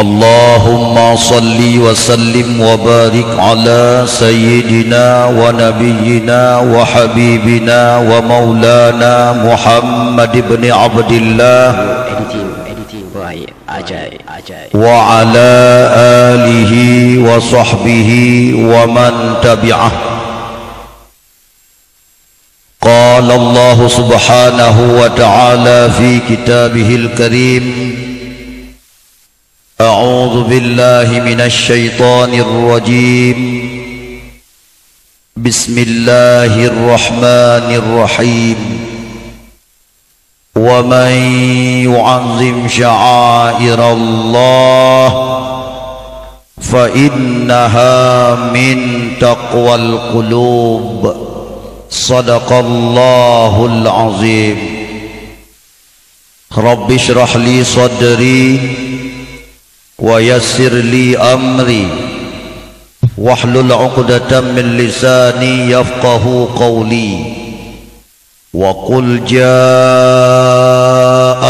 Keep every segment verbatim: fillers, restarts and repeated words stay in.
اللهم صل وسلم وبارك على سيدنا ونبينا وحبيبنا ومولانا محمد بن عبد الله Editing, editing by Ajay, Ajay. وعلى آله وصحبه ومن تبعه. قال الله سبحانه وتعالى في كتابه الكريم: أعوذ بالله من الشيطان الرجيم. بسم الله الرحمن الرحيم. ومن يعظم شعائر الله فإنها من تقوى القلوب. صدق الله العظيم. رب اشرح لي صدري ويسر لي أمري واحلل عقدة من لساني يفقهوا قولي. وقل جاء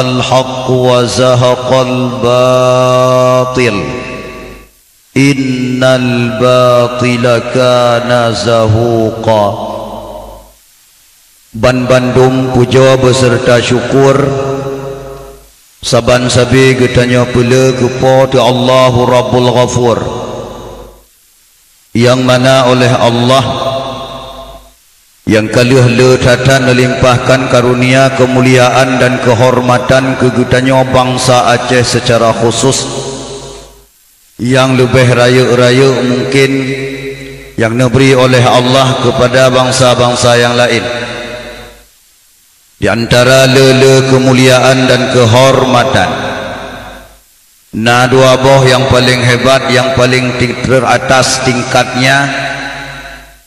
الحق وزهق الباطل إن الباطل كان زهوقا. Ban bandum pujoe beuseureuta syukur saban sabe geutanyoe peuleueh keu Po teu Allahu Rabbul Ghafur, nyang mana oleh Allah nyang ka lheueh le that-that neulimpahkan karunia keumuliaan dan keuhormatan keu geutanyoe bansa Aceh seucara khusus. Nyang leubeh rayeuk-rayeuk mungken nyang neubri oleh Allah keupada bansa-bansa nyang laén. Di antara le-le keumuliaan dan keuhormatan, na dua boh nyang paleng hebat, nyang paleng ti-, teuratas tingkatnya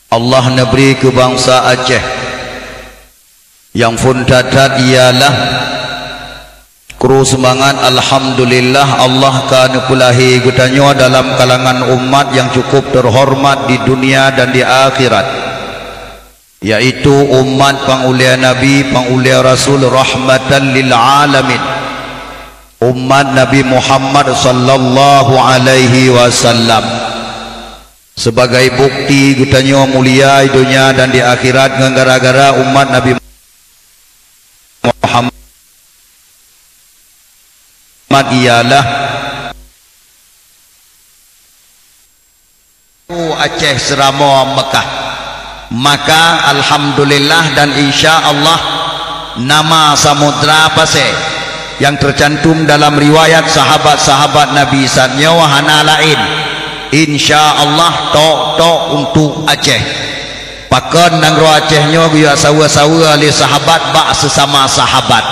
Allah neubri keu bansa Aceh. Nyang phon that-that ialah kru seumangat, alhamdulillah, Allah ka neupeulahé geutanyoe dalam kalangan umat nyang cukup teuhormat di dunia dan di akhirat, yaitu umat pang ulée Nabi, pang ulée Rasul, rahmatan lil alamin, umat Nabi Muhammad sallallahu alaihi wasallam. Sebagai bukti geutanyoe mulia di dunia dan di akhirat ngon gara-gara umat Nabi Muhammad ialah Aceh Seuramoe Meukah. Maka, alhamdulillah dan insya Allah, nama Samudra Pasé nyang teucantum dalam riwayat sahabat-sahabat Nabi, nyan nyoe hana laén, insya Allah, tok-tok untuk Aceh. Pakon nanggroe Aceh nyoe geuyue saweue-saweue lé sahabat bak seusama sahabat.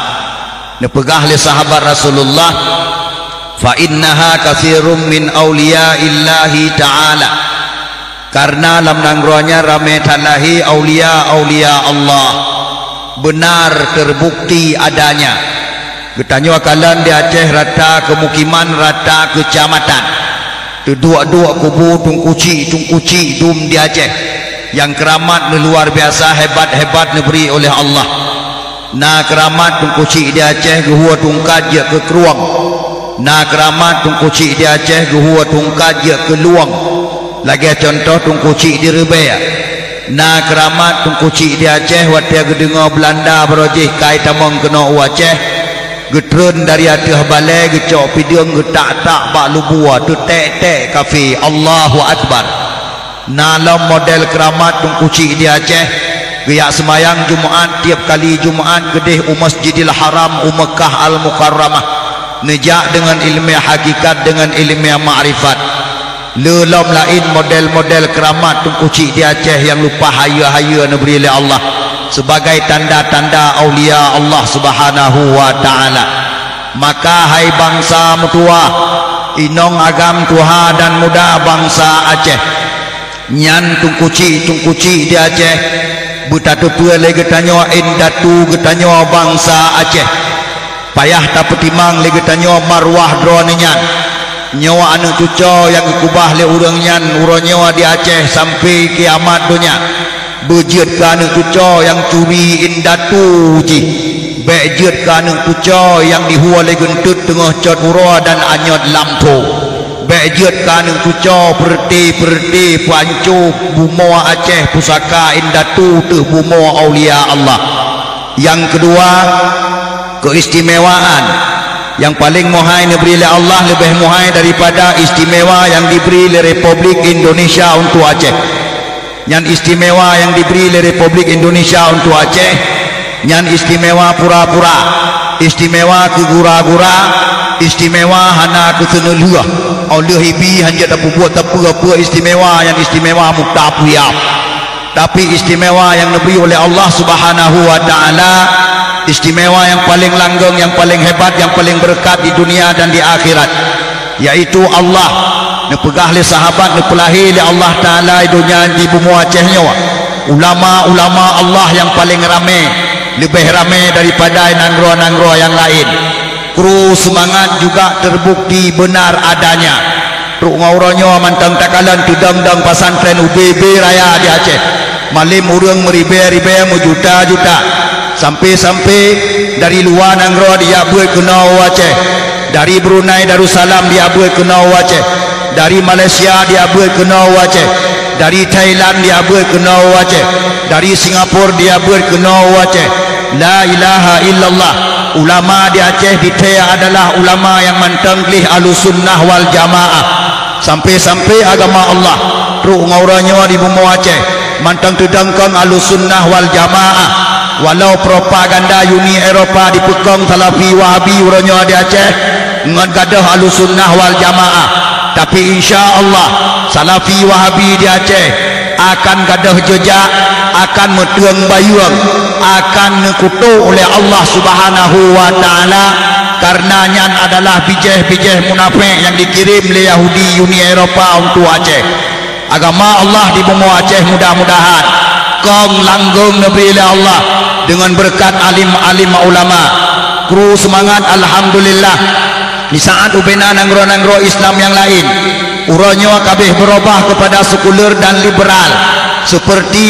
Neupeugah lé sahabat Rasulullah, "Fa innaha katsirun min auliya'illahi ta'ala." Karena lam nanggroe nyan ramé that lahé aulia-aulia Allah. Benar terbukti adanya. Geutanyoe kalon di Aceh rata keumukiman, rata keucamatan. Teuduek-duek kubu Teungku Chik, Teungku Chik dum di Aceh. Nyang keuramat meuluar biasa hebat-hebat neubri oleh Allah. Na keuramat Teungku Chik di Aceh geuhue tungkat jeuet keu krueng. Na keuramat Teungku Chik di Aceh geuhue tungkat jeuet keu lueng. Lagée cuntoh Teungku Chik di Reubée. Na keuramat Teungku Chik di Aceh watée geudeungoe Beulanda barô jih kai tamong keunoe u Aceh, geutreun dari ateueh balée geucok pideueng geutak-tak bak lubue teutek-tek kafé. Allahu Akbar! Na lom model keuramat Teungku Chik di Aceh, geujak seumayang Jumat tieb kali Jumat keudeh u Masjidil Haram u Meukah Al-Mukarramah, neujak deungon iéleumé hakikat deungon iéleumé makrifat. Le lom laén model-model keuramat Teungku Chik di Aceh nyang leupah hayeue-hayeue neubri lé Allah sebagai tanda-tanda aulia Allah Subhanahu wa Ta'ala. Maka hai bansa meutuwah, inong agam tuha dan muda bansa Aceh, nyan Teungku Chik, Teungku Chik di Aceh, beutateupeue lé geutanyoe indatu geutanyoe bansa Aceh. Payah tapeutimang lé geutanyoe marwah droeneuh nyan. Nyoe aneuëk cucoe nyang geukeubah lé ureuëng nyan uroe nyoe di Aceh sampoe kiamat donya, beujeuet keu aneuëk cucoe nyang curi indatu jih. Bék jeuet keu aneuk cucoe nyang dihue lé geunteut teungoh cot uroe dan anyot lam tho. Bék jeuet keu aneuk cucoe peureuté-peureuté peuanco bumoe Aceh pusaka indatu teuh bumoe aulia Allah. Nyang keudua, keistimewaan nyang paleng meuhai neubri lé Allah leubeh meuhai daripada istimewa nyang dibri lé Republik Indonesia untuk Aceh. Nyan istimewa nyang dibri lé Republik Indonesia untuk Aceh, nyan istimewa pura-pura, istimewa keu gura-gura, istimewa hana keu seuneulheueh. Óh lheueh ibi hanjeuet tapeubuet sapeue-peue istimewa nyang istimewa mutapuyap. Tapi istimewa nyang neubri uleh Allah Subhanahu wa Ta'ala, istimewa nyang paleng langgeng, nyang paleng hebat, nyang paleng beureukat di dunia dan di akhirat, yaitu Allah. Neupeugah lé sahabat neupeulahé lé Allah Ta'ala di dunia di bumoe Aceh nyoe ulama-ulama Allah nyang paleng ramé, leubeh ramé daripada nanggroe-nanggroe nyang laén. Kru seumangat juga terbukti benar adanya. Trok ngon uroe nyoe mantong takalon teudong-dong pesantren U B B raya di Aceh. Malém ureuëng meuribée-ribée, meujuta-juta. Sampai-sampai dari luwa nanggroe dijak beuet keunoe u Aceh. Dari Brunei Darussalam dijak beuet keunoe u Aceh. Dari Malaysia dijak beuet keunoe u Aceh. Dari Thailand dijak beuet keunoe u Aceh. Dari Singapura dijak beuet keunoe u Aceh. La ilaha illallah. Ulama di Aceh ditée adalah ulama nyang mantong gleh Ahlussunnah wal Jamaah. Sampai-sampai agama Allah trok ngon uroe nyoe di bumoe Aceh mantong teudong kong Ahlussunnah wal Jamaah. Walau propaganda Uni Eropa dipeukong Salafi Wahabi uroe nyoe di Aceh, ngon gadôh Ahlussunnah wal Jamaah. Tapi insya Allah, Salafi Wahabi di Aceh akan gadôh jeujak, akan meuteung bayueng, akan neukutok uleh Allah Subhanahu wa Ta'ala, karena nyan adalah bijéh-bijéh munafék nyang dikirém lé Yahudi Uni Eropa untuk Aceh. Agama Allah di bumoe Aceh mudah-mudahan kong langgeng neubri lé Allah deungon beureukat alim-alim ulama. Kru seumangat, alhamdulillah. Di saat ubena nanggroe-nanggroe Islam nyang laén, uroe nyoe ka abéh beurubah keupada sekuler dan liberal, seperti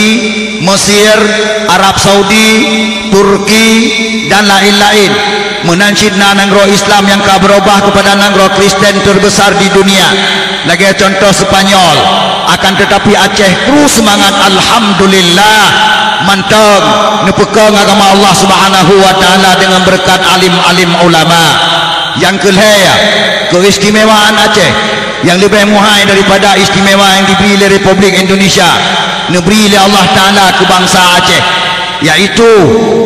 Mesir, Arab Saudi, Turki, dan laén-laén. Meunan cit na nanggroe Islam nyang ka beurubah keupada nanggroe Kristen teurbesar di dunia, lagée cuntoh Spanyol. Akan teutapi Aceh kru seumangat, alhamdulillah, mantong neupeukong agama Allah Subhanahu wa Ta'ala deungon beureukat alim-alim ulama. Nyang keulhée, keistimewaan Aceh nyang leubeh meuhai daripada istimewa nyang dibri lé Republik Indonesia, neubri lé Allah Ta'ala keu bansa Aceh, yaitu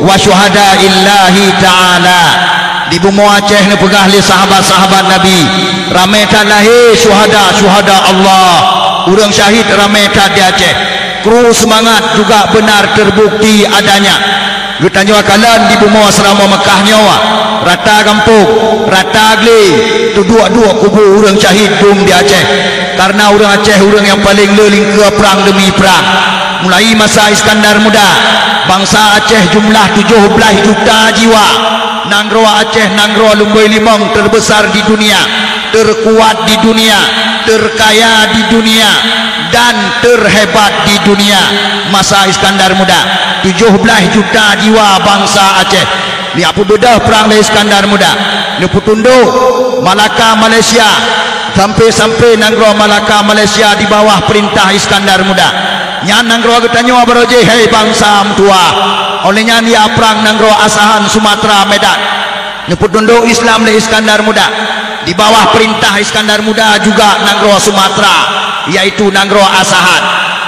wa syuhada'illahi ta'ala. Di bumoe Aceh neupeugah lé sahabat-sahabat Nabi, ramé that lahé syuhada-syuhada Allah, ureuëng syahid ramé that di Aceh. Kru seumangat juga benar terbukti adanya. Geutanyoe kalon di bumoe Seuramoe Meukah nyoe, rata gampông, rata glé, teuduek-duek kubu ureuëng syahid dum di Aceh. Karena ureuëng Aceh ureuëng nyang paleng le lingkeue prang demi prang. Mulai masa Iskandar Muda, bansa Aceh jumlah tujoh blaih juta jiwa. Nanggroe Aceh nanggroe lumboi limong teurbesar di dunia, teukuat di dunia, teukaya di dunia, dan teuhebat di dunia. Masa Iskandar Muda, tujoh blaih juta jiwa bansa Aceh. Neupeubeudôh prang lé Iskandar Muda, neupeutundok Malaka Malaysia, sampai-sampai nanggroe Malaka Malaysia di bawah peurintah Iskandar Muda. Nyan nanggroe geutanyoe baroe jih, hai bansa meutuwah. Óh lheueh nyan ya prang nanggroe Asahan Sumatera Medan. Neupeutundok Islam lé Iskandar Muda. Di bawah peurintah Iskandar Muda juga nanggroe Sumatera, yaitu nanggroe Asahan.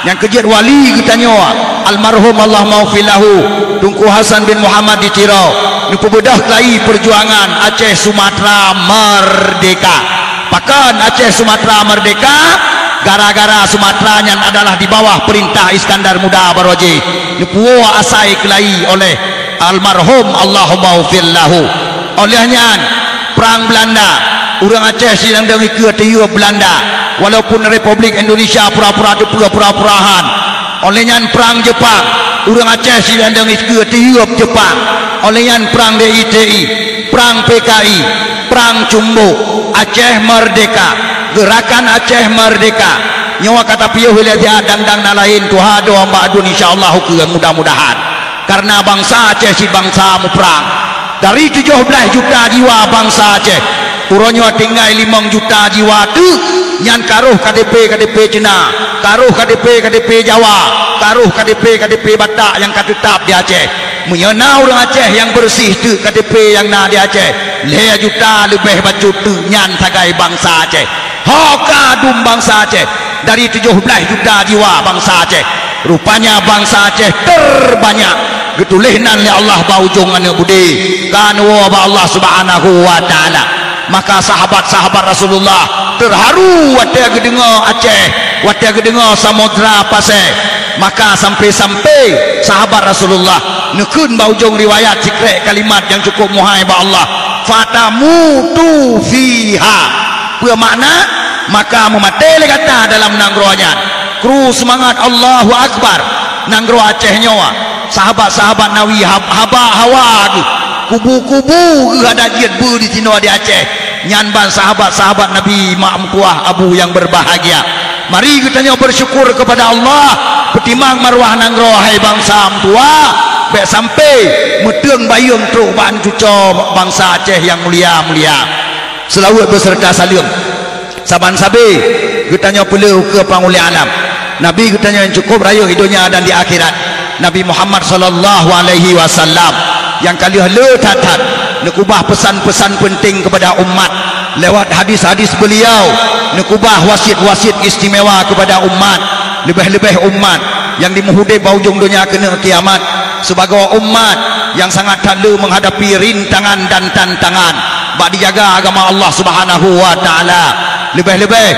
Nyang keujeuet wali geutanyoe, almarhum Allahumma ghfir lahu, Teungku Hasan bin Muhammad di Tiro, neupeubeudôh keulayi peujuangan Aceh Sumatera merdeka. Pakon Aceh Sumatera merdeka? Gara-gara Sumatera nyan adalah di bawah peurintah Iskandar Muda baroe jih, neupuwoe asai keulayi oleh almarhum Allahumma ghfir lahu. Óh lheueh nyan, prang Beulanda, ureuëng Aceh sidang dong ikeue teuyueb Beulanda, walaupun Republik Indonesia pura-pura teupeue pura-pura han. Óh lheueh nyan prang Jepang, ureuëng Aceh sidang dong ikeue teuyueb Jepang. Óh lheueh nyan prang D I T I, prang P K I, prang Cumbok, Aceh Merdeka, Gerakan Aceh Merdeka. Nyoe ka tapiôh ilée siat dang-dang na laén tuha doa bak aduen insya Allah ukeue mudah-mudahan. Karena bansa Aceh cit bansa muprang. Dari tujoh blaih juta jiwa bansa Aceh, uroe nyoe tinggai limong juta jiwa teuk, nyan ka rôh K T P-K T P Cina, ka rôh K T P-K T P Jawa, ka rôh K T P-K T P Batak nyang ka teutap di Aceh. Meunyoe na ureuëng Aceh nyang beureuséh teuk K T P nyang na di Aceh, lhée juta leubeh bacut teuk nyan sagai bansa Aceh. Ho ka dum bansa Aceh, dari tujoh blaih juta jiwa bansa Aceh. Rupanya bansa Aceh terbanyak geutuléh nan lé Allah bak ujong aneuëk budé, ka neuwoe bak Allah Subhanahu wa Ta'ala. Maka sahabat-sahabat Rasulullah terharu watée geudeungoe Aceh, watée geudeungoe Samudra Pasé. Maka sampai-sampai sahabat Rasulullah neukheun bak ujong riwayat sikrek kalimat nyang cukup muhai bak Allah, "Fatamutu fiha." Peue makna? Maka meumaté lé gata dalam nanggroe nyan. Kru seumangat Allahu Akbar. Nanggroe Aceh nyoe, sahabat-sahabat Nabi hab-, haba hawa geuh. Kubu-kubu geuh adak jeuet beu disinoe di Aceh. Nyan ban sahabat-sahabat Nabi mak meutuwah abu nyang berbahagia. Mari geutanyoe bersyukur kepada Allah, peutimang marwah nanggroe hai bansa meutuwah, bék sampai meuteung bayeueng trok bak cucoe bansa Aceh nyang mulia-mulia. Seulaweuet beserta saleuem. Saban sabe geutanyoe peuleueh ukeue pangulée alam. Nabi geutanyoe nyang cukup rayeuk di donya dan di akhirat, Nabi Muhammad sallallahu alaihi wasallam, nyang ka lheueh le that-that neukubah pesan-pesan penting kepada umat lewat hadis-hadis beliau, neukubah wasiet-wasiet istimewa kepada umat, leubeh-leubeh umat nyang dimeuhudeb bak ujong donya keuneuk kiamat, sibagoe umat nyang sangat that le menghadapi rintangan dan tantangan bak dijaga agama Allah Subhanahu wa Ta'ala. Leubeh-leubeh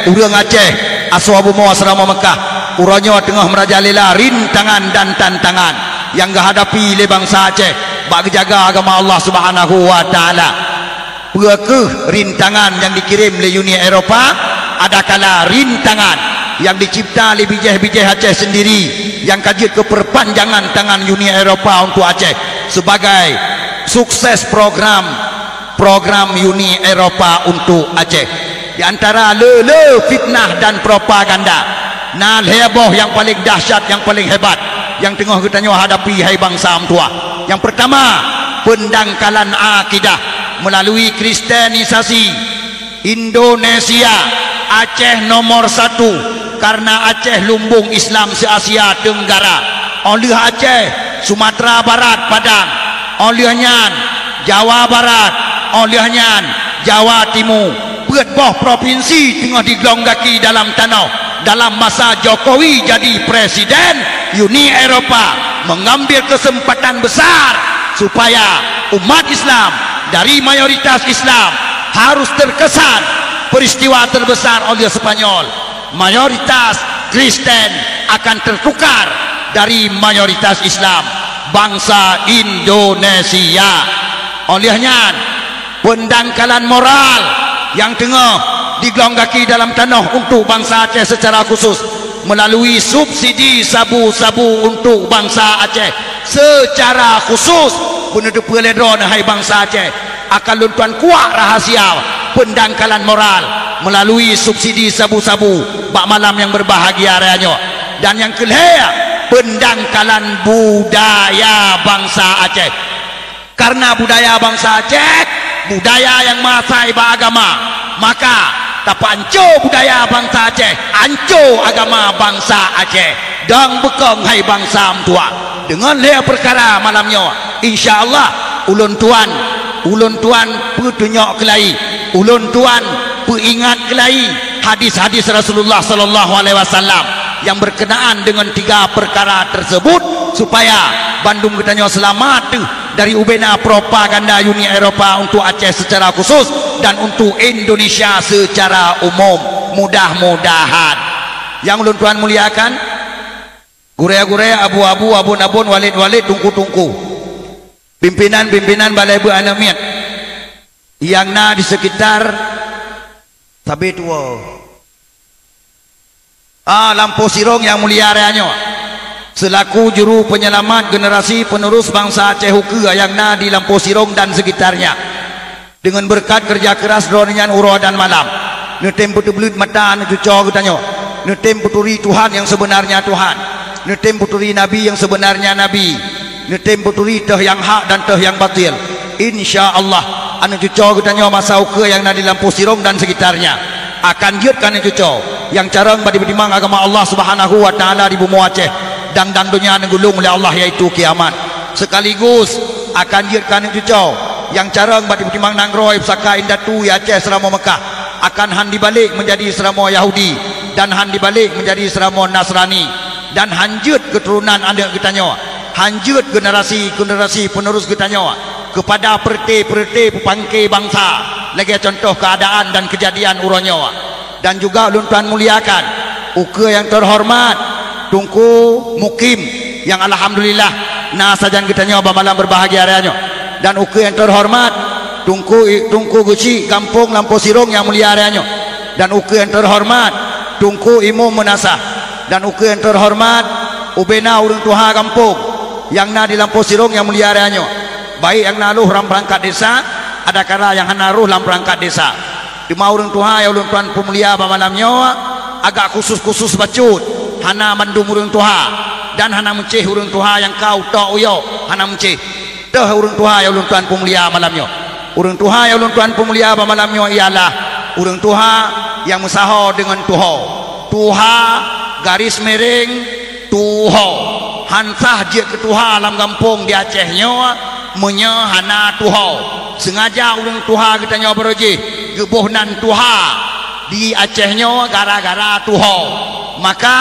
ureuëng Aceh asoe bumoe Asrama Meukah uroe nyoe teungoh meurajalela rintangan dan tantangan nyang geuhadapi lé bansa Aceh bak geujaga agama Allah Subhanahu wa Ta'ala. Peue kheueh rintangan nyang dikirém lé Uni Eropa? Adakala rintangan nyang dicipta lé bijéh-bijéh Aceh sendiri nyang ka jeuet keu perpanjangan tangan Uni Eropa untuk Aceh sebagai sukses program, program Uni Eropa untuk Aceh. Di antara le-le fitnah dan propaganda, na lhée boh nyang paleng dahsyat, nyang paleng hebat nyang teungoh geutanyoe hadapi hai bansa meutuwah. Nyang peurtama, peundangkalan akidah melalui kristenisasi. Indonesia, Aceh nomor satu, karena Aceh lumbung Islam se-Asia Tenggara. Óh lheueh Aceh, Sumatera Barat, Padang. Óh lheueh nyan, Jawa Barat. Óh lheueh nyan, Jawa Timu. Peuet boh propinsi teungoh diglong gaki dalam tanoh. Dalam masa Jokowi jadi presiden, Uni Eropa mengambil kesempatan besar supaya umat Islam dari mayoritas Islam harus terkesan peristiwa terbesar oleh Spanyol. Mayoritas Kristen akan tertukar dari mayoritas Islam, bangsa Indonesia. Oleh nyan, peundangkalan moral nyang teungoh diglong gaki dalam tanoh untuk bansa Aceh secara khusus melalui subsidi sabu-sabu untuk bansa Aceh secara khusus. Beuneuteupeu lé droeneuh hai bansa Aceh, akan lôn tuan kuak rahasia peundangkalan moral melalui subsidi sabu-sabu bak malam nyang berbahagia raya nyoe. Dan nyang keulhée, peundangkalan budaya bansa Aceh. Karena budaya bansa Aceh, budaya nyang meuasai bak agama, maka tapeuanco budaya bansa Aceh, anco agama bansa Aceh. Dong beukong hai bansa meutuwah. Deungon lhée peukara malam nyoe, insya Allah, ulôn tuan, ulôn tuan peutunyok keulai, ulôn tuan peuingat keulai hadis-hadis Rasulullah sallallahu alaihi wasallam yang berkenaan dengan tiga perkara tersebut, supaya bandum geutanyoe seulamat teuh dari ubena propaganda Uni Eropa untuk Aceh secara khusus dan untuk Indonesia secara umum. Mudah-mudahan. Nyang ulôn tuan muliakan, gurée-gurée, abu-abu, abon-abon, walét-walét, tungku-tungku, pimpinan-pimpinan balai beuet aneuëk miet nyang na di sekitar sabe tuwoe. Ah, lampôh sirong nyang mulia raya nyoe, selaku juru penyelamat generasi penerus bansa Aceh ukeue nyang na di lampôh sirong dan sekitarnya. Deungon beureukat keureuja keuras droeneuh nyan uroe dan malam, neutem peuteubleuet mata aneuk cucoe geutanyoe, neutem peuturi Tuhan nyang seubeunarnya Tuhan, neutem peuturi Nabi nyang seubeunarnya Nabi, neutem peuturi teuh nyang hak dan teuh nyang batil. Insya Allah, aneuk cucoe geutanyoe masa ukeue nyang na di Lampôh Sirong dan sekitarnya akan jeuet keu aneuk cucoe nyang carông bak dipeutimang agama Allah Subhanahu wa Taala di bumoe Aceh dan, dan donya neugulong lé Allah, yaitu kiamat. Sekaligus akan jeuet keu aneuk cucoe nyang carông bak dipeutimang nanggroe pusaka indatu di Aceh Seuramoe Meukah akan han dibalek meunjadi Seuramoe Yahudi dan han dibalek meunjadi Seuramoe Nasrani. Dan han jeuet keuturonan aneuk geutanyoe, han jeuet generasi-generasi penerus geutanyoe keupada peureuté-peureuté peupangké bansa lagée contoh keuadaan dan keujadian uroe nyoe. Dan juga ulôn tuan muliakan ukeue nyang teuhoreumat Teungku Mukim nyang alhamdulillah na sajan geutanyoe bak malam beurbahagia raya nyoe. Dan ukeue nyang teuhoreumat Teungku, Teungku Geuchik gampông Lampôh Sirong nyang mulia raya nyoe. Dan ukeue nyang teuhoreumat Teungku Imum Meunasah. Dan ukeue nyang teuhoreumat ubena ureuëng tuha gampông nyang na di Lampôh Sirong nyang mulia raya nyoe, baik nyang na rôh lam peurangkat desa, adakala nyang hana rôh lam peurangkat desa. Teuma ureuëng tuha nyang ulôn tuan peumulia bak malam nyoe agak khusus-khusus bacut, hana mandum ureuëng tuha dan hana meucéh ureuëng tuha nyang ka utok uyok, hana meucéh. Teuh ureuëng tuha nyang ulôn tuan peumulia malam nyoe. Ureuëng tuha nyang ulôn tuan peumulia bak malam nyoe ialah ureuëng tuha nyang meusaho deungon tuho. Tuha garis miring tuho. Han sah jeuet keu tuha lam gampông di Aceh nyoe meunyoe hana tuho. Seungaja ureuëng tuha geutanyoe baroe jih geuboh nan tuha di Aceh nyoe gara-gara tuho. Maka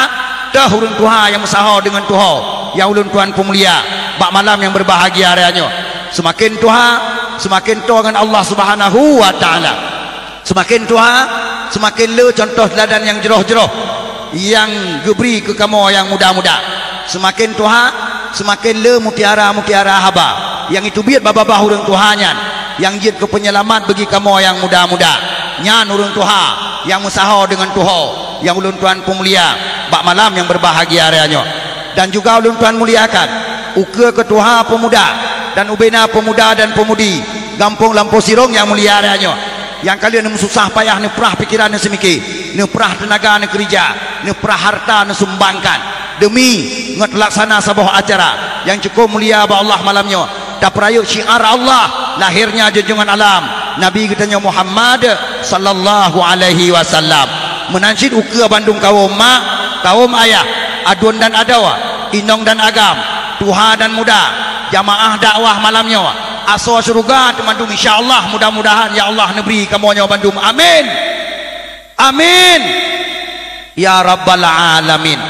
teuh ureuëng tuha nyang meusaho deungon tuho nyang ulôn tuan peumulia bak malam nyang beurbahagia raya nyoe. Seumaken tuha, seumaken toe ngon Allah Subhanahu wa Taala. Seumaken tuha, seumaken le contoh teuladan nyang jroh-jroh nyang geubri keu kamoe nyang muda-muda. Seumaken tuha, seumaken le mutiara-mutiara haba nyang jiteubiet bak babah ureuëng tuha nyan nyang jeuet keu peunyeulamat bagi kamoe nyang muda-muda. Nyan ureuëng tuha nyang meusaho deungon tuho nyang ulôn tuan peumulia bak malam nyang beurbahagia raya nyoe. Dan juga ulôn tuan muliakan ukeue keu tuha peumuda dan ubena peumuda dan peumudi gampông Lampôh Sirong nyang mulia raya nyoe. Nyang ka lheueh neumeususah payah neuprah pikeran neuseumike, neuprah teunaga neukeurija, neuprah harta neusumbangkan deumi ngon teulaksana saboh acara nyang cukôp mulia bak Allah malam nyoe. Tapeurayeuk syiar Allah, lahirnya junjungan alam, Nabi geutanyoe Muhammad sallallahu alaihi wasallam. Meunan cit ukeue bandum kawom mak, kawom ayah, aduen dan adoe, inong dan agam, tuha dan muda, jamaah dakwah malam nyoe, asoe syeuruga teumandum insya Allah, mudah-mudahan ya Allah neubri kamoe nyoe bandum. Amin. Amin. Ya Rabbal Alamin.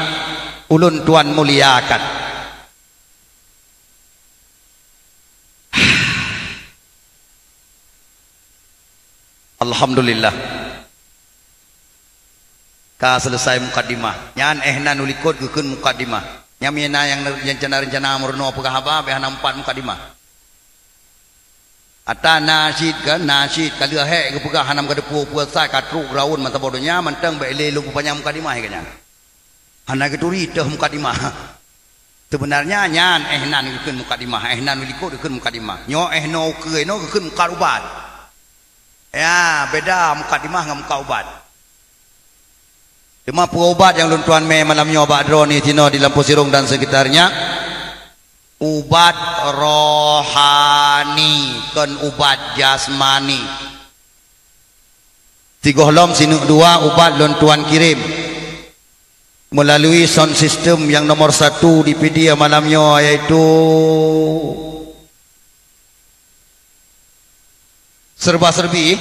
Ulôn tuan muliakan. Alhamdulillah. Ka selesai mukadimah. Nyan éh nan u likot geukheun mukadimah. Nyan meunyo na nyang rencana-rencana meurunoe peugah haba, bèk hana meupat mukadimah. Ata na cit kan, na cit ka lheueh hék geupeugah hana meukadeupue peue sa ka trok raun masa boh donya mantong bèk lé lôn peupanyang mukadimah ka nyan. Hana geuturi teuh mukadimah. Sebenarnya nyan éh nan geukheun mukadimah, éh nan u likot geukheun mukadimah. Nyoe éh noe ukeue noe geukheun mukat ubat. Ya, beda mukadimah ngon mukat ubat. Teuma peue ubat nyang lôn tuan mé malam nyoe bak droeneuh sinoe di Lampôh Sirong dan sekitarnya? Ubat rohani, kon ubat jasmani. Sigohlom sineuk dua ubat lôn tuan kirém meulalu sound system nyang nomor satu di Pidie malam nyoe, yaitu serba-serbi.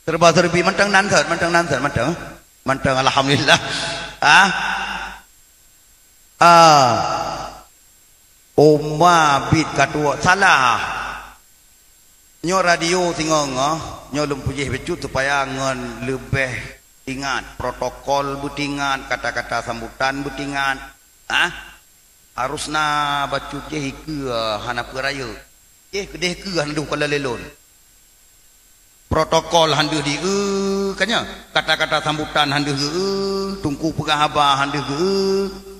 Serba-serbi mantong nan that, mantong nan that, mantong. Mantong alhamdulillah. Ah. Ah. Oma bit katuok salah. Nyoe radio singoh-ngoh, nyoe lôn peujih bacut supaya ngon leubeh ingat, protokol beutingat, kata-kata sambutan beutingat. Ah, harus na bacut jih ikeue hana peue rayeuk. Jih keudeh keue hana deuh kala lé lôn. Protokol han deuh di eu, ka nyoe. Kata-kata sambutan han deuh geu eu, teungku peugah haba han deuh geu eu.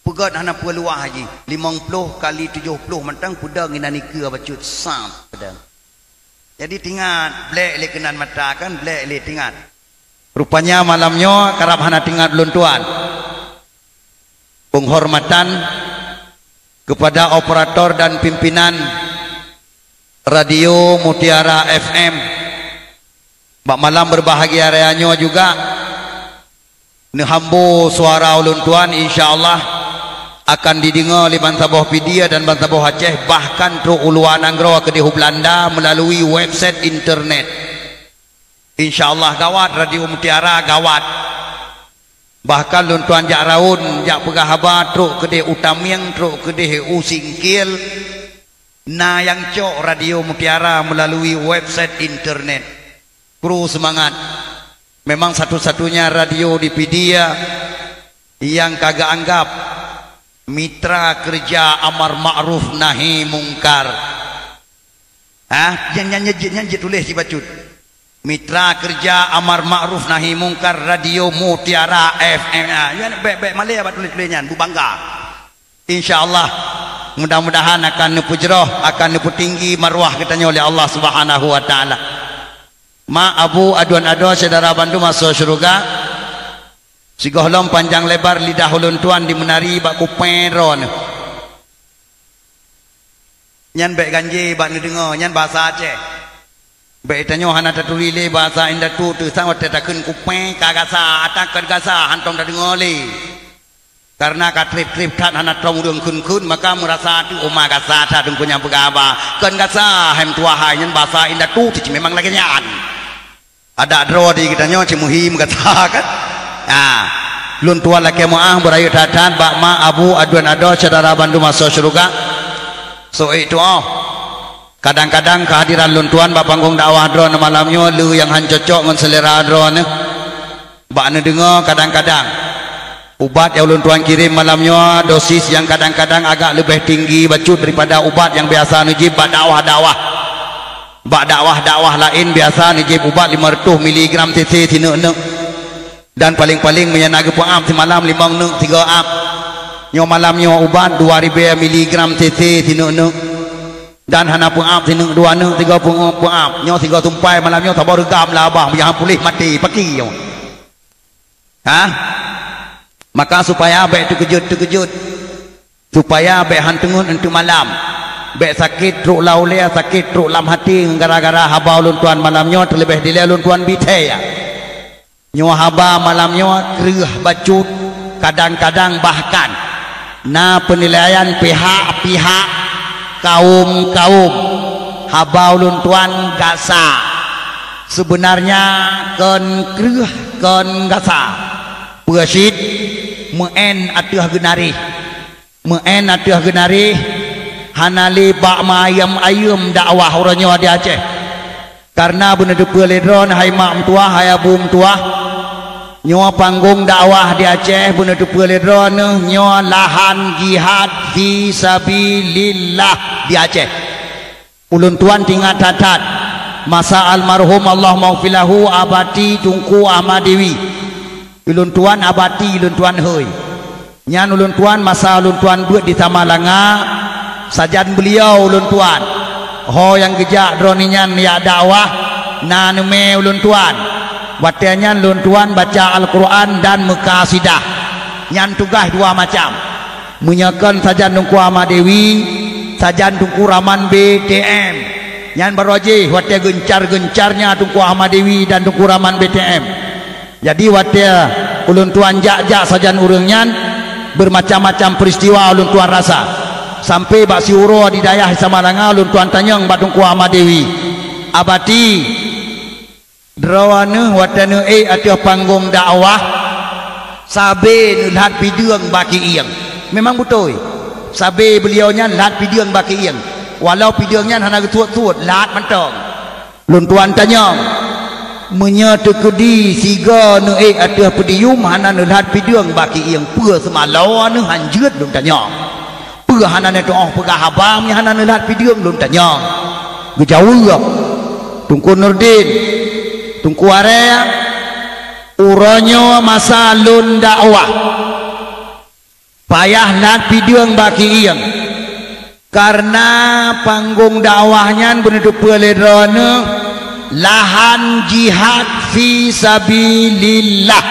Peugét hana peue luwah jih, limong ploh kali tujoh ploh mantong peudong inan ikeue bacut sat peudong. Jadi tingat, blek lé keunan mata kan, blek lé tingat. Rupanya malam nyoe karab hana tingat lôn tuan. Penghormatan kepada operator dan pimpinan Radio Mutiara F M. Bak malam berbahagia raya nyoe juga, neuhambo suara ulôn tuan, insya Allah akan dideungoe lé bansaboh Pidie dan bansaboh Aceh, bahkan trok u luwa nanggroe keudeh u Belanda meulalu website internet. Insya Allah gawat Radio Mutiara, gawat. Bahkan lôn tuan jak raun, jak peugah haba trok keudeh u Tamieng, trok keudeh u Singkil, na nyang cok Radio Mutiara meulalu website internet. Kru seumangat. Memang satu-satunya radio di Pidie nyang ka geuanggab mitra keureuja amar ma'ruf nahi mungkar. Hah? Nyan, nyan, nyan, nyan jeuet tuléh sibacut. Mitra keureuja amar ma'ruf nahi mungkar Radio Mutiara F M. Ah, nyan bèk, bèk malèe bak tuléh-tuléh nyan, beubangga. Insya Allah, mudah-mudahan akan neupeujroh, akan neupeutinggi maruah geutanyoe lé Allah Subhanahu wa Taala. Ma Abu, aduen adoe syedara bandum asoe syeuruga, sigohlom panjang lebar lidah ulôn tuan dimeunari bak kupée droeneuh. Nyan bèk ganjé bak neudeungoe, nyan bahasa Aceh. Bèk tanyoe hana taturi lé bahasa indatu teuh sang watèe takheun kupée ka gasa, ata kon gasa hántom tadeungoe lé. Kareuna ka trép-trép that hana tom ureueng kheun-kheun, maka meurasa teuk uma gasa that deungon nyang peugah haba. Kon gasa, hai meutuah hai, nyan bahasa indatu teuh cit memang lagèe nyan. Adak droe di geutanyoe cit muhim gata kan? Ah, lôn tuan lakèe meu'ah beurayeuk that-that bak ma, abu, aduen adoe syedara bandum asoe syeuruga. Soe tuoh. Kadang-kadang keuhadiran lôn tuan bak panggong dakwah droeneuh malam nyoe le nyang han cocok ngon seulera droeneuh. Bak neudeungoe kadang-kadang. Ubat nyang ulôn tuan kirém malam nyoe dosis nyang kadang-kadang agak leubeh tinggi bacut daripada ubat nyang biasa neujieb bak dakwah-dakwah. Bak dakwah-dakwah laén biasa neujieb ubat lima reutôh miligram cc sineuk-neuk. Dan paleng-paleng meunyo na geupeuab simalam limong neuk sigoe ab. Nyoe malam nyoe ubat dua ribèe miligram cc sineuk-neuk. Dan hana peuab sineuk dua neuk sigoe peuab. Nyoe sigoe sumpai malam nyoe saboh reugam lah abah meunyo han puléh maté paki nyoe. Hah? Maka supaya bèk teukeujot-teukeujot. Supaya bèk han teungeut eunteuk malam. Bèk sakét trok lam ulèe, sakét trok lam até gara-gara haba ulôn tuan malam nyoe teuleubeh dilèe ulôn tuan bi thèe. Nyoe haba malam nyoe kreueh bacut, kadang-kadang bahkan na peunilaian pihak-pihak, kaum-kaum. Haba ulôn tuan gasa. Seubeunarnya kon kreueh, kon gasa. Peue cit, meu'en ateueh geunaréh. Meu'en ateueh geunaréh, hana lé bak meuayeuem-ayeuem dakwah uroe nyoe di Aceh. Kareuna beuneuteupeu lé droeneuh hai mak meutuah, hai abu meutuah, nyoe panggong dakwah di Aceh beuneuteupeu lé droeneuh nyoe lahan jihad fi sabilillah di Aceh. Ulôn tuan teuingat that-that masa almarhum Allahummaghfir lahu Abati Teungku Ahmad Dewi. Ulôn tuan Abati ulôn tuan hôi. Nyan ulôn tuan masa ulôn tuan beuet di Samalanga, sajan beuliau ulôn tuan. Ho nyang geujak droeneuh nyan jak dakwah na neumè ulôn tuan. Watèe nyan ulôn tuan baca Al-Qur'an dan meukasidah. Nyan tugaih dua macam. Meunyoe kon sajan Teungku Ahmad Dewi, sajan Teungku Rahman B T M. Nyan barô jih watèe geuncar-geuncarnya Teungku Ahmad Dewi dan Teungku Rahman B T M. Jadi watèe ulôn tuan jak-jak sajan ureueng nyan, beumacam-macam peuristiwa ulôn tuan rasa. Sampai bak siuroe di dayah Samalanga ulôn tuan tanyong bak Teungku Ahmad Dewi, "Abati, droeneuh watèe neuék ateueh panggong dakwah, sabe neulhat pideueng bak kiéng." Memang beutôi, sabe beuliau nyan lhat pideueng bak kiéng. Walau pideueng nyan hana geusuet-suet, lhat mantong. Lôn tuan tanyong, "Meunyoe teukeudi sigoe neuék ateueh podium hana neulhat pideueng bak kiéng, peue seumaloe neuh hanjeuet?" Lôn tanyong. "Peue hana neutuoh peugah haba meunyoe hana neulhat pideueng?" Lôn tanyong. Geujaweueb, "Teungku Nurdin, Teungku Aré, uroe nyoe masa lôn dakwah, payah lhat pideueng bak kiéng, kareuna panggong dakwah nyan beuneuteupeu lé droeneuh lahan jihad fi sabilillah.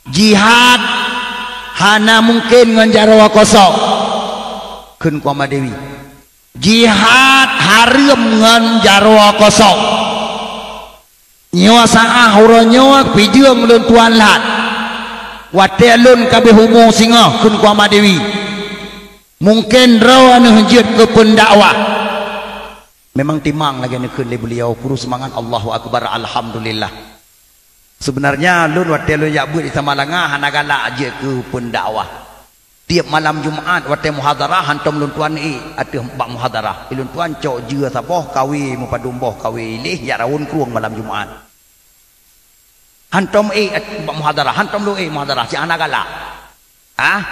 Jihad hana mungken ngon jaroe kosong," kheun Teungku Ahmad Dewi. Jihad hareuem ngon jaroe kosong. Nyoe saát uroe nyoe pijeueng lôn tuan lhat. Watée lôn ka abéh umu singoh kheun Ku Amadewi. Mungken droeneuh jeuet keu peundakwah. Memang timang lagée neukheun lé beuliau, kuru seumangat, Allahu Akbar, alhamdulillah. Seubeunarnya lôn watée lôn jak beuet di Samalanga hana galak jeuet keu peundakwah. Tieb malam Jumat watée muhadharah hantom lôn tuan ék ateueh bak muhadharah. Lôn tuan cok jeue saboh kawé meupadum boh kawé ileh jak rawon krueng malam Jumat. Hantom ék bak muhadharah, hantom lôn ék muhadharah, cit hana galak. Ah,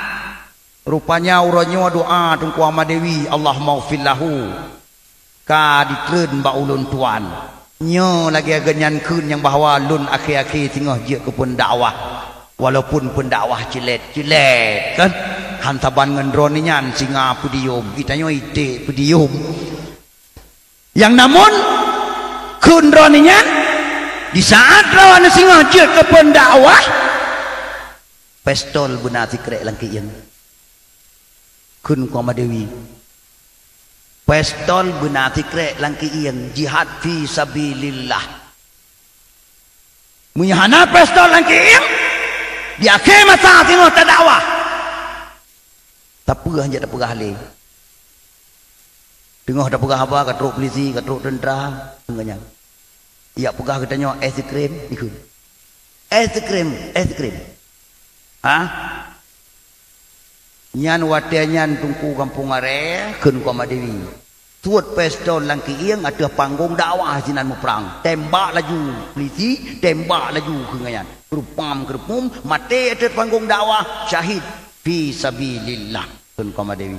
rupanya uroe nyoe doa Teungku Amadewi, Allahummaghfir lahu, ka jitreun bak ulôn tuan. Nyoe lagée geuhnyan kheun nyang bahwa lôn akhé-akhé singoh jeuet keu peundakwah. Walaupun peundakwah ceulet-ceulet kan, han saban ngon droeneuh nyan singa peudium, geutanyoe iték peudium. Nyang namun kheun droeneuh nyan, di saát droeneuh singoh jeuet keu peundakwah, pistol beuna sikrék lam kiéng. Kheun Ku Amadewi, pistol beuna sikrék lam kiéng, jihad fi sabilillah. Meunyoe hana pistol lam kiéng, di akhé masa singoh tadakwah. Tapeugah jak tapeugah lé. Teungoh tapeugah haba ka trok polisi, ka trok teuntra, teungoh nyan. Jak peugah geutanyoe es krim, ikheun. Es krim, es krim. Ha? Nyan watée nyan Teungku Gampông Aré kheun Ku Amadewi. Suet pistol lam kiéng ateueh panggong dakwah sinan muprang. Tembak laju polisi, tembak laju kheun nyan. Keurupam, keurupum, maté ateueh panggong dakwah, syahid fi sabilillah. Kheun Ku Amadewi.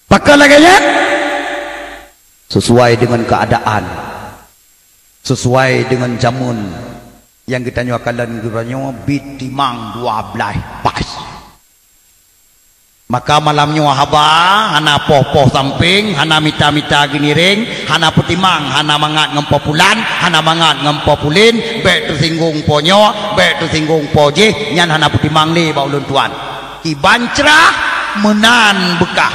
Pakon lagée nyan? Sesuai dengan keadaan. Sesuai dengan jameun nyang geutanyoe kalon geutanyoe bit timang dua blaih pas. Maka malam nyoe haba hana poh-poh sampéng, hana mita-mita geuniréng, hana peutimang, hana mangat ngon po pulan, hana mangat ngon po pulen, bék teusinggong po nyoe, bék teusinggong po jéh, nyan hana peutimang lé bak ulôn tuan. Kiban crah meunan beukah,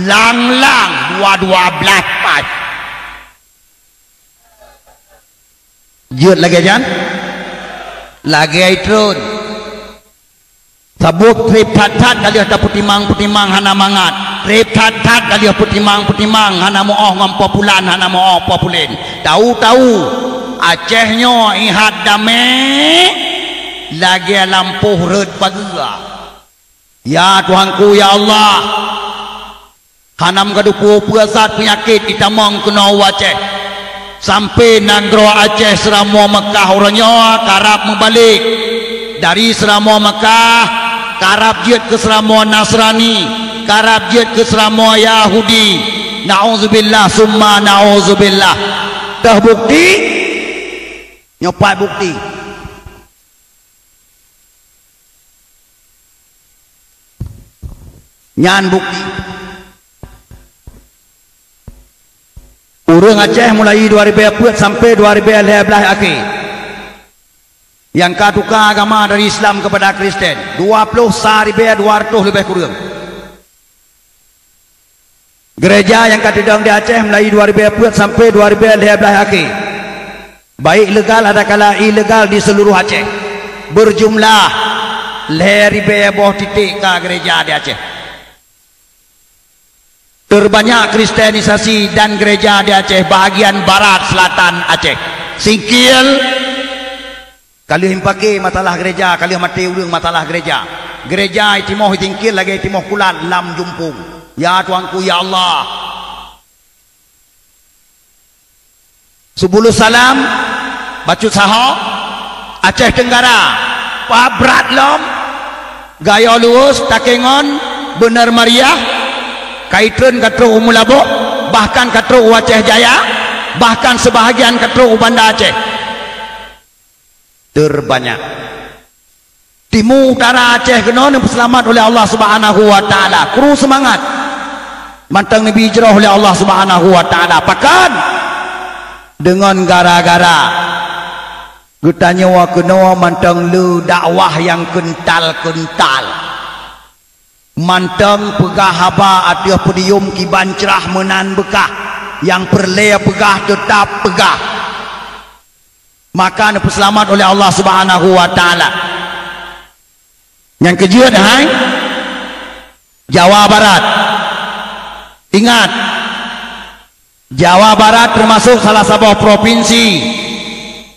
lang-lang dua-dua blaih paih. Jeuet lagée nyan? Lagée itrôn. Sabab treb that-that ka lheueh tapeutimang-peutimang hana mangat. Treb that-that ka lheueh peutimang-peutimang hana meuoh ngon po pulan, hana meuoh po pulen. Tau-tau Aceh nyoe ihat damé lagée lampôh rhot pageue. Ya Tuhanku, ya Allah, hana meugadôh peue-peue zat peunyakét itamong keunoe u Aceh. Sampoe nanggroe Aceh seuramoe Meukah uroe nyoe karab meubalek. Dari seuramoe Meukah karab jeuet keu seuramoe Nasrani, karab jeuet keu seuramoe Yahudi. Nauzubillah summa nauzubillah. Teuh bukti? Nyoe pat bukti. Nyan bukti. Ureuëng Aceh mulai dua ribée peuet sampai dua ribée lhée blaih akhé, nyang ka tuka agama dari Islam kepada Kristen, dua ploh sa ribée dua ratus leubeh kureueng. Gereja nyang ka teudong di Aceh mulai dua ribée peuet sampai dua ribée lhée blaih akhé, baik legal adakala ilegal di seluruh Aceh, berjumlah lhée ribée boh titik ka gereja di Aceh. Terbanyak kristenisasi dan gereja di Aceh bahagian barat selatan Aceh. Singkil, ka lheueh impake masalah gereja, ka lheueh maté ureuëng masalah gereja. Gereja itimoh isingkil lagée itimoh kulat lam jumpung. Ya Tuhanku, ya Allah. Subulus Salam, Bacut Saho, Aceh Tenggara, pabrat lom, Gayo Luwus, Takengon, Bener Mariah, ka itrön ka trok u Meulaboh, bahkan ka trok u Aceh Jaya, bahkan seubahagian ka trok u Banda Aceh. Terbanyak. Timu Utara Aceh keunoe neupeuseulamat uleh Allah Subhanahu wa Taala. Kru seumangat. Mantong neubi jroh uleh Allah Subhanahu wa Taala. Pakon? Deungon gara-gara geutanyoe keunoe mantong le dakwah nyang keuntal-keuntal. Mantong peugah haba ateueh podium kiban crah meunan beukah, nyang peureulée peugah teutab peugah. Maka neupeuseulamat oleh Allah Subhanahu wa Taala. Nyang keujeuet hai, Jawa Barat. Ingat, Jawa Barat teumasok salah saboh propinsi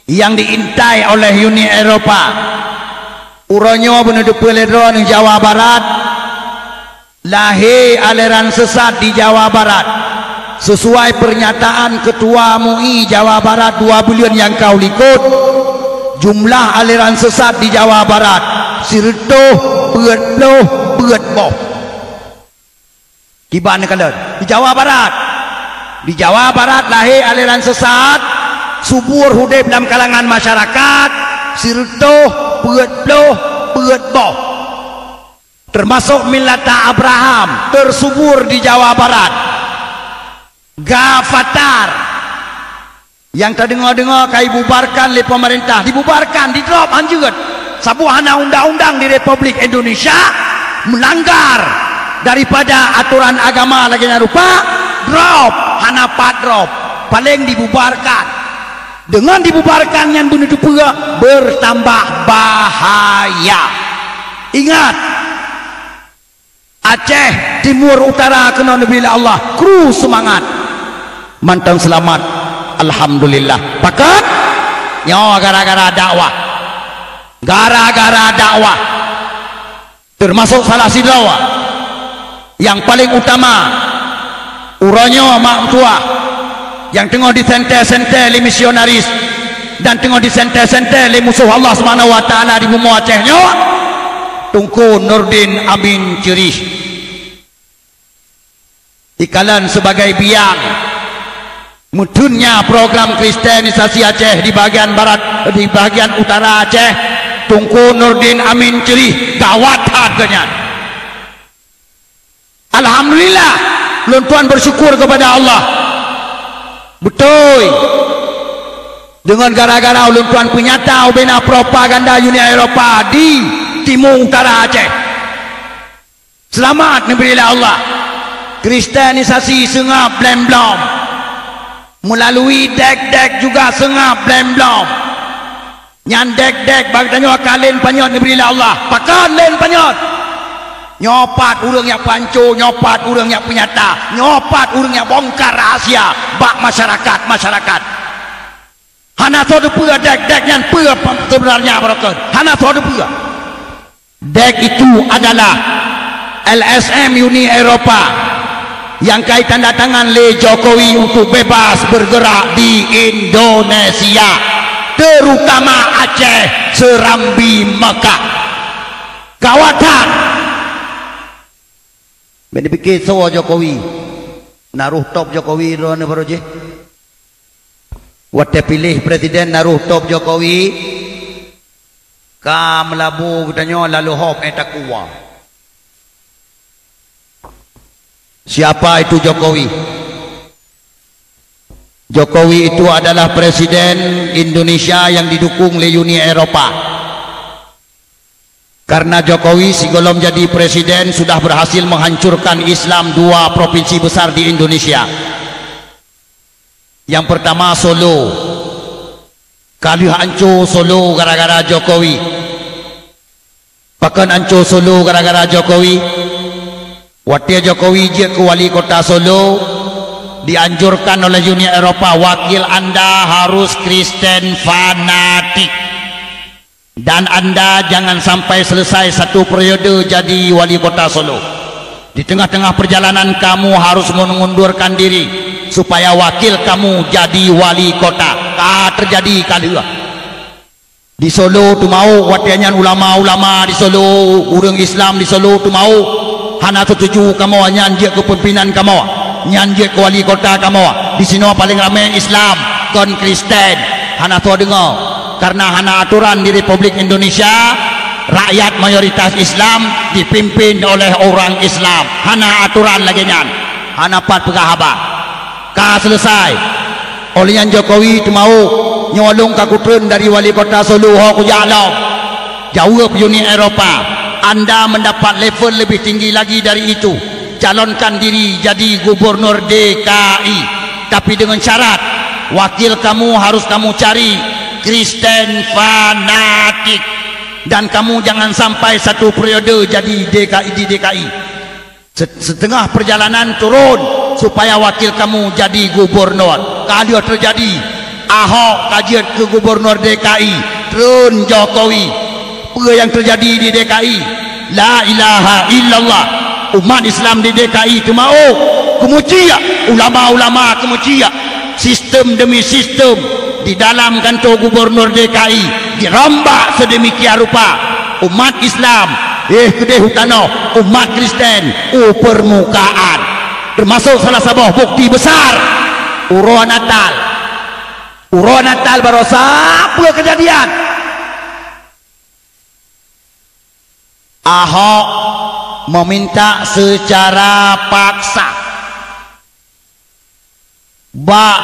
nyang diintai oleh Uni Eropa. Uroe nyoe beuneuteupeu lé droeneuh Jawa Barat, lahé aliran sesat di Jawa Barat. Sesuai pernyataan Ketua MUI Jawa Barat dua buleuen nyang ka u likot, jumlah aliran sesat di Jawa Barat sireutôh peuet ploh peuet boh. Kiban neukalon di Jawa Barat. Di Jawa Barat lahé aliran sesat, subur udeb lam kalangan masyarakat, sireutôh peuet ploh peuet boh. Teumasok Millata Abraham, teusubur di Jawa Barat. Gafatar, nyang tadeungoe-deungoe ka ibubarkan lé peumeurintah, dibubarkan, didrop hanjeuet. Saboh hana undang-undang di Republik Indonesia, meulanggar daripada atoran agama lagée nyan rupa, drop, hana pat drop, paleng dibubarkan. Deungon dibubarkan nyan beuneuteupeu beurtambah bahaya. Ingat, Aceh Timur Utara keunoe neubri lé Allah, kru seumangat. Mantong seulamat, alhamdulillah. Pakon? Nyoe gara-gara dakwah. Gara-gara dakwah. Teumasok salah sidroe nyang paleng utama, uroe nyoe mak meutuwah nyang teungoh disentée-sentée lé misionaris dan teungoh disentée-sentée lé musoh Allah Subhanahu wa Taala di bumoe Aceh nyoe, Teungku Nurdin Amin Ceurih. Ikalon sibagai biang meutheunnya program kristenisasi Aceh di bagian barat, di bagian utara Aceh, Teungku Nurdin Amin Ceurih gawat that geuh nyan. Alhamdulillah, ulôn tuan bersyukur kepada Allah. Beutôi, deungon gara-gara ulôn tuan peunyata ubena propaganda Uni Eropa di Timu Utara Aceh. Seulamat neubri lé Allah. Kristenisasi seungab blém blom. Meulalui dek-dek juga seungab blém blom. Nyan dek-dek bak tanyoe ka lén panyöt neubri lé Allah. Pakon lén panyöt? Nyoe pat ureuëng nyang peuhanco, nyoe pat ureuëng nyang peunyata, nyoe pat ureuëng nyang bongkar rahasia bak masyarakat-masyarakat. Hana soe teupeue dek-dek nyan peue seubeunarnya barokon. Hana soe teupeue. Dek itu adalah L S M Uni Eropa nyang ka itanda tangan lé Jokowi untuk bebas bergerak di Indonesia, terutama Aceh Serambi Mekah. Gawat that! Bèk neupike soe Jokowi, na rooftop Jokowi droeneuh baroe jih. Watèe piléh presiden na rooftop Jokowi, ka meulabu geutanyoe lalu hop éh takue. Siapa itu Jokowi? Jokowi itu adalah presiden Indonesia yang didukung oleh Uni Eropa. Karena Jokowi sigohlom jadi presiden sudah berhasil menghancurkan Islam dua provinsi besar di Indonesia. Yang pertama Solo. Ka lheueh anco Solo gara-gara Jokowi. Pakon anco Solo gara-gara Jokowi? Watèe Jokowi jeuet keu wali kota Solo, dianjurkan oleh Uni Eropa, wakil anda harus Kristen fanatik. Dan anda jangan sampai selesai satu periode jadi wali kota Solo. Di tengah-tengah perjalanan kamu harus mengundurkan diri supaya wakil kamu jadi wali kota. Ka terjadi ka lheueh. Di Solo teumawök watèe nyan ulama-ulama di Solo, ureuëng Islam di Solo teumawök. Hana seutuju kamoe nyan jeuet keu pimpinan kamoe, nyan jeuet keu wali kota kamoe. Disinoe paleng ramè Islam, kon Kristen. Hana soe deungoe, karena hana atoran di Republik Indonesia, rakyat mayoritas Islam dipimpin oleh orang Islam. Hana atoran lagèe nyan. Hana pat peugah haba. Ka selesai. Óh lheueh nyan Jokowi teumawök, nyoe lôn ka kutreun dari wali kota Solo ho kujak lom. Jaweueb Uni Eropa. Anda mendapat level lebih tinggi lagi dari itu. Calonkan diri jadi gubernur D K I. Tapi dengan syarat, wakil kamu harus kamu cari Kristen fanatik. Dan kamu jangan sampai satu periode jadi D K I di D K I. Se-, setengah perjalanan turun supaya wakil kamu jadi gubernur. Ka lheueh terjadi, Ahok ka jeuet keu gubernur D K I, treun Jokowi. Peue nyang terjadi di D K I? La ilaha illallah. Umat Islam di D K I teumawök, keumuciak, ulama-ulama keumuciak. Sistem demi sistem di dalam kantor gubernur D K I dirombak sedemikian rupa. Umat Islam, eh, keudeh u tanoh, umat Kristen u permukaan. Termasuk salah saboh bukti besar, uroe Natal. Uroe Natal barosa, peue keujadian? Ahok meminta secara paksa bak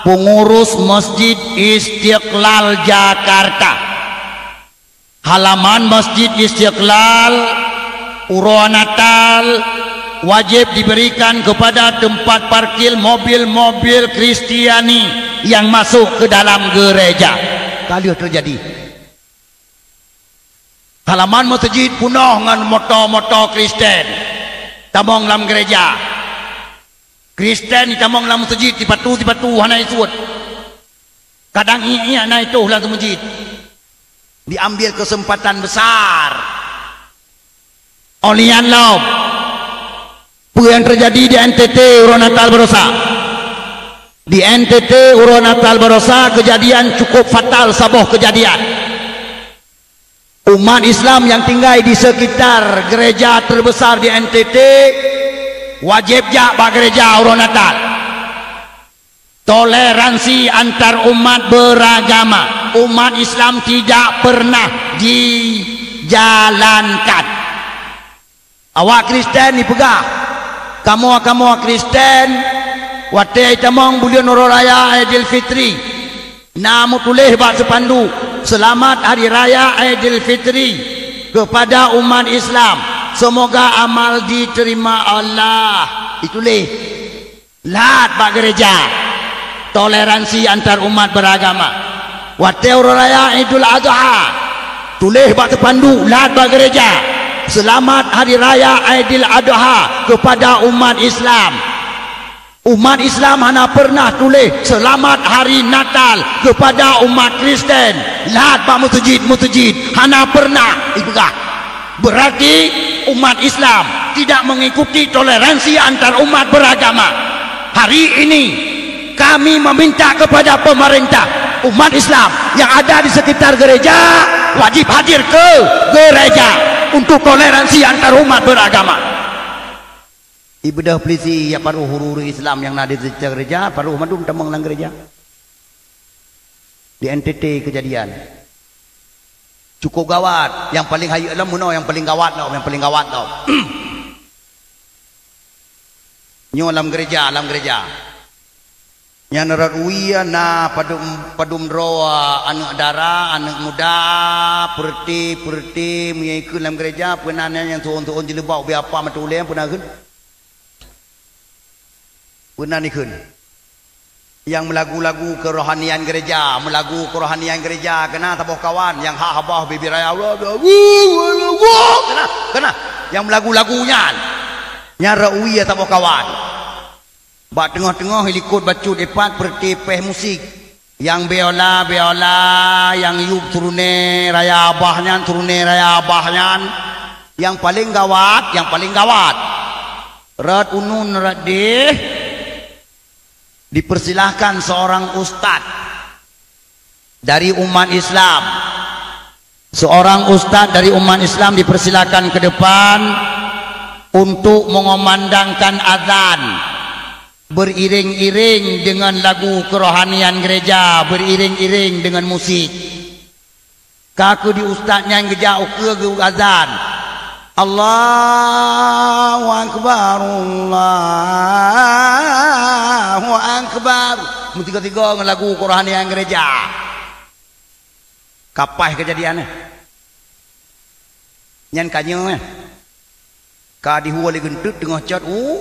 pengurus Masjid Istiqlal Jakarta, halaman Masjid Istiqlal uroe Natal wajib diberikan kepada tempat parkir mobil-mobil Kristiani yang masuk ke dalam gereja. Ka lheueh terjadi. Halaman meuseujid peunoh ngon moto-moto Kristen tamong lam gereja. Kristen jitamong lam meuseujid, sipatu-sipatu hana jisuet. Kadang iék-iék na jitoh lam meuseujid. Diambil kesempatan besar. Óh lheueh nyan lom, peue nyang teujadi di N T T uroe Natal barosa? Di N T T uroe Natal barosa keujadian cukup fatal, saboh keujadian. Umat Islam nyang tinggai di sekitar gereja terbesar di N T T wajéb jak bak gereja uroe Natal. Toleransi antar umat beragama, umat Islam tidak pernah dijalankan. Awak Kristen jipeugah, kamoe-kamoe Kristen watée jitamong buleuen uroe raya Aidilfitri, na meutuléh bak seupanduk, "Selamat Hari Raya Aidilfitri kepada umat Islam. Semoga amal diterima Allah." Jituléh. Lheueh bak gereja, toleransi antar umat beragama. Watée uroe raya Idul Adha, tuléh bak teupanduk lheueh bak gereja, "Selamat Hari Raya Aidil Adha kepada umat Islam." Umat Islam hana pernah tuléh, "Selamat Hari Natal kepada umat Kristen." Lheueh bak meuseujid-meuseujid, hana pernah jipeugah. Berarti umat Islam tidak mengikuti toleransi antar umat beragama. Hari ini kami meminta kepada pemerintah, umat Islam yang ada di sekitar gereja wajib hadir ke gereja untuk toleransi antar umat beragama. Ibeudôh peulisi jak paroh ureuëng Islam nyang na di sekitar gereja, paroh mandum tamong lam gereja. Di N T T keujadian. Cukup gawat. Nyang paleng hayeu lom meunoe, nyang paleng gawat lom, nyang paleng gawat lom. Nyoe lam gereja, lam gereja. Nyan rot wie na padum, padum droe aneuëk dara, aneuëk muda, peureuti-peureuti meunyoe ikheun lam gereja, peue na nyang suon-suon jilbab ubé apa meutuléng, peue na kheun? Peue na ikheun? Nyang meulagu-lagu kerohanian gereja, meulagu kerohanian gereja, keunan saboh kawan nyang hak habah bibir raya, keunan, keunan. Nyang meulagu-lagu nyan. Nyan rot wie saboh kawan. Bak teungoh-teungoh ilikot bacut ipat peureuti péh musik. Nyang biola, biola, nyang yueb turune raya abah nyan, turune raya abah nyan. Nyang paleng gawat, nyang paleng gawat. Rot unun rot deh, dipersilahkan seorang ustaz dari umat Islam. Seorang ustaz dari umat Islam dipersilakan ke depan untuk mengumandangkan azan beriring-iring dengan lagu kerohanian gereja, beriring-iring dengan musik. Ka keuh di ustaz nyan geujak ukeue geu azan. Allahu akbar, Allahu akbar. Meutiga-tiga ngon lagu kerohanian gereja. Ka paih keujadian nyan. Nyan ka nyoe, eh. Ka dihue lé geunteut teungoh cot u,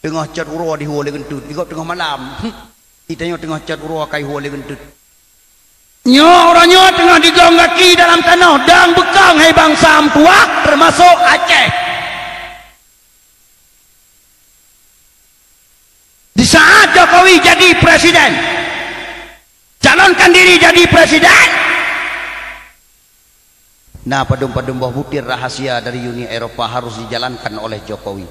teungoh cot uroe dihue lé geunteut. Di gob teungoh malam. Itanyoe teungoh cot uroe ka ihue lé geunteut. Nyoe uroe nyoe teungoh digong gaki dalam tanoh, dang beukong hai bansa meutuwah, teumasok Aceh. Di saat Jokowi jadi presiden, calonkan diri jadi presiden, na padum-padum boh butir rahasia dari Uni Eropa harus dijalankan oleh Jokowi.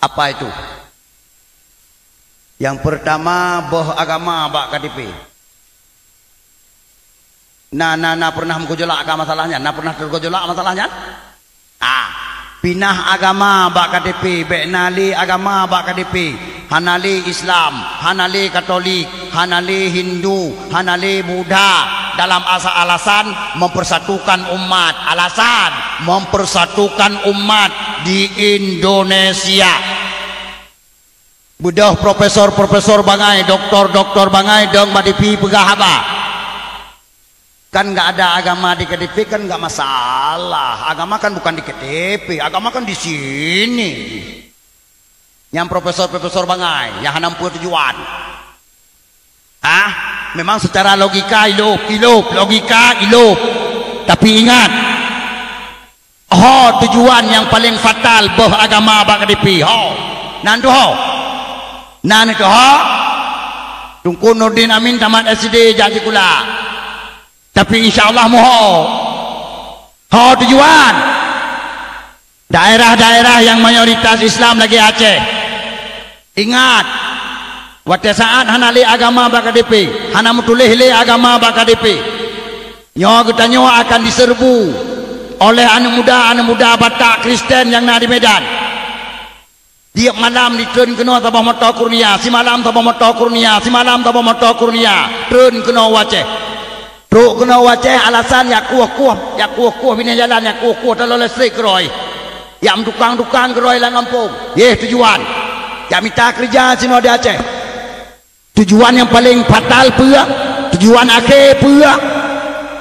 Apa itu? Yang pertama, boh agama bak K T P. Na, na, na pernah meugojolak ka masalah nyan? Na pernah teugojolak masalah nyan? Ah, pinah agama bak K T P, bèk na lé agama bak K T P. Hana lé Islam, hana lé Katolik, hana lé Hindu, hana lé Buddha. Dalam asa-, alasan mempersatukan umat. Alasan mempersatukan umat di Indonesia. Beudôh profesor-profesor bangai, doktor-doktor bangai, dong bak T V peugah haba. Kan nggak ada agama di K T P, kan nggak masalah. Agama kan bukan di K T P, agama kan di sini. Nyang profesor-profesor bangai, nyang hana meupeu tujuan. Ah, memang secara logika ilôp, ilôp, logika ilôp. Tapi ingat, ho tujuan nyang paleng fatal boh agama bak K T P, ho. Nan tu ho. Nan tu ho. Teungku Nurdin Amin tamat S D jak sikula. Tapi insya Allah muho. Ho tujuan. Daerah-daerah nyang mayoritas Islam lagèe Aceh. Ingat, watèe saat hana lé agama bak K T P, hana meutuléh lé agama bak K T P, nyoe geutanyoe akan diseureubu oleh aneuk muda-aneuk muda Batak Kristen nyang na di Medan. Tiep malam ditreun keunoe saboh moto Kurnia, simalam saboh moto Kurnia, simalam saboh moto Kurnia, treun keunoe u Aceh. Trok keunoe u Aceh alasan jak kueh-kueh, jak kueh-kueh binéh jalan, jak kueh-kueh taloe listrik keudroe. Jak meutukang-tukang keudroe lam gampông. Yeh tujuan. Jak mita keureuja sinoe di Aceh. Tujuan nyang paleng fatal peue? Tujuan akhé peue?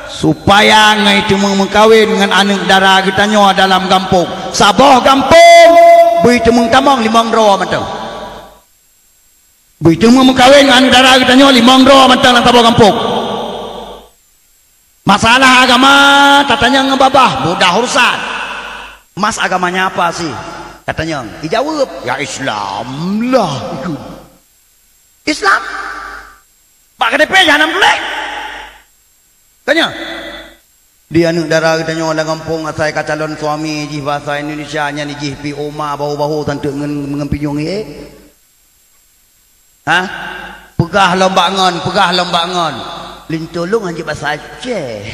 Supaya ngai teumeuh meukawen ngon aneuk dara geutanyoe dalam gampông. Saboh gampông bri teumeuh tamong limong droe mantong. Bri teumeuh meukawen ngon aneuk dara geutanyoe limong droe mantong lam saboh gampông. Masalah agama tatanyong ngon babah, mudah urusan. "Mas, agamanya apa sih?" tatanyong. Ijaweueb, "Ya Islam lah." Islam? Bak K T P jahanam tuléh. Tanya. Di aneuk dara geutanyoe lam gampông asai ka calon suami jih bahasa Indonesia nyan jih pi oma bahu-bahu santeuk ngon, ngon pinyueng ié. Hah? Peugah lom bak ngon, peugah lom bak ngon. Lintô lôn hanjeuet basa Aceh.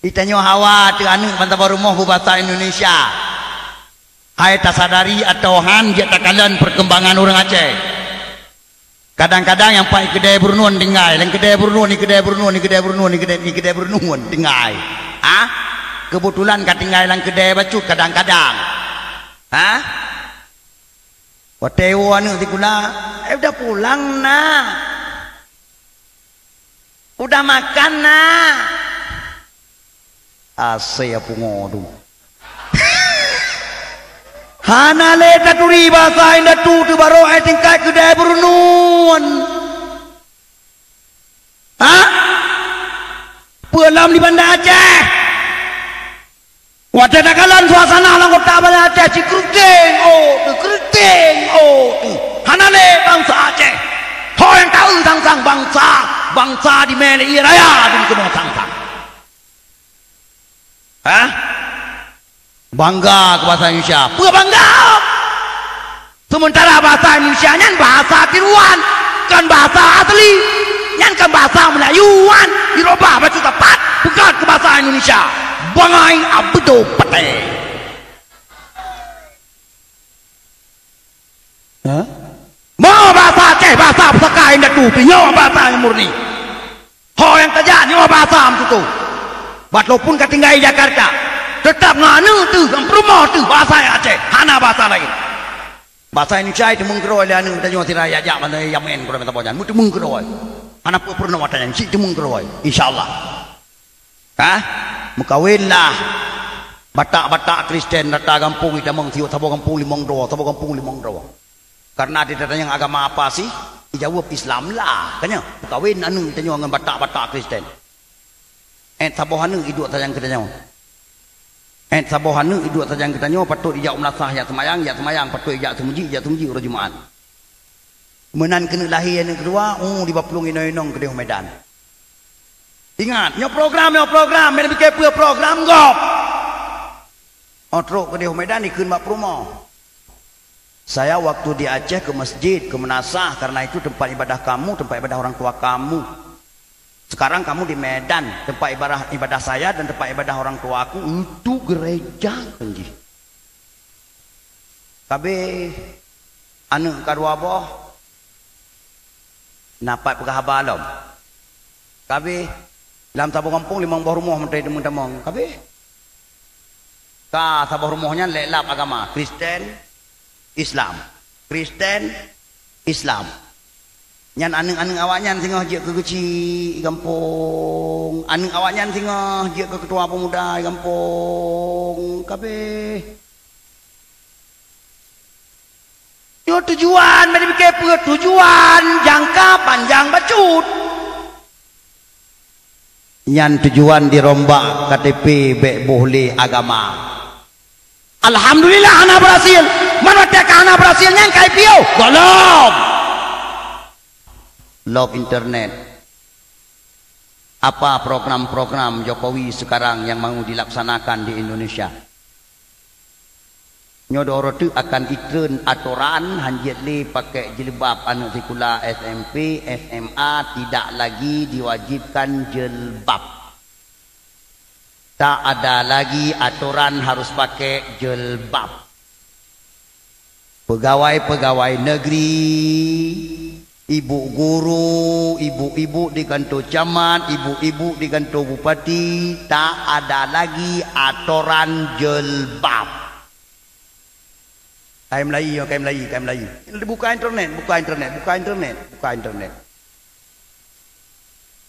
Itanyoe hawa teuh aneuk ban saboh rumoh beubasa Indonesia. Hai tasadari atawa han, jeuet takalon perkembangan ureuëng Aceh. Kadang-kadang nyang pat i keudè Brunun tinggai, lam keudè Brunun, i keudè Brunun, i keudè Brunun, i keudè, i keudè Brunun tinggai. Ha? Keubeutulan ka tinggai lam keudè bacut kadang-kadang. Ha? Watèe woe aneuk sikula, "Eh, udah pulang, Nak? Udah makan, Nak?" Asai pungo tu. Hana lé taturi basa indatu teuh barô ai tingkat keudè Brunun. Ha? Peue lom di Banda Aceh? Watèe takalon suasana lam kota Banda Aceh, ci keureuteng, oh, teuh keureuteng, oh, teuh. Hana lé bansa Aceh. Ho nyang taeu sang-sang bansa, bansa dimé lé ie raya dum keunoe sang-sang. Hah? Bangga keu basa Indonesia. Peue bangga? Sementara bahasa Indonesia nyan bahasa tiruan, kon bahasa asli. Nyan kon bahasa Melayu nyan, dirubah bacut sapat, peugöt keu bahasa Indonesia. Bangai abeudoh patéh. Ha? Mo bahasa Aceh, bahasa pusaka indatu, nyoe bahasa nyang murni. Ho nyang tajak nyoe bahasa meututoe. Walaupun ka tinggai di Jakarta, teutap ngon aneuk teuh, ngon peurumoh teuh bahasa Aceh, hana bahasa laén. Bahasa Indonesia iteumeung keudroe lé aneuk tanyoe sira jak-jak banda Yamen keudroe meutabah nyan, meuteumeung keudroe. Hana peue peurunoe watèe nyan, cit teumeung keudroe, insya Allah. Hah? Meukawen lah. Batak-Batak Kristen rata gampông jitamong, saboh gampông limong droe, saboh gampông limong droe. Karena ditanyong agama apa sih? Dijaweueb Islam lah. Kan nyo? Meukawen aneuk tanyoe ngon Batak-Batak Kristen. Eh, saboh aneuk iduek tajang keu tanyoe. Eh, saboh aneuk iduek tajang keu tanyoe, patôt ijak u meulasah jak seumayang, jak seumayang patôt ijak seumeujik, jak seumeujik uroe Jumat. Meunan keuneuk lahé aneuk keudua, uh, diba plueng inong-inong keudeh u Medan. Ingat, nyoe program, nyoe program, meunan pike peue program gob. Oh, trok keudeh u Medan dikheun bak peurumoh. Saya waktu di Aceh ke masjid, ke meunasah, karena itu tempat ibadah kamu, tempat ibadah orang tua kamu. Sekarang kamu di Medan, tempat ibadah, ibadah saya dan tempat ibadah orang tua aku itu gereja, kan jih. Kabeh aneuk ka dua boh, na pat peugah haba lom. Kabeh lam saboh gampông limong boh rumoh meuteumé-teumé. Kabeh ka saboh rumoh nyan lhèe lap agama, Kristen, Islam. Kristen, Islam. Nyan aneuk-aneuk awaknyan singoh jeuet keu keuchik gampông, aneuk awaknyan singoh jeuet keu keutua peumuda gampông, kabeh. Nyoe tujuan, bak jipike peue tujuan jangka panjang bacut. Nyan tujuan dirombak K T P bèk boh lé agama. Alhamdulillah hana berhasil. Man watèe ka hana berhasil nyan ka I P O. Gohlom. Lom internet. Apa program-program Jokowi sekarang yang mau dilaksanakan di Indonesia? Nyoe dua uroe teuk akan itreun atoran hanjeuet lé pakèk jilbab aneuk sikula S M P, S M A tidak lagi diwajibkan jilbab. Tak ada lagi atoran harus pakai jilbab. Pegawai-pegawai negeri, ibu guru, ibu-ibu di kantor camat, ibu-ibu di kantor bupati, tak ada lagi atoran jilbab. Kai Melayu, kai Melayu, kai Melayu. Buka internet, buka internet, buka internet, buka internet.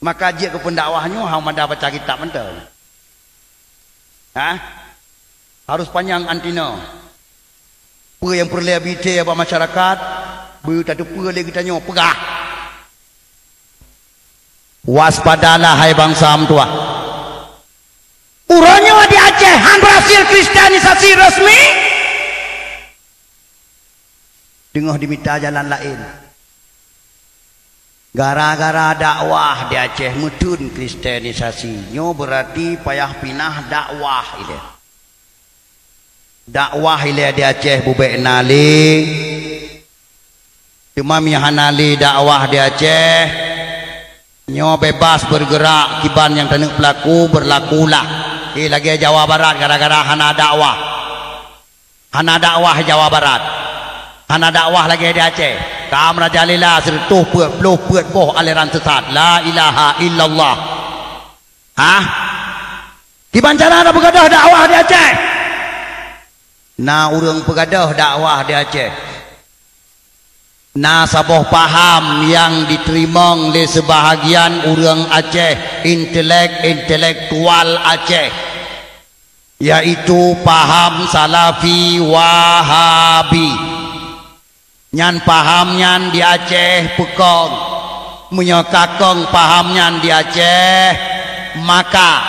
Maka jeuet keu pendakwah nyoe hana mada baca kitab mantong. Hah? Harus panyang antina. Peue nyang peureulèe bri bak masyarakat, beu tateupeue lé geutanyoe peugah. Waspadalah hai bansa meutuwah. Uroe nyoe di Aceh han berhasil kristenisasi resmi, teungoh dimita jalan laén. Gara-gara dakwah di Aceh meuteun kristenisasi, nyoe beurati payah pinah dakwah ilèe. Dakwah ilèe di Aceh bubèk na lé. Teuma meunyo hana lé dakwah di Aceh, nyoe bebas bergerak, kiban nyang taneuk peulaku, berlakulah. Eh, lagèe Jawa Barat gara-gara hana dakwah. Hana dakwah Jawa Barat. Hana dakwah lagèe di Aceh. Ka merajalela sireutôh peuet ploh peuet boh aliran sesat. La ilaha illallah. Hah? Kiban cara na peugadôh dakwah di Aceh? Na ureueng peugadôh dakwah di Aceh. Na saboh paham nyang jiteurimong lé seubahagian ureueng Aceh, intelek-intelektual Aceh, yaitu paham Salafi Wahabi. Nyan paham nyan di Aceh peukong. Meunyoe ka kong paham nyan di Aceh, maka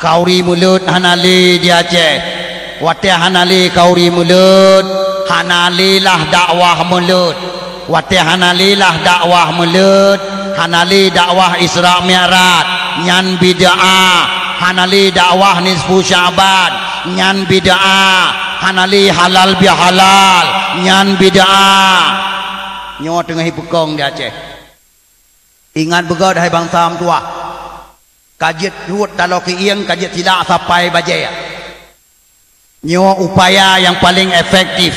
khauri mulod hana lé di Aceh. Watèe hana lé khauri mulod, hana lé lah dakwah mulod. Watèe hana lé lah dakwah mulod, hana lé dakwah Isra Mi'raj, nyan bid'ah. Hana lé dakwah nisfu Sya'ban, nyan bid'ah. Hana lé halal bihalal, nyan bid'ah. Nyoe teungoh ipeukong di Aceh. Ingat beugöt, hai bansa meutuwah. Ka jeuet rhot taloe keuieng, ka jeuet silak sapai bajèe. Nyoe upaya nyang paleng efektif.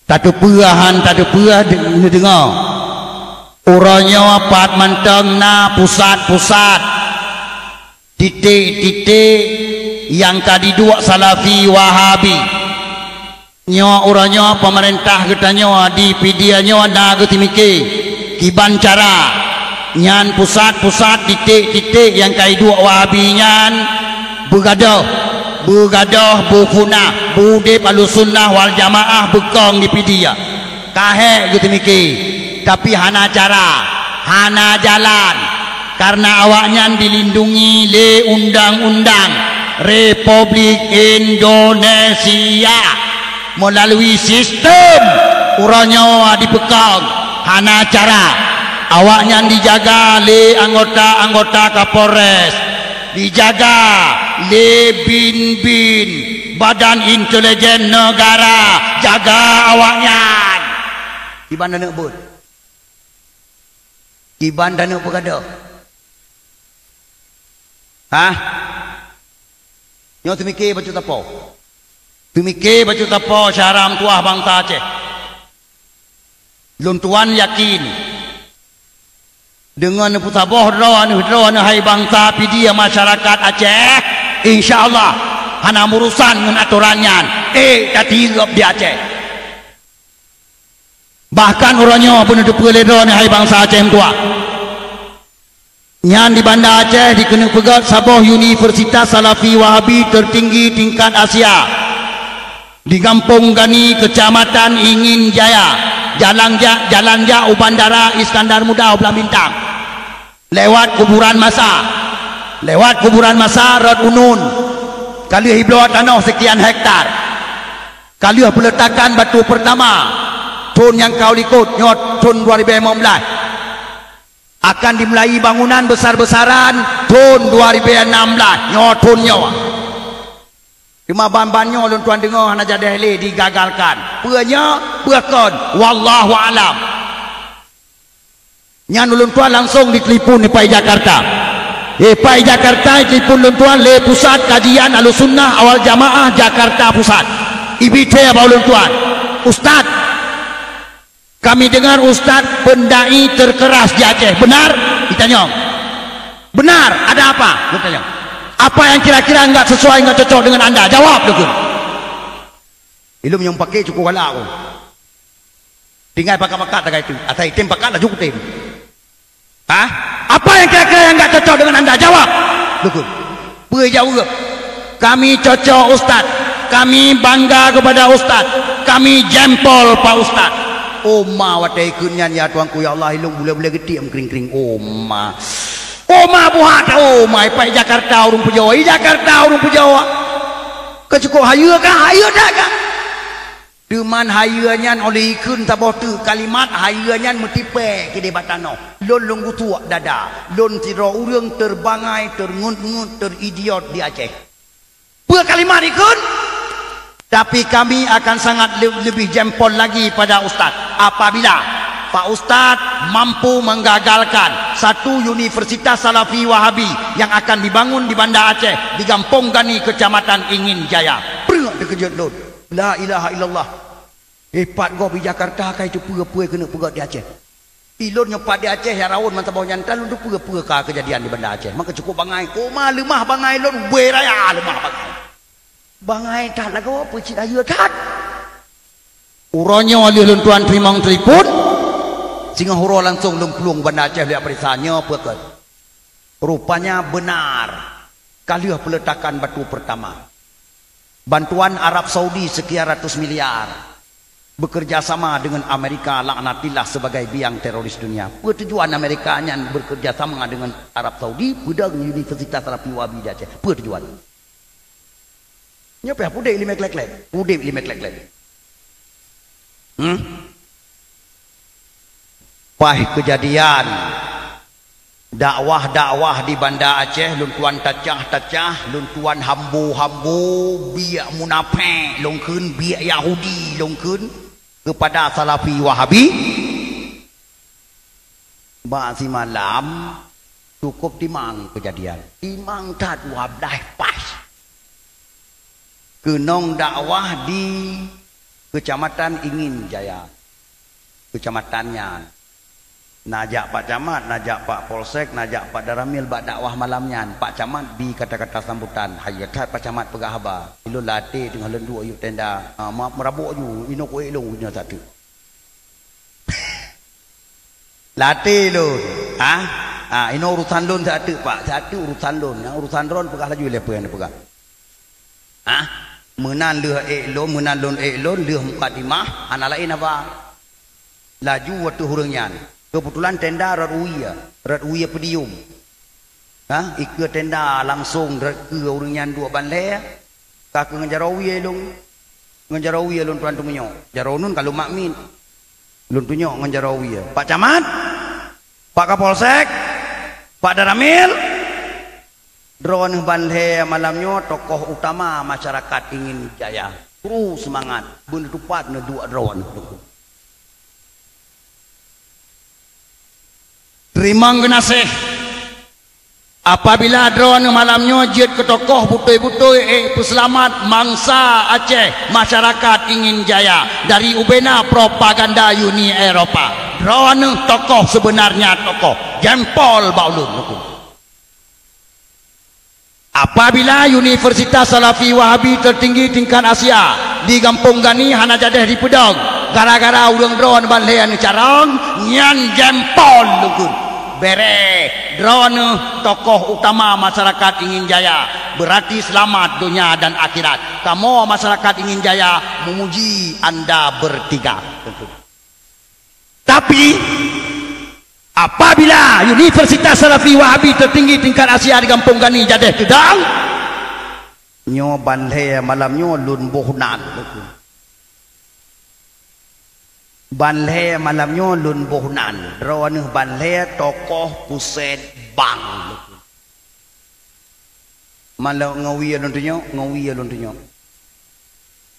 Tateupeue han tateupeue de-, neudeungoe. Uroe nyoe pat mantong na pusat-pusat, titik-titik nyang ka jiduek Salafi Wahabi. Nyoe uroe nyoe peumeurintah geutanyoe di Pidie nyoe na geuteumike kiban cara Nyan pusat-pusat titik-titik nyang ka iduek Wahabi nyan beugadôh, beugadôh, beupunah, beuudeb Ahlussunnah wal Jamaah beukong di Pidie. Ka hék geuteumike, tapi hana cara, hana jalan, kareuna awaknyan dilindungi lé undang-undang Republik Indonesia. Meulalu sistem uroe nyoe dipeukong, hana cara. Awaknyan dijaga lé anggota-anggota Kapolres, dijaga lé bin-bin Badan Intelijen Negara, jaga awaknyan. Kiban aneuk beuet. Kiban aneuk peugadôh. Hah? Nyoe teumike bacut tapo. Teumike bacut tapo syara meutuah bansa Aceh. Lôn tuan yakin, deungon neupeusaboh droe aneuk droe aneuk hai bansa Pidie masyarakat Aceh, insya Allah hana meurusan ngon atoran nyan. Eh, tatireup di Aceh. Bahkan uroe nyoe peuneuteupeue lé droeneuh hai bansa Aceh meutuah. Nyan di Banda Aceh dikeuneuk peugét saboh universitas Salafi Wahabi tertinggi tingkat Asia. Di Gampông Gani, Kecamatan Ingin Jaya, jalan jak, jalan jak u Bandara Iskandar Muda u Blang Bintang. Lewat kuburan masa. Lewat kuburan masa rot unun. Ka lheueh ibloe tanoh sekian hektar. Ka lheueh peuletakan batu pertama. Thon nyang ka u likot, nyoe thon dua ribu lima belas. Akan dimulai bangunan besar-besaran thon dua ribu enam belas, nyoe thon nyoe. Teuma ban-ban nyoe lôn tuan deungoe hana jadeh lé digagalkan. Peue nyoe? Peue kon? Wallahu alam. Nyan ulôn tuan langsong ditelepon ipai Jakarta. Ipai Jakarta ditelepon lôn tuan lé Pusat Kajian Ahlussunnah Wal Jamaah Jakarta Pusat. Ibi thée bak ulôn tuan, "Ustaz, kami dengar Ustaz pendai terkeras di Aceh. Benar?" Itanyong. "Benar, ada apa?" Itanyong. "Apa yang kira-kira enggak sesuai, enggak cocok dengan anda? Jawab," dukun. Ilom nyang pakai cukup galak aku. Tinggai pakat-pakat tagai tu. Asai tem pakat laju tem. Hah? Apa yang kira-kira yang enggak cocok dengan anda? Jawab. Dukun. Peue jaweueb? "Kami cocok, Ustaz. Kami bangga kepada Ustaz. Kami jempol, Pak Ustaz." Oh ma, watée ikheun nyan, ya Tuhanku, ya Allah, ilong bulée-bulée geuti am kring-kring. Oh ma. Oh ma, buhat. Oh ma, ipai Jakarta ureuëng peujawa. I Jakarta ureuëng peujawa. Keucukup hayeue kah? Hayeue that kah? Teuma hayeue nyan óh lheueh ikheun saboh teuk kalimat, hayeue nyan meutipée keudeh bak tanoh. Lôn lôn geutuek dada, lôn sidroe ureuëng terbangai, teungeut-ngeut, teridiot di Aceh. Peue kalimat ikheun? "Tapi kami akan sangat le-, lebih jempol lagi pada Ustaz apabila Pak Ustaz mampu menggagalkan satu universitas Salafi Wahabi yang akan dibangun di Banda Aceh, di Gampông Gani, Kecamatan Ingin Jaya." Preuek teukeujot lôn. La ilaha illallah. Eh, pat gob i Jakarta kai teupeue peue keuneuk peugét di Aceh. Ilôn nyoe pat di Aceh ya rawon mantong boh nyan tan lôn teupeue peue ka keujadian di Banda Aceh. Maka cukup bangai. Koma leumah bangai lôn, ubé raya leumah bangai. Bangai that lagoe peucit ayeue that. Uroe nyoe lheueh lôn tuan teurimong telepon, singoh uroe langsong lôn plueng Banda Aceh lé peuriksa nyoe peue keuh. Rupanya benar, ka lheueh peuletakan batu pertama. Bantuan Arab Saudi sekian ratus miliar, bekerja sama dengan Amerika laknatillah sebagai biang teroris dunia. Peue tujuan Amerika nyan bekerja sama dengan Arab Saudi, peudong Universitas Salafi Wahabi di Aceh? Peue tujuan? Nyoe pih udeb limai klek-klek. Udeb limai klek-klek. Hmm? Paih keujadian dakwah-dakwah di Banda Aceh, lôn tuan tacah-tacah, lôn tuan hambo-hambo, biek munafék lôn kheun, biek Yahudi lôn kheun keupada Salafi Wahabi. Bak simalam cukup timang keujadian. Timang that dua blaih paih. Keunong dakwah di Kecamatan Ingin Jaya. Kecamatan nyan. Najak Pak Camat, najak Pak Polsek, najak Pak Daramil bak dakwah malam nyan. Pak Camat bi kata-kata sambutan. Hayeue that Pak Camat peugah haba. Ilôn latée teungoh lôn duek yue tenda. Ah, ma-, meurabok ju, inoe kuék lôn nyoe satu. Latée lôn. Ha? Ha, inoe urusan lôn siat teuk, Pak. Siat teuk urusan lôn. Nyang urusan droeneuh peugah laju lé peue nyang neupeugah. Ha? Meunan lheueh ék lôn, meunan lôn ék lôn, lheueh mukadimah, hana laén haba. Laju ateueh ureuëng nyan. Keubeutulan tenda rot wie, rot wie podium. Ha? Ikeue tenda langsong rot keue ureuëng nyan duek ban lhée. Ka keuh ngon jaroe wie lôn. Ngon jaroe wie lôn tuan teumeunyoe. Jaroe nun ka lôn mak miet. Lôn tunyok ngon jaroe wie. Pak Camat, Pak Kapolsek, Pak Danramil, droeneuh ban lhée malam nyoe tokoh utama masyarakat Ingin Jaya. Kru seumangat, beuneutupat neuduek droeneuh. Teurimong geunaséh. Apabila droeneuh malam nyoe jeuet keu tokoh beutôi-beutôi ék peuseulamat bansa Aceh, masyarakat Ingin Jaya dari ubena propaganda Uni Eropa, droeneuh tokoh seubeunarnya tokoh, jempol bak ulôn. Apabila Universitas Salafi Wahabi tertinggi tingkat Asia di Gampông Gani hana jadeh dipeudong gara-gara ureuëng droeneuh ban lhée neucarông, nyan jempol lôn kheun. Béréh, droeneuh tokoh utama masyarakat Ingin Jaya, beurati seulamat donya dan akhirat. Kamoe masyarakat Ingin Jaya meumuji anda beurtiga. Tapi, apabila Universitas Salafi Wahabi tertinggi tingkat Asia di Gampông Gani jadeh teudong, nyoe ban lhée malam nyoe lôn boh nan. Ban lhée malam nyoe lôn boh nan, droeneuh ban lhée tokoh pusét bank. Malam ngon wie lôn tunyok, ngon wie lôn tunyok.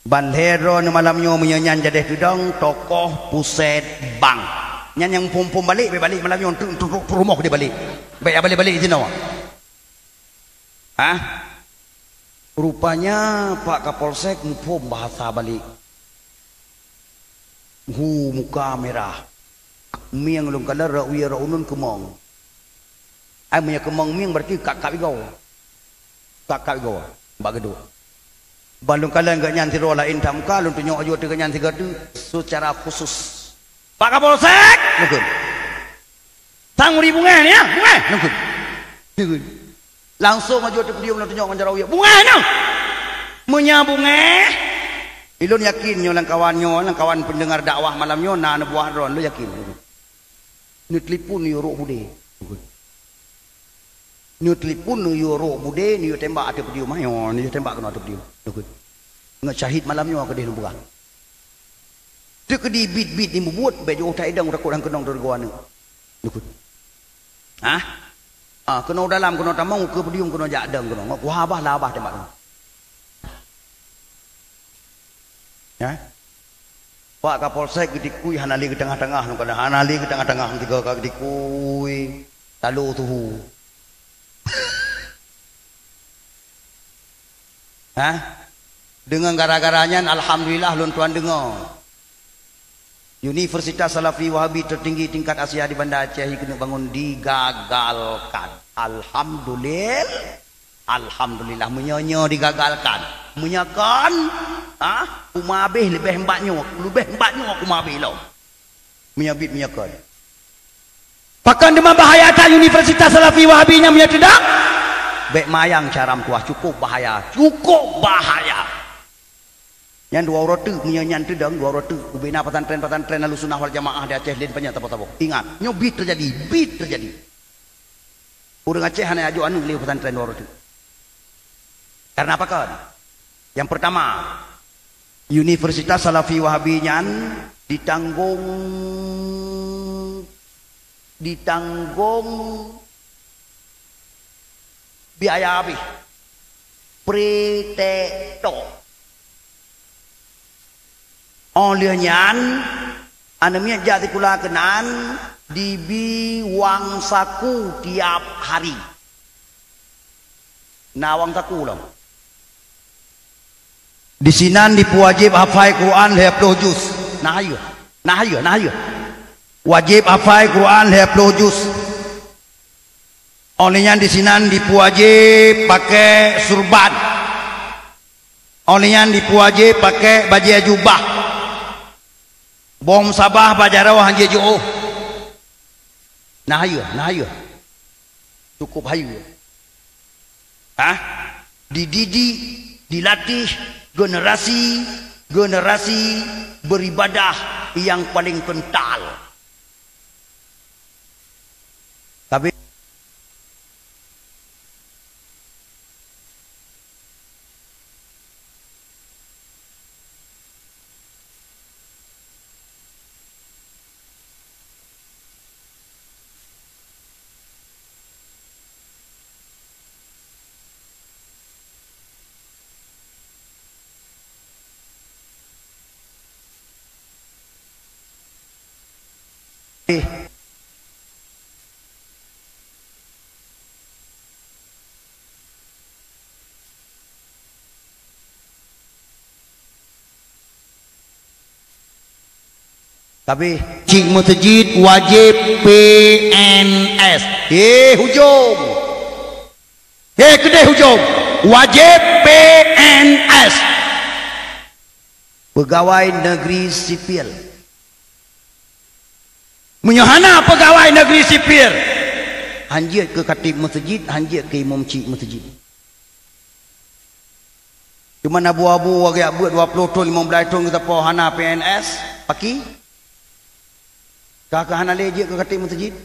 Ban lhée droeneuh malam nyoe meunyoe nyan jadeh teudong tokoh pusét bank. Nyan nyang phom-phom balek, bék balek malam nyoe, tu, tu, tu, tu rumoh deh balek. Bék ya balek-balek sinoe. Hah? Rupanya Pak Kapolsek muphom bahasa balek. Hu muka mirah. Mieng lôn kalon rot wie rot uneun keumong. Ai meunyoe keumong mieng berarti kap-kap igoe. Kap-kap igoe bak geuduek. Ban lôn kalon gobnyan sidroe laén that muka, lôn tunyok aju ateueh gobnyan sigoe teuk secara khusus. "Pak Kapolsek!" Lôn kheun. "Sang uri bungéh nyoe, bungéh!" Lôn kheun. Langsong aju ateueh podium lôn tunyok ngon jaroe wie. "Bungéh nyoe! Meunyoe bungéh!" Ilôn yakin nyoe lamkawan nyoe, lamkawan pendengar dakwah malam nyoe na neubuah droe, lôn yakin. Neutelepon neuyue rôk budé. Neutelepon neuyue rôk budé, neuyue tembak ateueh podium. Ayo, neuyue tembak keunoe ateueh podium. Lôn kheun. Ngon syahid malam nyoe keudeh lôn peugah. Teukeudi bit-bit di mubuet, bék jiôh taidong takot han keunong teureugôh aneuk. Lôn kheun. Hah? Ah, keunoe dalam, keunoe tamong, keu podium, keunoe jak dong, keunoe. Ngon kuhabah, labah tembak keunoe. Ya? Pak Kapolsek geutikui hana lé geuteungoh-teungoh, ngon keunoe hana lé geuteungoh-teungoh, tiga ka geutikui. Talo suhu. Hah? Deungon gara-gara nyan, alhamdulillah, lôn tuan deungoe. Universitas Salafi Wahabi tertinggi tingkat Asia di Banda Aceh keuneuk bangun digagalkan. Alhamdulil-, alhamdulillah, meunyoe nyoe digagalkan. Meunyoe kon, ha, kumahabéh leubeh mbak nyoe, leubeh mbak nyoe kumahabéh lom. Meunyoe bit meunyoe kon. Pakon teuma bahaya that Universitas Salafi Wahabi nyan meunyoe teudong? Bék mayang cara meutuah, cukup bahaya, cukup bahaya. Nyan dua uroe teuk, meunyoe nyan teudong dua uroe teuk, ubena pesantren-pesantren Ahlussunnah wal Jamaah di Aceh laén panyang saboh-saboh. Ingat, nyoe bit teujadi, bit teujadi. Ureuëng Aceh hana ajok aneuk lé pesantren dua uroe teuk. Karena apa kon? Yang pertama, Universitas Salafi Wahabi nyan ditanggong, ditanggong biaya habéh. Pretek tok. Óh lheueh nyan, aneuk miet jak sikula keunan dibi wang saku tiap hari. Na wang saku lom. Disinan dipeuwajéb hafai Quran lhée ploh juz. Na hayeue, na hayeue, na hayeue. Wajéb hafai Quran lhée ploh juz. Óh lheueh nyan disinan dipeuwajéb pakai surban. Óh lheueh nyan dipeuwajéb pakai bajée jubah. Bom sabah bak jaroe han jijoh. Nah, hayeu, nah, hayeu. Cukup hayeu. Hah? Dididik, dilatih generasi, generasi beribadah yang paling kental. Tapi Tapi cik meuseujid wajéb P N S. Eh, hujông. Eh, keudeh hujông. Wajéb P N S. Pegawai negeri sipil. Meunyoe hana pegawai negeri sipil, hanjeuet keu khatib meuseujid, hanjeuet keu imum cik meuseujid. Teuma abu-abu wagée beuet dua ploh thon, limong blaih thon geutanyoe hana P N S, paki? Ka keuh hana lé jeuet keu khatib meuseujid?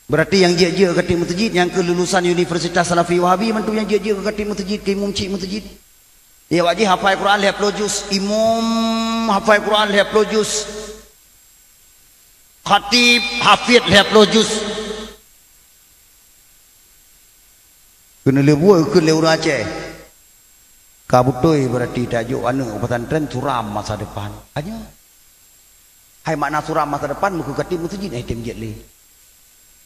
Berarti nyang jeuet-jeuet keu khatib meuseujid, nyang keuh lulusan Universitas Salafi Wahabi, mantu nyang jeuet-jeuet keu khatib meuseujid, keu imum cik meuseujid. Ya, wajéb hafai Quran lhée ploh juz, imum hafai Quran lhée ploh juz, khatib hafid lhée ploh juz. Keuneulheueh buet keu lé ureuëng Aceh. Ka beutôi berarti tajok aneuëk u pesantren suram masa depan. Hanya. Hai makna suram masa depan, meukeu khatib meuseujid ai tem jeuet lé.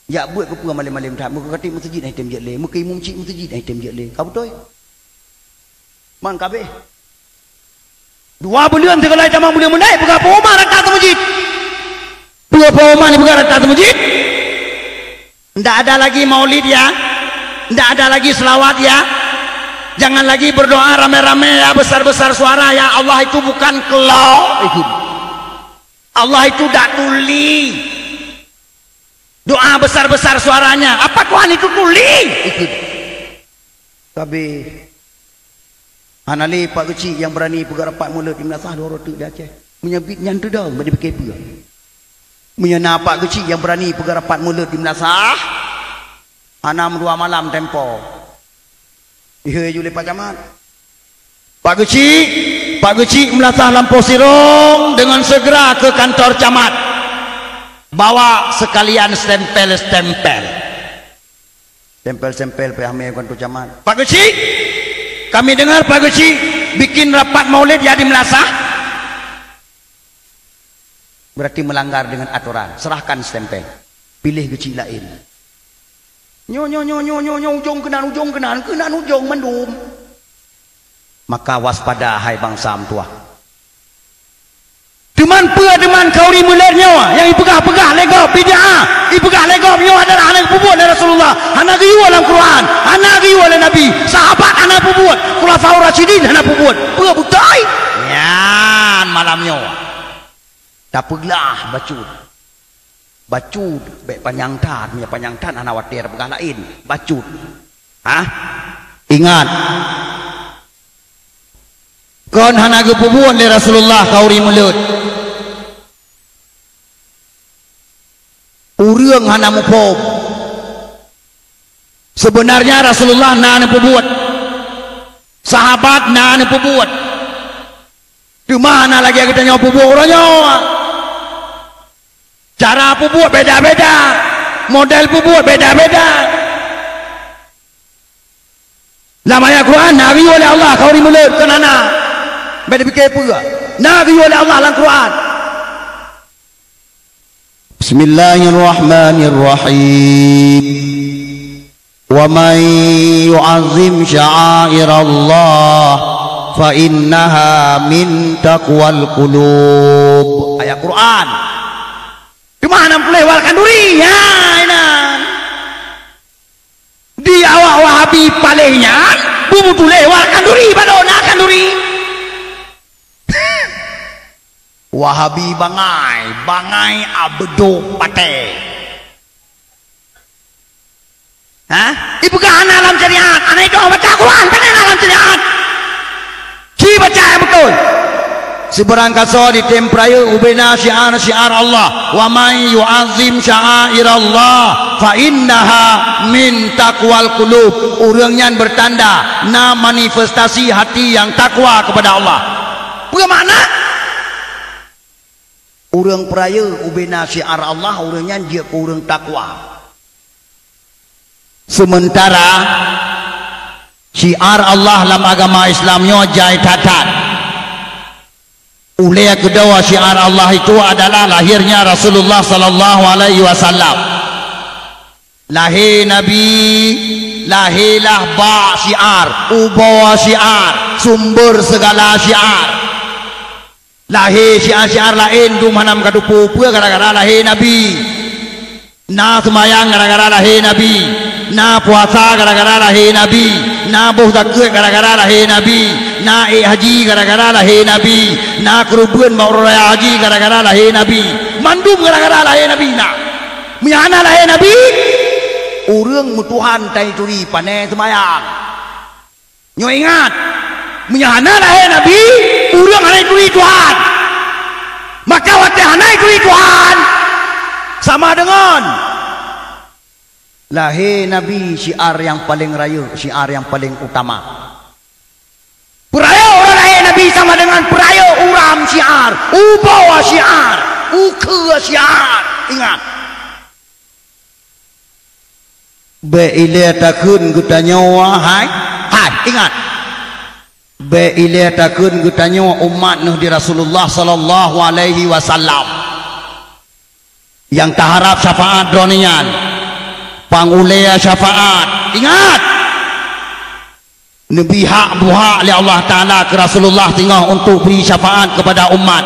Jak beuet keu peue malém-malém that, meukeu khatib meuseujid ai tem jeuet lé, meukeu imum cik meuseujid ai tem jeuet lé. Ka beutôi. Man kabeh. Dua buleuen sigohlom tamong buleuen meunai, peugah peuma rata teumeujid. Peue peuma ni peugah rata teumeujid? Ndak ada lagi maulid ya. Ndak ada lagi selawat ya. Jangan lagi berdoa ramai-ramai ya, besar-besar suara ya. Allah itu bukan kelo. Ikut. Allah itu dak tuli. Doa besar-besar suaranya. Apa Tuhan itu tuli? Ikut. Tapi hana lé Pak Geuchik nyang beurani peugah rapat mulod di meunasah dua rot teuk di Aceh. Meunyoe biet nyan teudong, bak dipike peue. Meunyoe na Pak Geuchik nyang beurani peugah rapat mulod di meunasah, hana meudua malam tempo. Ihé ju lé Pak Camat. Pak Geuchik, Pak Geuchik meunasah lampôh sirong dengan segera ke kantor camat. Bawa sekalian stempel-stempel. Stempel-stempel payah mé bukan tu camat. Pak Geuchik, kami dengar Pak Geuchik bikin rapat maulid ya di meunasah. Berarti melanggar dengan aturan. Serahkan stempel. Pilih geuchik laén. Nyo, nyo, nyo, nyo, nyo, nyo, ujong keunan, ujong keunan, keunan ujong mandum. Maka waspada, hai bansa meutuwah. Teuma peue teuma khauri mulod nyoe nyang ipeugah-peugah lé gob bid'ah, ipeugah lé gob nyoe adalah hana geupeubuet lé Rasulullah, hana geuyue lam Quran, hana geuyue lé Nabi, sahabat hana peubuet, khulafaur rasyidin hana peubuet. Peue beutôi? Nyan malam nyoe. Tapeuglah bacut. Bacut, bék panyang that, meunyoe panyang that hana watée tapeugah laén. Bacut. Hah? Ingat. Kon hana geupeubuet lé Rasulullah khauri mulod. Ureuëng hana muphom. Sebenarnya Rasulullah na neupeubuet. Sahabat na neupeubuet. Teuma hana lagée geutanyoe peubuet uroe nyoe. Cara peubuet beda-beda. Model peubuet beda-beda. Lam ayat Quran, na geuyue lé Allah khauri mulod, kon hana. Bék dipike peue. Na geuyue lé Allah lam Quran. Bismillahirrahmanirrahim. Wa man yu'azzim sya'airallah fa innaha min taqwal qulub. Ayat Quran. Teuma hana tuléh wal khanduri. Ya, inan. Di awak Wahabi paléh nyan, beutuléh wal khanduri, padahai na khanduri. Wahabi bangai, bangai abeudoh patéh. Hah? Ipeugah hana lam syariat, hana itu baca Quran, hana lam syariat. Ci baca nyang beutôi. Sibarang kasoe ditém peurayeuk ubena syiar-syiar Allah. "Wa man yu'azzim sya'airallah fa innaha min taqwal qulub." Ureuëng nyan bertanda na manifestasi hati yang takwa kepada Allah. Peue makna? Ureuëng peurayeuk ubena syiar Allah, ureuëng nyan jeuet keu ureuëng takwa. Sementara syiar Allah lam agama Islam nyoe jai that-that. Ulée keudua syiar Allah itu adalah lahirnya Rasulullah sallallahu alaihi wasallam. Lahé Nabi, lahé lah bak syiar, uboe syiar, sumber segala syiar. Lahé syiar-syiar laén dum hana meukateupeue peue gara-gara lahé Nabi. Na seumayang gara-gara lahé Nabi. Na puasa gara-gara lahé Nabi. Na boh zakeuet gara-gara lahé Nabi. Na ék haji gara-gara lahé Nabi. Na keureubeuen bak uroe raya haji gara-gara lahé Nabi. Mandum gara-gara lahé Nabi na. Meunyo hana lahé Nabi, ureuëng meutuhan tai turi pané seumayang. Nyoe ingat, meunyo hana lahé Nabi, ureuëng hana jituri Tuhan. Maka watée hana jituri Tuhan, sama deungon lahé Nabi syiar nyang paleng rayeuk, syiar nyang paleng utama. Peurayeuk uroe lahé Nabi sama deungon peurayeuk uram syiar, uboe syiar, ukeue syiar. Ingat. Bék ilée takheun geutanyoe, hai, hai, ingat. Bék ilée takheun geutanyoe umat neuh di Rasulullah sallallahu alaihi wasallam. Nyang taharab syafaat droeneuh nyan, pang ulée syafaat. Ingat! Neubri hak buhak lé Allah Taala keu Rasulullah singoh untuk bri syafaat keupada umat.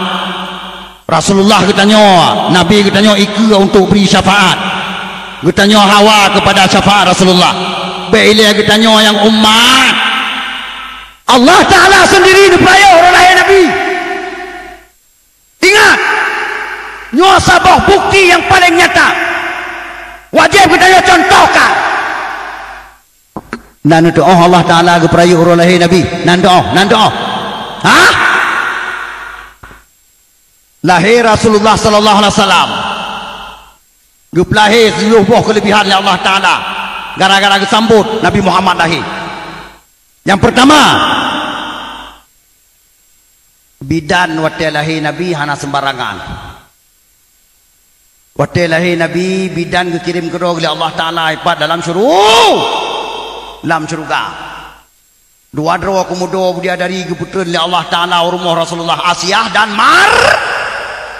Rasulullah geutanyoe, Nabi geutanyoe ikeue untuk bri syafaat. Geutanyoe hawa keupada syafaat Rasulullah. Bék ilée geutanyoe nyang umat. Allah Taala seundiri neupeurayeuk uroe lahé Nabi. Ingat, nyoe saboh bukti nyang paleng nyata. Wajéb geutanyoe contohkan. Na neutuoh Allah Taala geupeurayeuk uroe lahé Nabi? Na neutuoh, na neutuoh. Hah? Lahé Rasulullah sallallahu alaihi wasallam. Geupeulahé siplôh boh keuleubihan lé Allah Taala gara-gara geusambot Nabi Muhammad lahé. Nyang peurtama, bidan watée lahé Nabi hana seumbarangan. Watée lahé Nabi, bidan geukirém keudroe lé Allah Taala ipat dalam syuru-, lam syeuruga. Dua droe keumudo bidadari geupeutreun lé Allah Taala u rumoh Rasulullah, Asiah dan Mar-,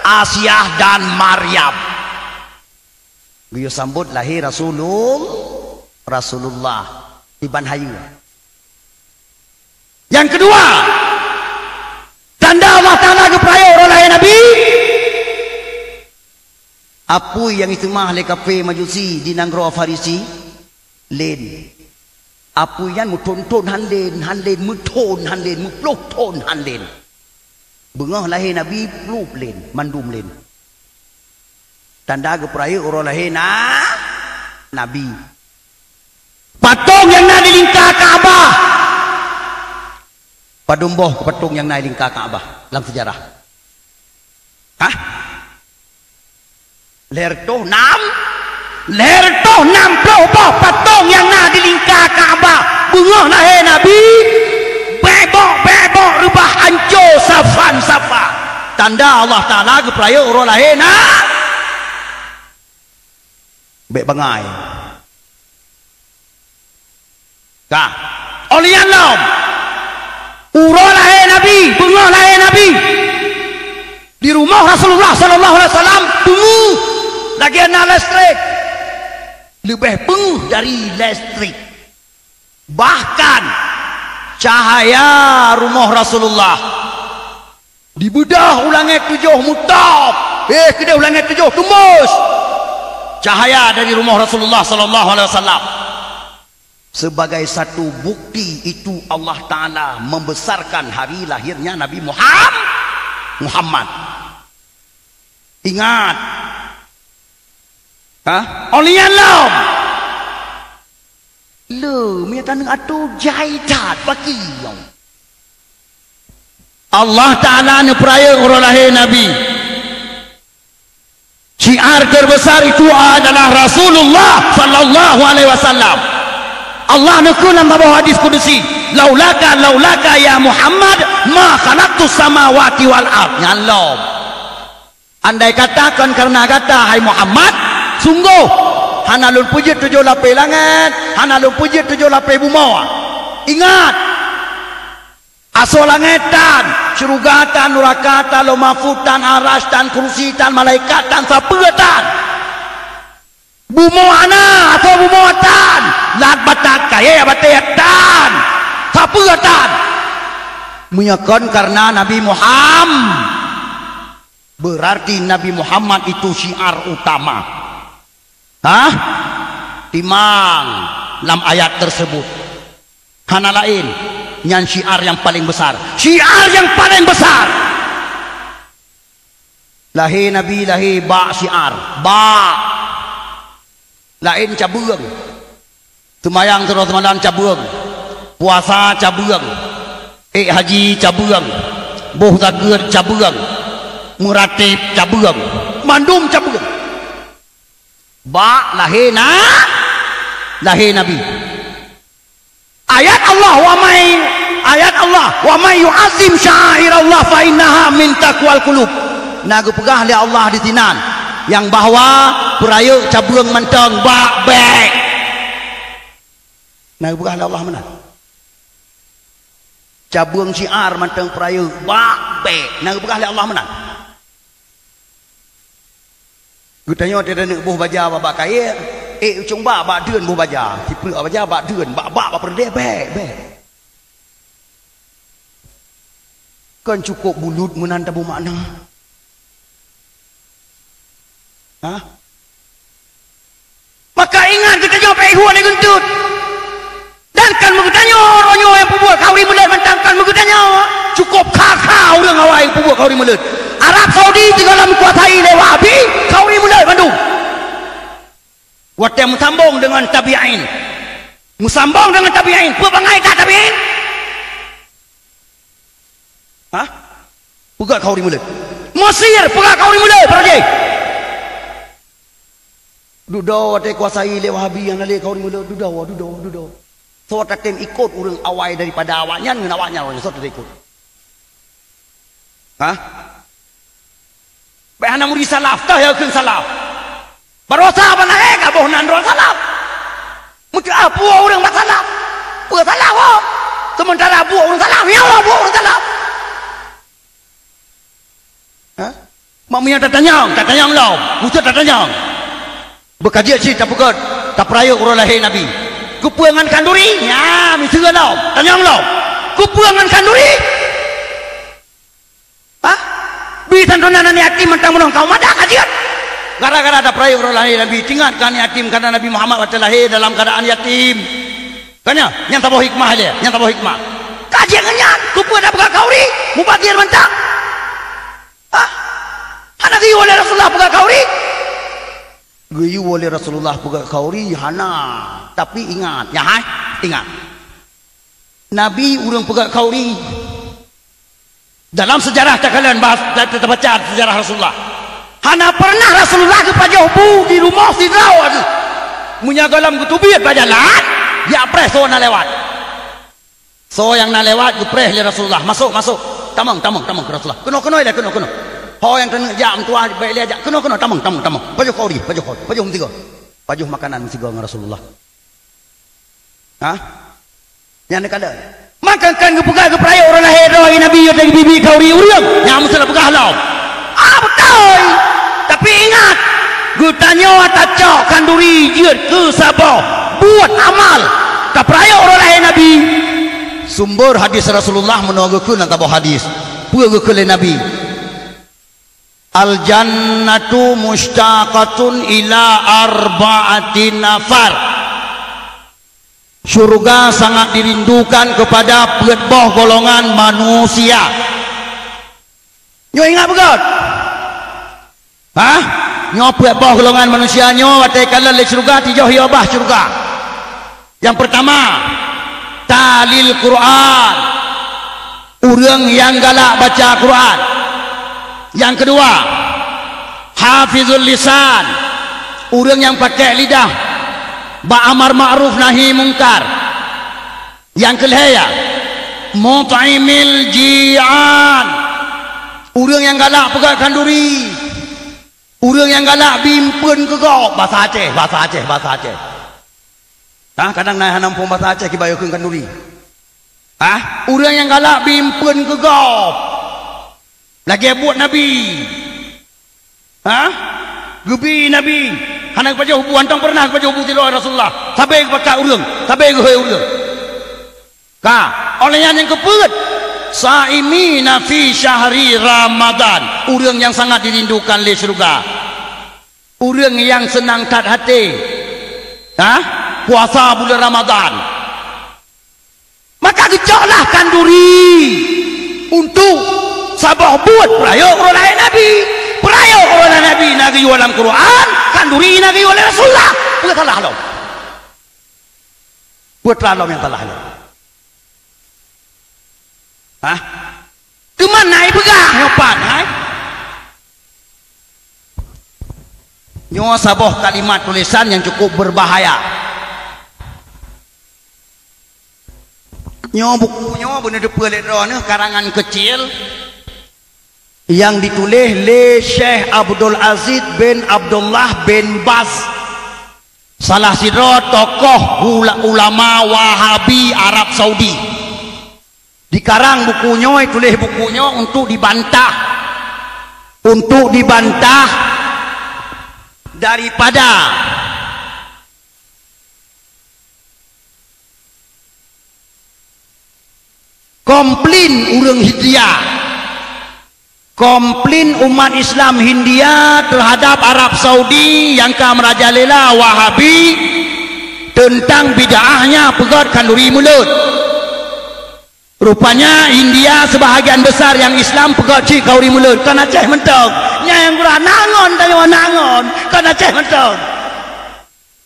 Asiah dan Maryam. Geuyue sambot lahé Rasulul-, Rasulullah diban hayeue. Nyang keudua, tanda Allah Taala geupeurayeuk uroe lahé Nabi. Apui nyang jiseumah lé kafé Majusi di nanggroe Farisi, lén. Apui nyan meuthon-thon han lén, han lén, meuthon han lén, meuplôh thon han lén. Beungoh lahé Nabi, plueb lén, mandum lén. Tanda geupeurayeuk uroe lahé na-, Nabi. Patong nyang na di lingka Ka'bah. Padum boh patong nyang na di lingka Ka'bah lam seujarah? Hah? Lhèe reutôh nam? Lhèe reutôh nam ploh boh patong nyang na di lingka Ka'bah beungoh lahé Nabi, bèk bok, bèk bok reubah, hanco safan-safan. Tanda Allah Taala geupeurayeuk uroe lahé na-, Bèk bangai. Ka. Óh lheueh nyan lom, uroe lahé Nabi, beungoh lahé Nabi, di rumoh Rasulullah sallallahu alaihi wasallam peungeuh lagèe na listrik. Leubeh peungeuh dari listrik. Bahkan, cahaya rumoh Rasulullah dibeudôh u langèt tujoh meutôb, eh, keudéh u langèt tujoh teumbus cahaya dari rumoh Rasulullah sallallahu alaihi wasallam. Sebagai satu bukti itu Allah Taala membesarkan hari lahirnya Nabi Muham-, Muhammad. Ingat. Ha? Óh lheueh nyan lom. Le, meunyo taneuk atô jai that, pakri nyoe. Allah Ta'ala neupeurayeuk uroe lahé Nabi. Syiar terbesar itu adalah Rasulullah sallallahu alaihi wasallam. Allah neukheun lam saboh hadis kudusi, "Laulaka, laulaka ya Muhammad, ma khalaqtus samawati wal ard." Nyan lom. Andai kata kon kareuna gata, hai Muhammad, sunggoh hana lôn peujeuet tujoh lapée langét, hana lôn peujeuet tujoh lapée bumoe. Ingat, asoe langét tan, syeuruga tan, nuraka tan, Lauh Mahfuz tan, Arasy tan, Kursi tan, malaikat tan, sapeue tan. Bumoe hana, asoe bumoe tan, lat batat kayée batée tan, sapeue tan. Meunyo kon kareuna Nabi Muham-, Berarti Nabi Muhammad itu syiar utama. Hah? Timang lam ayat tersebut. Hana laén, nyan syiar nyang paleng besar. Syiar nyang paleng besar. Lahé Nabi, lahé bak syiar. Bak. Laén cabeueng. Seumayang sidroe seumalam cabeueng. Puasa cabeueng. Ék haji cabeueng. Boh zakeuet cabeueng. Meuratéb cabeueng. Mandum cabeueng. Bak lahé na-, lahé Nabi. Ayat Allah, "Wa may," ayat Allah, "Wa may yu'azzim sya'airallah fa innaha min taqwal qulub." Na geupeugah lé Allah disinan, nyang bahwa peurayeuk cabeueng mantong bak bék. Na geupeugah lé Allah meunan. Cabeueng syiar mantong peurayeuk bak bék. Na geupeugah lé Allah meunan. Geutanyoe teudeuneuek boh baja bak-bak kayée, ék ucong bak, bak deuen boh baja, sipreuk baja bak deuen, bak-bak bak peureudée, bék, bék. Kon cukôp bulut meunan tabu makna. Hah? Maka ingat geutanyoe bék ihue lé geunteut. Dan kan meugeutanyoe uroe nyoe nyang peubuet khauri meuleuet mantong kan meugeutanyoe. Cukôp kha-kha ureuëng awai peubuet khauri meuleuet. Arab Saudi sigohlom meukuasai lé Wahabi, khauri meuleuet mandum. Watée meusambong deungon tabi'in. Meusambong deungon tabi'in. Peue bangai that tabi'in? Hah? Peugah khauri meuleuet. Mesir peugah khauri meuleuet, para jih. Dudoe watée kuasai lé Wahabi nyang na lé khauri meuleuet, dudoe, dudoe, dudoe. Soe tatem ikot ureuëng awai daripada awaknyan ngon awaknyan, soe tatem ikot? Hah? Bék hana muri salaf, teuh ya kheun salaf. Barosa bak lahé ka boh nan droe salaf. Meuteupue ureuëng bak salaf. Peue salaf ho? Seumeuntara buet ureuëng salaf, nyoe buet ureuëng salaf. Hah? Mak meunyoe tatanyong, tatanyong lom. Musoh tatanyong. Beukajiet cit tapeugét, tapeurayeuk uroe lahé Nabi. Keupeue ngon khanduri? Nya, miseue lom. Tanyong lom. Keupeue ngon khanduri? Hah? Bi santunan aneuk yatim mantong meunong kaum ada kajiet. Gara-gara tapeurayeuk uroe lahé Nabi, teuingat keu aneuk yatim, karena Nabi Muhammad watée lahé dalam keuadaan yatim. Kan nyan, nyan saboh hikmah lé, nyan saboh hikmah. Kajiet ngon nyan, keupeue tapeugah khauri, mubazir mantong. Hah? Hana geuyue lé Rasulullah peugah khauri? Geuyue lé Rasulullah peugah khauri, hana. Tapi ingat, ya hai, ingat. Nabi ureuëng peugah khauri. Dalam seujarah takalon bahas, ta-, ta-, tabaca seujarah Rasulullah. Hana pernah Rasulullah geupajoh bu di rumoh sidroe teuh. Meunyoe gohlom geuteubiet bak jalan, jak preh soe na lewat. Soe nyang na lewat geupreh lé Rasulullah, "Masôk, masôk. Tamong, tamong, tamong," kheun Rasulullah. "Keunoe, keunoe ilée, keunoe, keunoe. Ho nyang keuneuk jak meutuah, bék ilée jak. Keunoe, keunoe, tamong, tamong, tamong. Pajoh khauri, pajoh khauri, pajoh meusigoe. Pajoh makanan meusigoe ngon Rasulullah." Hah? Nyan neukalon. Maka kan geupeugah geupeurayeuk uroe lahé droe Nabi, watée geubiet-biet khauri ureuëng, nyang meusalah peugah lom. Ah, beutôi. Tapi ingat, geutanyoe tacok khanduri jeuet keu saboh buet amal. Tapeurayeuk uroe lahé Nabi. Sumber hadis Rasulullah meunoe geukheun lam saboh hadis. Peue geukheun lé Nabi? "Al-jannatu musytaqatun ila arba'ati nafar." Syurga sangat dirindukan kepada peuet boh golongan manusia. Nyoe ingat beugét. Hah? Nyoe peuet boh golongan manusia nyoe watée kalon lé syeuruga, tijoh yoh bah syeuruga. Nyang peurtama, talil Quran. Ureuëng nyang galak baca Quran. Nyang keudua, hafizul lisan. Ureuëng nyang pakék lidah bak amar ma'ruf nahi mungkar. Nyang keulhée, ya, mut'imil ji'an. Ureuëng nyang galak peugöt khanduri. Ureuëng nyang galak bimpeuen keu gob, basa Aceh, basa Aceh, basa Aceh. Hah, kadang na hana muphom basa Aceh kiban yue kheun khanduri. Hah, ureuëng nyang galak bimpeuen keu gob. Lagée buet Nabi. Hah? Geubi Nabi. Hana geupajoh bu, hántom peureunah geupajoh bu sidroe Rasulullah. Sabe geupakat ureuëng, sabe geuhôi ureuëng. Ka, óh lheueh nyan nyang keupeuet, saimina fi syahri Ramadan, ureuëng nyang sangat dirindukan lé syeuruga. Ureuëng nyang seunang that até, ha, puasa buleuen Ramadan. Maka geucoklah khanduri untuk saboh buet peurayeuk uroe lahé Nabi. Peurayeuk uroe lahé Nabi na geuyue lam Quran, khanduri na geuyue lé Rasulullah. Peue salah lom? Peue teuma lom nyang salah nyoe? Hah? Teuma na ipeugah nyoe pat, hai? Nyoe saboh kalimat tulésan nyang cukup berbahaya. Nyoe buku nyoe beuneuteupeu lé droeneuh karangan keucil nyang dituléh lé Syekh Abdul Aziz bin Abdullah bin Baz, salah sidroe tokoh ula-, ulama Wahabi Arab Saudi. Dikarang buku nyoe, tuléh buku nyoe untuk dibantah, untuk dibantah daripada komplain ureuëng Hindia. Komplain umat Islam Hindia teuhadap Arab Saudi nyang ka meurajalela Wahabi teuntang bid'ahnya peugöt khanduri mulod. Rupanya Hindia seubahagian besar nyang Islam peugöt cit khanduri mulod. Kon Aceh mantong. Nyang gura nangon tanyoe nangon. Kon Aceh mantong.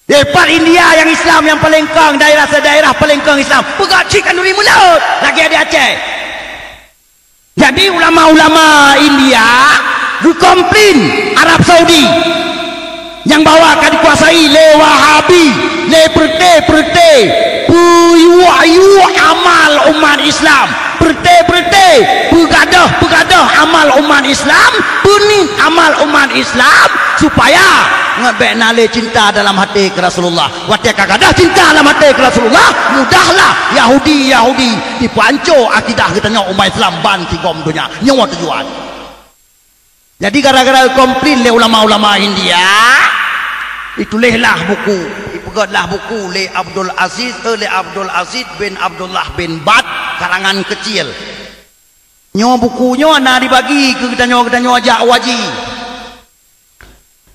Di pat India nyang Islam nyang paleng kong, daerah-daerah paleng kong Islam, peugah cit khanduri mulod lagée di Aceh. Jadi ulama-ulama India geukomplain Arab Saudi nyang bahwa ka dikuasai lé Wahabi, lé peureuté-peureuté peuyuek-yuek amal umat Islam. Peureuté-peureuté peugadôh-peugadôh amal umat Islam, peuniet amal umat Islam, supaya ngon bék na lé cinta dalam até keu Rasulullah. Watée ka gadôh cinta lam até keu Rasulullah, mudahlah Yahudi-Yahudi jipeuhanco akidah geutanyoe umat Islam ban sigom donya. Nyoe tujuan. Jadi gara-gara komplain lé ulama-ulama India, dituléhlah buku, dipeugötlah buku lé Abdul Aziz, eh, lé Abdul Aziz bin Abdullah bin Baz, karangan keucil. Nyoe buku nyoe na dibagi keu geutanyoe, geutanyoe jak u haji.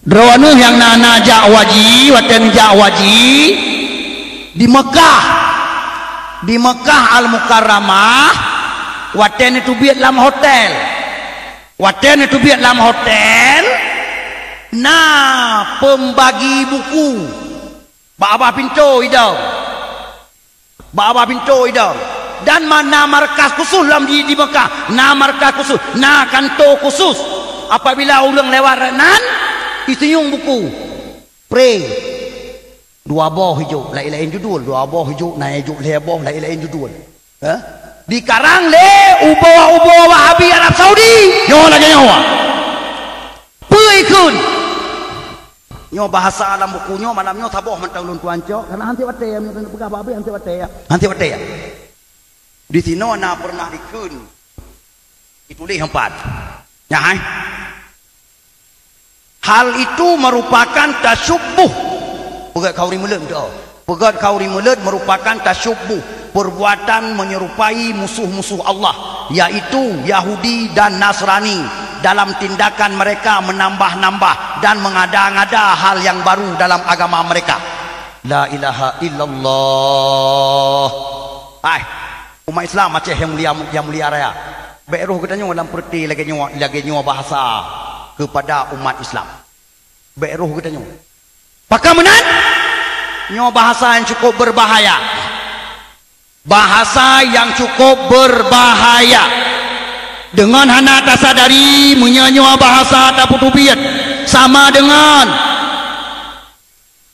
Droeneuh nyang na, na jak u haji, watée neujak u haji di Mekah, di Mekah Al-Mukarramah, watée neuteubiet lam hotel. Watée neuteubiet lam hotel, na peumbagi buku bak babah pintoe idong. Bak babah pintoe idong. Dan ma-, na markas khusus lam di, di Mekah. Na markas khusus, na kantô khusus. Apabila ureuëng lewat nan, isinyueng buku. Pre. Dua boh ijok, laén-laén judul. Dua boh ijok, na ijok lhée boh, laén-laén judul. Ha? Dikarang lé uboe-uboe Wahabi Arab Saudi. Nyoe lagée nyoe. Peue ikheun? Nyoe bahasa lam buku nyoe malam nyoe saboh mantong lôn tuan cok, karena hanté watée ya, meunyoe peugah babé hanté watée ya. Hanté watée ya. Di sinoe na pernah dikheun. Dituléh empat. Nyan hai. Hal itu merupakan tasyubbuh. Peugét khanduri mulod tu. Peugét khanduri mulod merupakan tasyubbuh, perbuatan menyerupai musuh-musuh Allah, yaitu Yahudi dan Nasrani, dalam tindakan mereka menambah-nambah dan mengada-ngada hal yang baru dalam agama mereka. La ilaha illallah. Hai, umat Islam Aceh yang mulia, yang mulia raya. Bék roh geutanyoe lam peureuté lagée nyoe, lagée nyoe bahasa. kepada umat Islam. Bèk roh geutanyoe. Pakon meunan? Nyoe bahasa nyang cukup berbahaya. Bahasa nyang cukup berbahaya. Deungon hana tasadari, meunyoe nyoe bahasa tapeuteubiet, sama deungon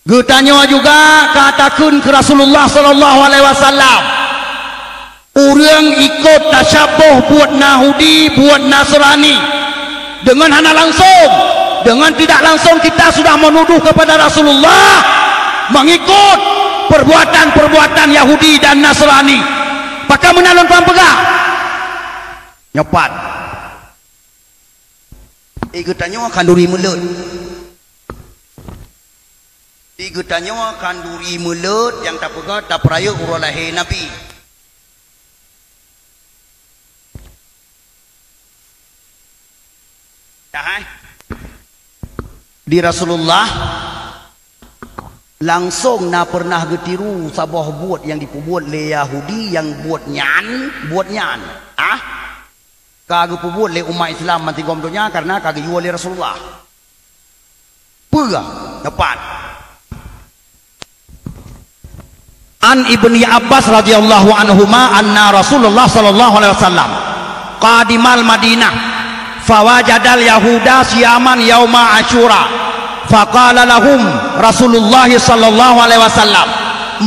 geutanyoe juga ka takheun keu Rasulullah sallallahu alaihi wasallam. Ureuëng ikot tasyaboh buet Yahudi, buet Nasrani. Deungon hana langsung, deungon tidak langsung kita sudah menuduh kepada Rasulullah mengikut perbuatan-perbuatan Yahudi dan Nasrani. Pakon meunan lôn tuan peugah? Nyoe pat. Eh, geutanyoe khanduri meuleuet. Di geutanyoe khanduri meuleuet nyang tapeugah tapeurayeuk uroe lahé Nabi. Dah, eh? Di Rasulullah langsong na pernah geutiru saboh buet nyang jipeubuet lé Yahudi, nyang buet nyan, buet nyan, ah, ka geupeubuet lé umat Islam bansigom donya karena ka geuyue lé Rasulullah. Peue? Dapat. An Ibni Abbas radhiyallahu anhuma anna Rasulullah sallallahu alaihi wasallam qadimal Madinah fawajadal yahuda siyaman yauma Asyura, faqala lahum Rasulullah sallallahu alaihi wasallam,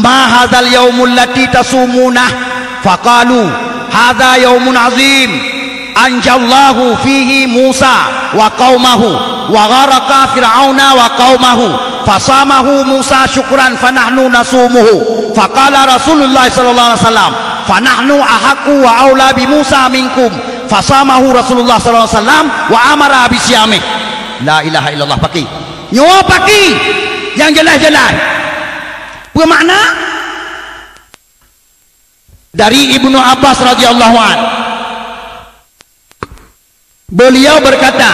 "Ma hadzal yaumul lati tasumunah?" Faqalu, "Hadza yaumun azim, anjallahu fihi Musa wa qaumahu, wa gharaqa Fir'auna wa qaumahu, fasamahu Musa syukran fa nahnu nasumuhu." Faqala Rasulullah sallallahu alaihi wasallam, "Fa nahnu ahaqqu wa aula bi Musa minkum." Fasamahu Rasulullah sallallahu alaihi wasallam wa amara bi siyamih. La ilaha illallah, paki. Nyoe paki nyang jeulaih-jeulaih. Peue makna? Dari Ibnu Abbas radhiyallahu anh, beliau berkata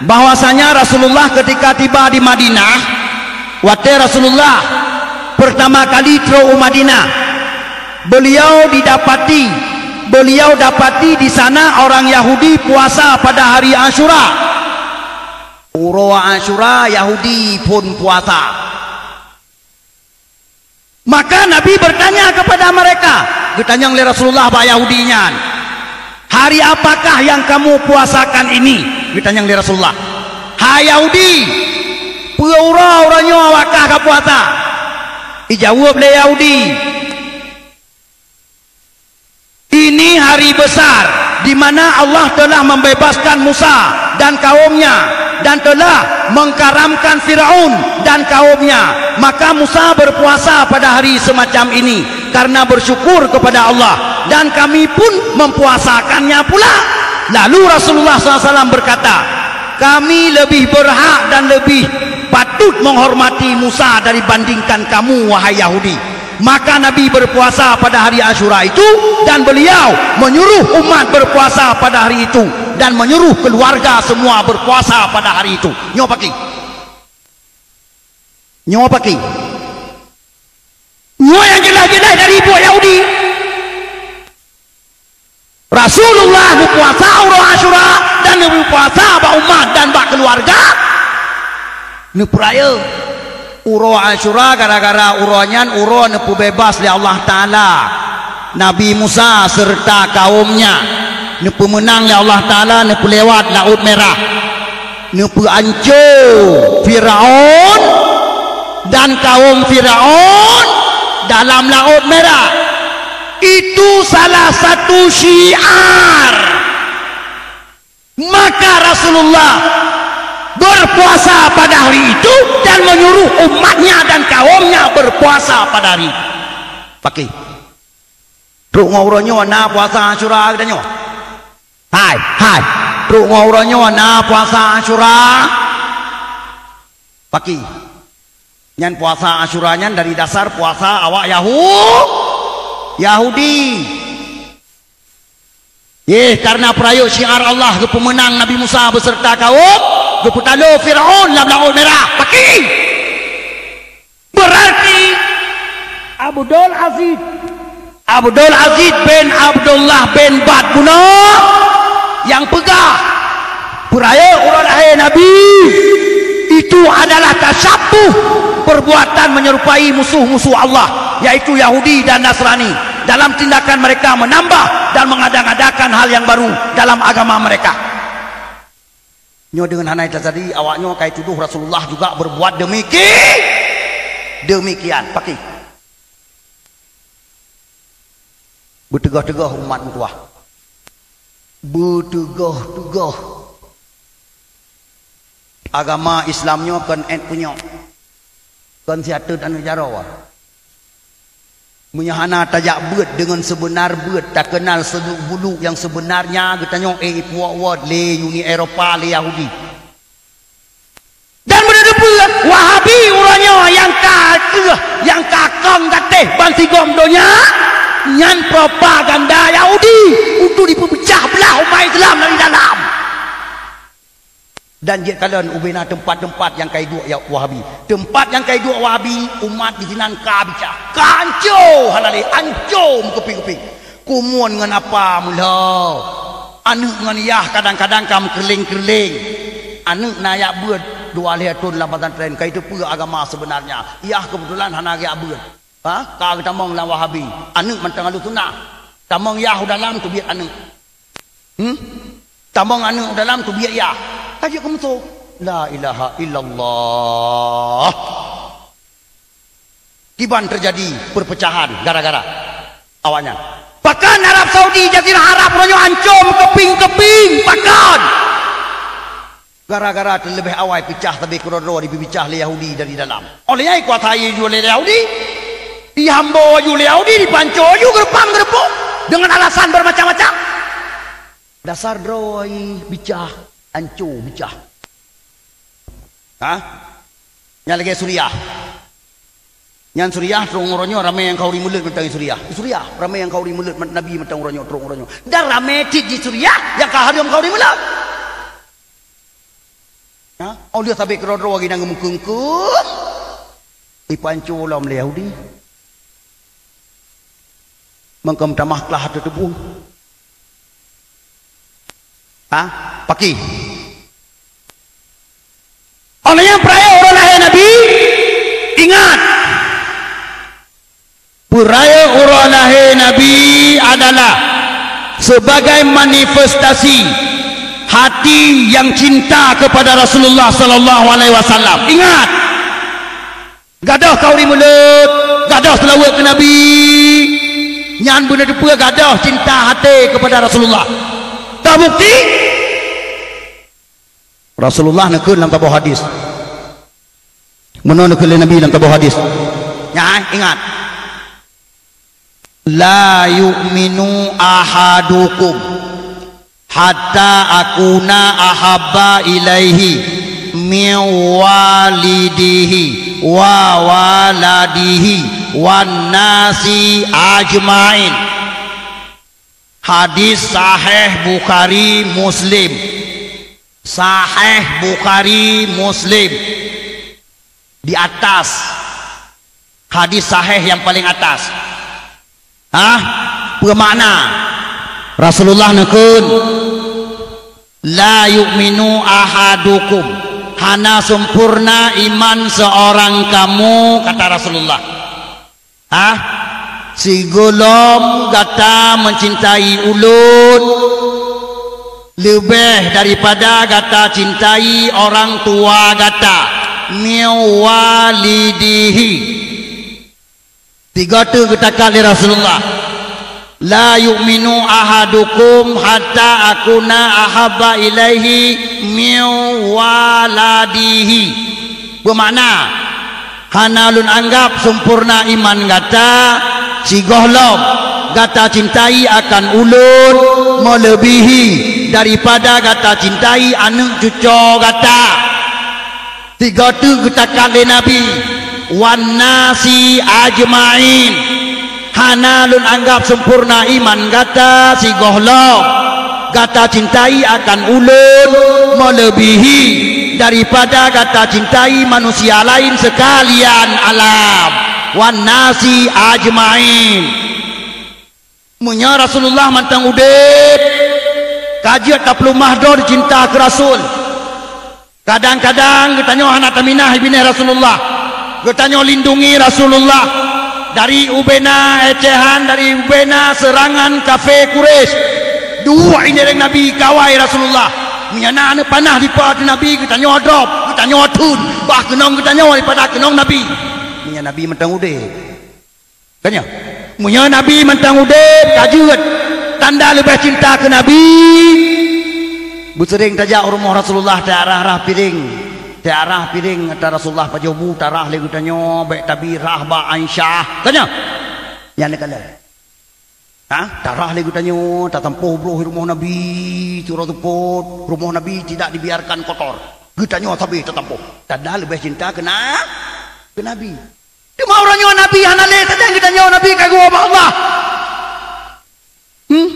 bahwasanya Rasulullah ketika tiba di Madinah, watée Rasulullah pertama kali trok u Madinah, beliau didapati, beliau dapati di sana orang Yahudi puasa pada hari Asyura. Uroe Asyura Yahudi phon puasa. Maka Nabi bertanya kepada mereka, geutanyong lé Rasulullah bak Yahudi nyan, "Hari apakah yang kamu puasakan ini?" Geutanyong lé Rasulullah, "Hai Yahudi, peue uroe-uroe nyoe awak kah ka puasa?" Ijaweueb lé Yahudi, "Ini hari besar, di mana Allah telah membebaskan Musa dan kaumnya, dan telah mengkaramkan Firaun dan kaumnya. Maka Musa berpuasa pada hari semacam ini karena bersyukur kepada Allah, dan kami pun mempuasakannya pula." Lalu Rasulullah sallallahu alaihi wasallam berkata, "Kami lebih berhak dan lebih patut menghormati Musa dari bandingkan kamu, wahai Yahudi." Maka Nabi berpuasa pada hari Asyura itu, dan beliau menyuruh umat berpuasa pada hari itu, dan menyuruh keluarga semua berpuasa pada hari itu. Nyoe paki. Nyoe paki. Nyoe nyang jeulaih-jeulaih dari buet Yahudi. Rasulullah neupuasa uroe Asyura dan neupuasa bak umat dan bak keuluwarga. Neupeurayeuk uroe Asyura gara-gara uroe nyan uroe neupeubeubaih lé Allah Taala Nabi Musa seureuta kawömnya. Neupeumeunang lé Allah Taala neupeulewat Laôt Meurah. Neupeuanco Firaun dan kawöm Firaun dalam Laôt Meurah. Itu salah satu syiar. Maka Rasulullah berpuasa pada hari itu dan menyuruh umatnya dan kawömnya berpuasa pada hari itu. Paki. Trok ngon uroe nyoe na puasa Asyura geutanyoe? Hai, hai. Trok ngon uroe nyoe na puasa Asyura? Paki. Nyan puasa Asyura nyan dari dasar puasa awak Yahu-, Yahudi. Yeh, karena peurayeuk syiar Allah geupeumeunang Nabi Musa beserta kawöm, geupeutalo Firaun lam Laôt Meurah. Paki. Berarti Abdul Aziz, Abdul Aziz bin Abdullah bin Bad bunoe nyang peugah, Peurayeuk uroe lahé Nabi itu adalah tasyabuh, perbuatan menyerupai musuh-musuh Allah, yaitu Yahudi dan Nasrani, dalam tindakan mereka menambah dan mengada-ngadakan hal yang baru dalam agama mereka. Nyoe deungon hana tajadi, awak nyoe kai tuduh Rasulullah juga berbuat demiki-, demikian. Pakri. Beuteugoh-teugoh umat meutuwah. Beuteugoh-teugoh. Agama Islam nyoe kon èt punyok. Kon siateut aneuk jaroe. Meunyoe hana tajak beuet deungon seubeuna beuet, takeunal seluk-buluk nyang seubeunarnya geutanyoe, eh, ipuwoe-woe lé Uni Eropa, lé Yahudi. Dan beuteupeue, Wahabi uroe nyoe nyang ka keuh, nyang ka kong gatéh bansigom donya, nyan propaganda Yahudi untuk dipeupeucah beulah umat Islam dari dalam. Dan jeuet kalon ubena teumpat-teumpat nyang ka iduek ya Wahabi. Teumpat nyang ka iduek Wahabi, umat disinan ka bicah. Ka anco hana lé, anco meukeuping-keuping. Kumuen ngon apa meulo. Aneuk ngon yah kadang-kadang ka meukeureuléng-keureuléng. Aneuk na jak beuet dua lhèe thon lam pesantren, ka iteupeue agama seubeunarnya. Yah keubeutulan hana jak beuet. Ha? Ka geutamong lam Wahabi. Aneuk mantong Ahlussunnah. Tamong yah u dalam teubiet aneuk. Hmm? Tamong aneuk u dalam teubiet yah. Ka jeuet keumeuso. La ilaha illallah. Kiban teujadi peurpeucahan gara-gara awaknyan. Pakon Arab Saudi, Jazirah Arab uroe nyoe anco meukeuping-keuping? Pakon? Gara-gara teuleubeh awai peucah sabe keudroe-droe dipeupeucah lé Yahudi dari dalam. Óh lheueh nyan ikuasai laju lé Yahudi, ihambo laju lé Yahudi, dipanco laju geureupang-geureupok deungon alasan beumacam-macam. Dasar droe bicah, anco bicah. Ha? Nyang lagèe Suriah. Nyan Suriah, troh uroe nyoe ramè nyang khauri mulod mantong di Suriah. Di Suriah, ramè nyang khauri mulod man-, Nabi mantong uroe nyoe, troh uroe nyoe. Dan ramè cit di Suriah nyang ka hareuem khauri mulod. Ha? Óh lheueh sabe keudroe-droe lagi nyang geumeukeung-keung. Ipanco lom lé Yahudi. Mangkam tamah klah teuteubueng. Ha? Pakri. Óh lheueh nyan peurayeuk uroe lahé Nabi, ingat. Peurayeuk uroe lahé Nabi adalah sebagai manifestasi hati yang cinta kepada Rasulullah sallallahu alaihi wasallam. Ingat. Gadôh khauri mulod, gadôh seulaweuet keu Nabi, nyan beuneuteupeu gadôh cinta até keupada Rasulullah. Teubukti, Rasulullah neukheun lam saboh hadis. Meunoe neukheun lé Nabi lam saboh hadis. Nyan, ingat. La yu'minu ahadukum hatta akuna ahabba ilaihi min walidihi wa waladihi wan nasi ajmain. Hadis sahih Bukhari Muslim. Sahih Bukhari Muslim. Di atas. Hadis sahih nyang paleng atas. Hah? Peue makna? Rasulullah neukheun, "La yu'minu ahadukum." Hana sempurna iman seorang kamu, kata Rasulullah. Hah? Sigohlom gata mencintai ulôn leubeh daripada gata cintai orang tua gata, min walidihi. Tiga tu geutakat lé Rasulullah, "La yu'minu ahadukum hatta akuna ahabba ilaihi min waladihi." Beumakna, hana lôn anggab sempurna iman gata sigohlom gata cintai akan ulôn meuleubihi daripada gata cintai aneuëk cucoe gata. Tiga tu geutakat lé Nabi, "Wan nasi ajmain." Hana lôn anggab sempurna iman gata sigohlom gata cintai akan ulôn meuleubihi daripada gata cintai manusia laén seukalian alam, wan nasi ajmain. Meunyoe Rasulullah mantong udeb, Ka jeuet tapeuleumah droe cinta keu Rasul. Kadang-kadang geutanyoe hana taminah binéh Rasulullah. Geutanyoe lindungi Rasulullah dari ubena ecehan, dari ubena seurangan kafé Quraisy. Duek inéng Nabi kawai Rasulullah. Meunyoe na aneuk panah dipa ateueh Nabi, geutanyoe drop, geutanyoe thon, bah keunong geutanyoe daripada keunong Nabi. Meunyoe Nabi mantong udeb. Ka nyoe, meunyoe Nabi mantong udeb, ka jeuet tanda leubeh cinta keu Nabi. Beuseuring tajak u rumoh Rasulullah, tarah-rah piréng. Tarah piréng ata Rasulullah pajoh bu, tarah lé geutanyoe, bék tabi rah bak Aisyah. Ka nyoe, nyan neukalon. Ha? Tarah lé geutanyoe, tatampoh broh rumoh Nabi, sidroe seupôt, rumoh Nabi tidak dibiarkan kotor. Geutanyoe sabe tatampoh. Tanda leubeh cinta keu na-, keu Nabi. Teuma uroe nyoe Nabi hana lé sajan geutanyoe, Nabi ka geuwoe bak Allah. Hmm?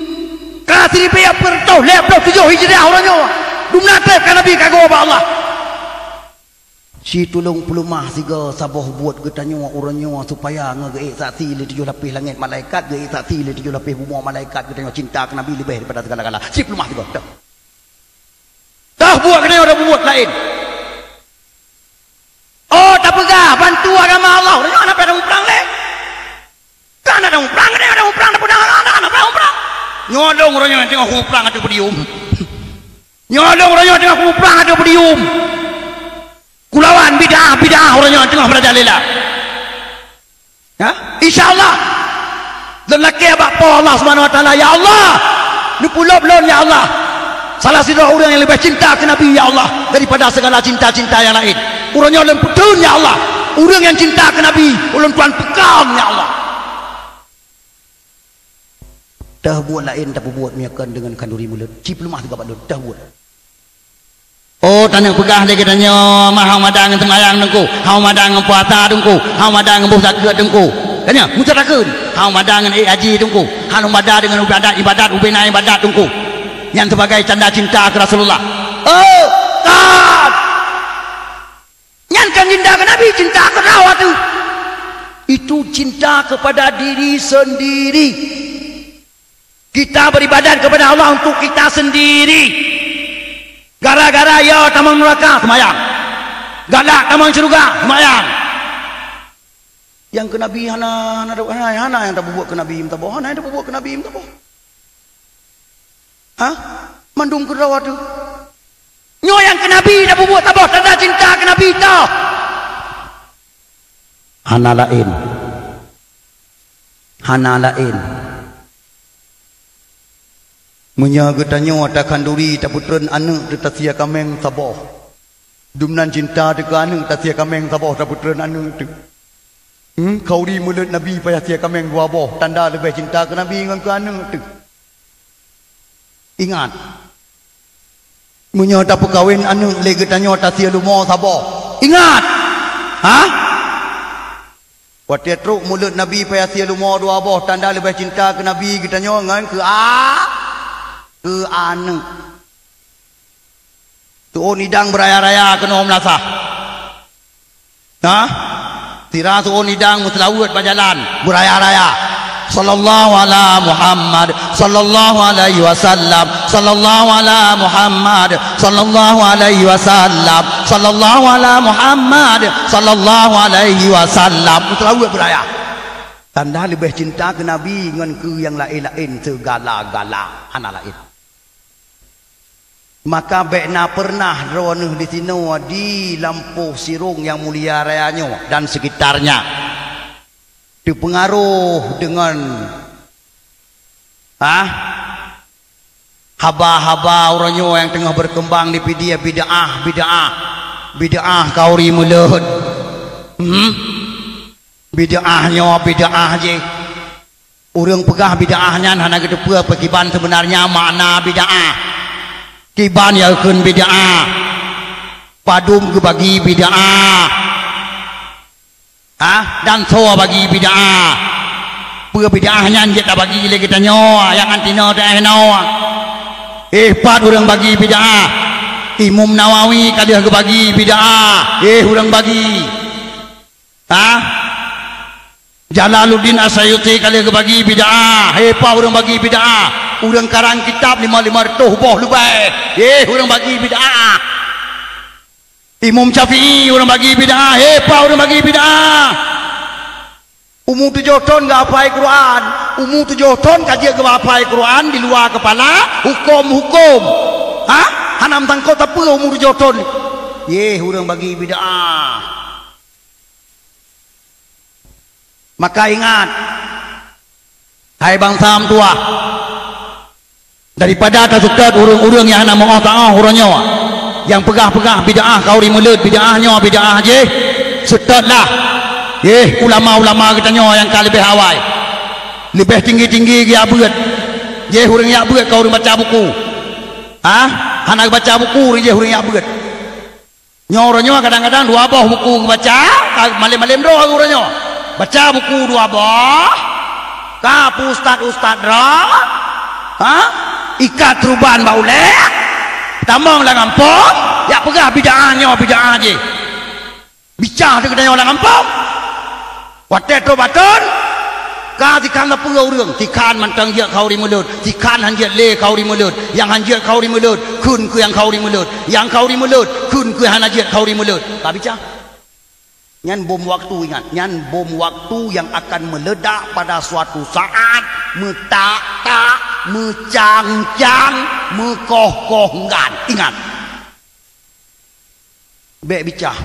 Ka siribèe peuet reutôh lhèe ploh tujoh Hijriah uroe nyoe. Dumna trép ka Nabi ka geuwoe bak Allah. Situlông peuleumah sigoe saboh buet geutanyoe uroe nyoe supaya ngon geuék saksi lé tujoh lapéh langét malaikat, geuék saksi lé tujoh lapéh bumoe malaikat geutanyoe cinta keu Nabi leubeh daripada segala-gala. Sipeuleumah sigoe. Toh. Toh buet keunoe ada buet laén. Oh, tapeugah bantu agama Allah. Uroe nyoe hana payah muprang lé. Kan ada muprang, ada muprang, ada muprang, ada muprang. Nyoe dong uroe nyoe teungoh muprang ateueh podium. Nyoe dong uroe nyoe teungoh muprang ateueh podium. Kulawan bid'ah, bid'ah uroe nyoe teungoh merajalela. Ha? Insya Allah. Lôn lakèe bak Po Allah Subhanahu Wa Taala, "Ya Allah, neupeuleub lôn, ya Allah. Salah sidroe ureueng nyang leubeh cinta keu Nabi, ya Allah, daripada segala cinta-cinta nyang laén. Uroe nyoe lôn peutheun, ya Allah, ureueng nyang cinta keu Nabi, ulôn tuan peukong, ya Allah." Teuh buet laén tapeubuet meunyoe kon deungon khanduri mulod. Cit peuleumah sigoe bak lôn, teuh buet. Oh, taneuk peugah lé geutanyoe, mah hana mada ngon seumayang Teungku, hana mada ngon puasa Teungku, hana mada ngon boh zakeuet Teungku. Ka nyoe, meusatakheun, hana mada ngon ék haji Teungku, hana mada deungon ibadat-ibadat, ubena ibadat Teungku. Nyan sebagai tanda cinta keu Rasulullah. Oh, kan! Nyan kan cinta keu Nabi, cinta keu droe teuh. Itu cinta kepada diri sendiri. Kita beribadat kepada Allah untuk kita sendiri. Gara-gara ya tamong nuraka, seumayang. Galak tamong syeuruga, seumayang. Nyang keu Nabi hana, hana, hana, hana nyang tapeubuet keu Nabi meusaboh, hana nyang tapeubuet keu Nabi meusaboh. Ha? Mandum keudroe teuh. Nyoe nyang keu Nabi tapeubuet saboh tanda cinta keu Nabi toh. Hana laén. Hana laén. Meunyoe geutanyoe takhanduri tapeutreun aneuëk teuh tasie kaméng saboh. Dumnan cinta teuh keu aneuëk tasie kaméng saboh tapeutreun aneuëk teuh. Hmm, khanduri mulod Nabi payah sie kaméng dua boh, tanda leubeh cinta keu Nabi ngon keu aneuëk teuh. Ingat, meunyoe tapeukawen aneuëk lé geutanyoe tasie lumoe saboh. Ingat! Ha? Watée trok mulod Nabi payah sie lumoe dua boh, tanda leubeh cinta keu Nabi geutanyoe ngon keu a-, keu aneuëk. Tuôn idang beuraya-raya keunoe meulasah. Nah, sira tuôn idang meuseulaweuet bak jalan, beuraya-raya. Sallallahu ala Muhammad, sallallahu alaihi wasallam, sallallahu ala Muhammad, sallallahu alaihi wasallam, sallallahu ala Muhammad, sallallahu alaihi wasallam. Meuseulaweuet beuraya. Tanda leubeh cinta keu Nabi ngon keu nyang laén-laén seugala-gala, hana laén. Maka bék na peureunah droeneueh disinoe di lampôh sirông nyang mulia raya nyoe dan sekitarnya teupeungaroh deungon, ah, haba-haba uroe nyoe nyang teungoh beukeumbang di media, bid'ah, bid'ah, bid'ah khanduri mulod. Hmm? Bid'ah nyoe, bid'ah jih. Ureuëng peugah bid'ah nyan hana geuteupeue pakriban seubeunarnya makna bid'ah. Kiban nyang kheun bid'ah. Padum geubagi bid'ah. Ha? Dan soe bagi bid'ah. Peue bid'ah nyan jeuet tabagi lé geutanyoe nyang anti noe teuh noe. Eh, pat ureuëng bagi bid'ah. Imam Nawawi ka lheueh geubagi bid'ah. Eh, ureuëng bagi. Ha? Jalaluddin As-Suyuti ka lheueh geubagi bid'ah. Hei, pat ureuëng bagi bid'ah. Ureuëng karang kitab lima, lima reutôh boh leubeh. Eh, ureuëng bagi bid'ah. Imam Syafi'i ureuëng bagi bid'ah. Eh, pa ureuëng bagi bid'ah. Umu tujoh thon geuhafai Quran. Umu tujoh thon ka jeuet geuhafai Quran di luwa keupala, huköm-huköm. Ha? Hana meusangkot sapeue umu tujoh thon. Yeh, ureuëng bagi bid'ah. Maka ingat, hai bansa meutuwah, daripada taseutôt ureuëng-ureuëng nyang hana meu'oh taoh uroe nyoe, nyang peugah-peugah bid'ah kauri meuleuet, bid'ah nyoe, bid'ah jéh, seutôt lah. Yeh, ulama-ulama geutanyoe nyang ka leubeh awai, leubeh tinggi-tinggi geujak beuet. Jéh ureuëng jak beuet ka ureuëng baca buku. Ha? Hana geubaca buku, jéh ureuëng jak beuet. Nyoe uroe nyoe kadang-kadang dua boh buku geubaca, ka malem-malem droe uroe nyoe. Baca buku dua boh, ka peu ustaz-ustaz droe, ha? Ikat turoban bak ulée, tamong lam gampông, jak peugah bid'ah nyoe bid'ah jéh. Bicah teuh geutanyoe lam gampông. Watée trok baton, ka sikhan sapeue ureuëng, sikhan mantong jeuet kauri meuleuet, sikhan han jeuet lé kauri meuleuet, nyang han jeuet kauri meuleuet, kheun keu nyang kauri meuleuet, nyang kauri meuleuet, kheun keu hana jeuet kauri meuleuet. Ka bicah. Nyan bom waktu, ingat, nyan bom waktu yang akan meledak pada suatu saat, meutak-tak, meucang-cang, meukoh-koh enggan. Ingat. Bék bicah.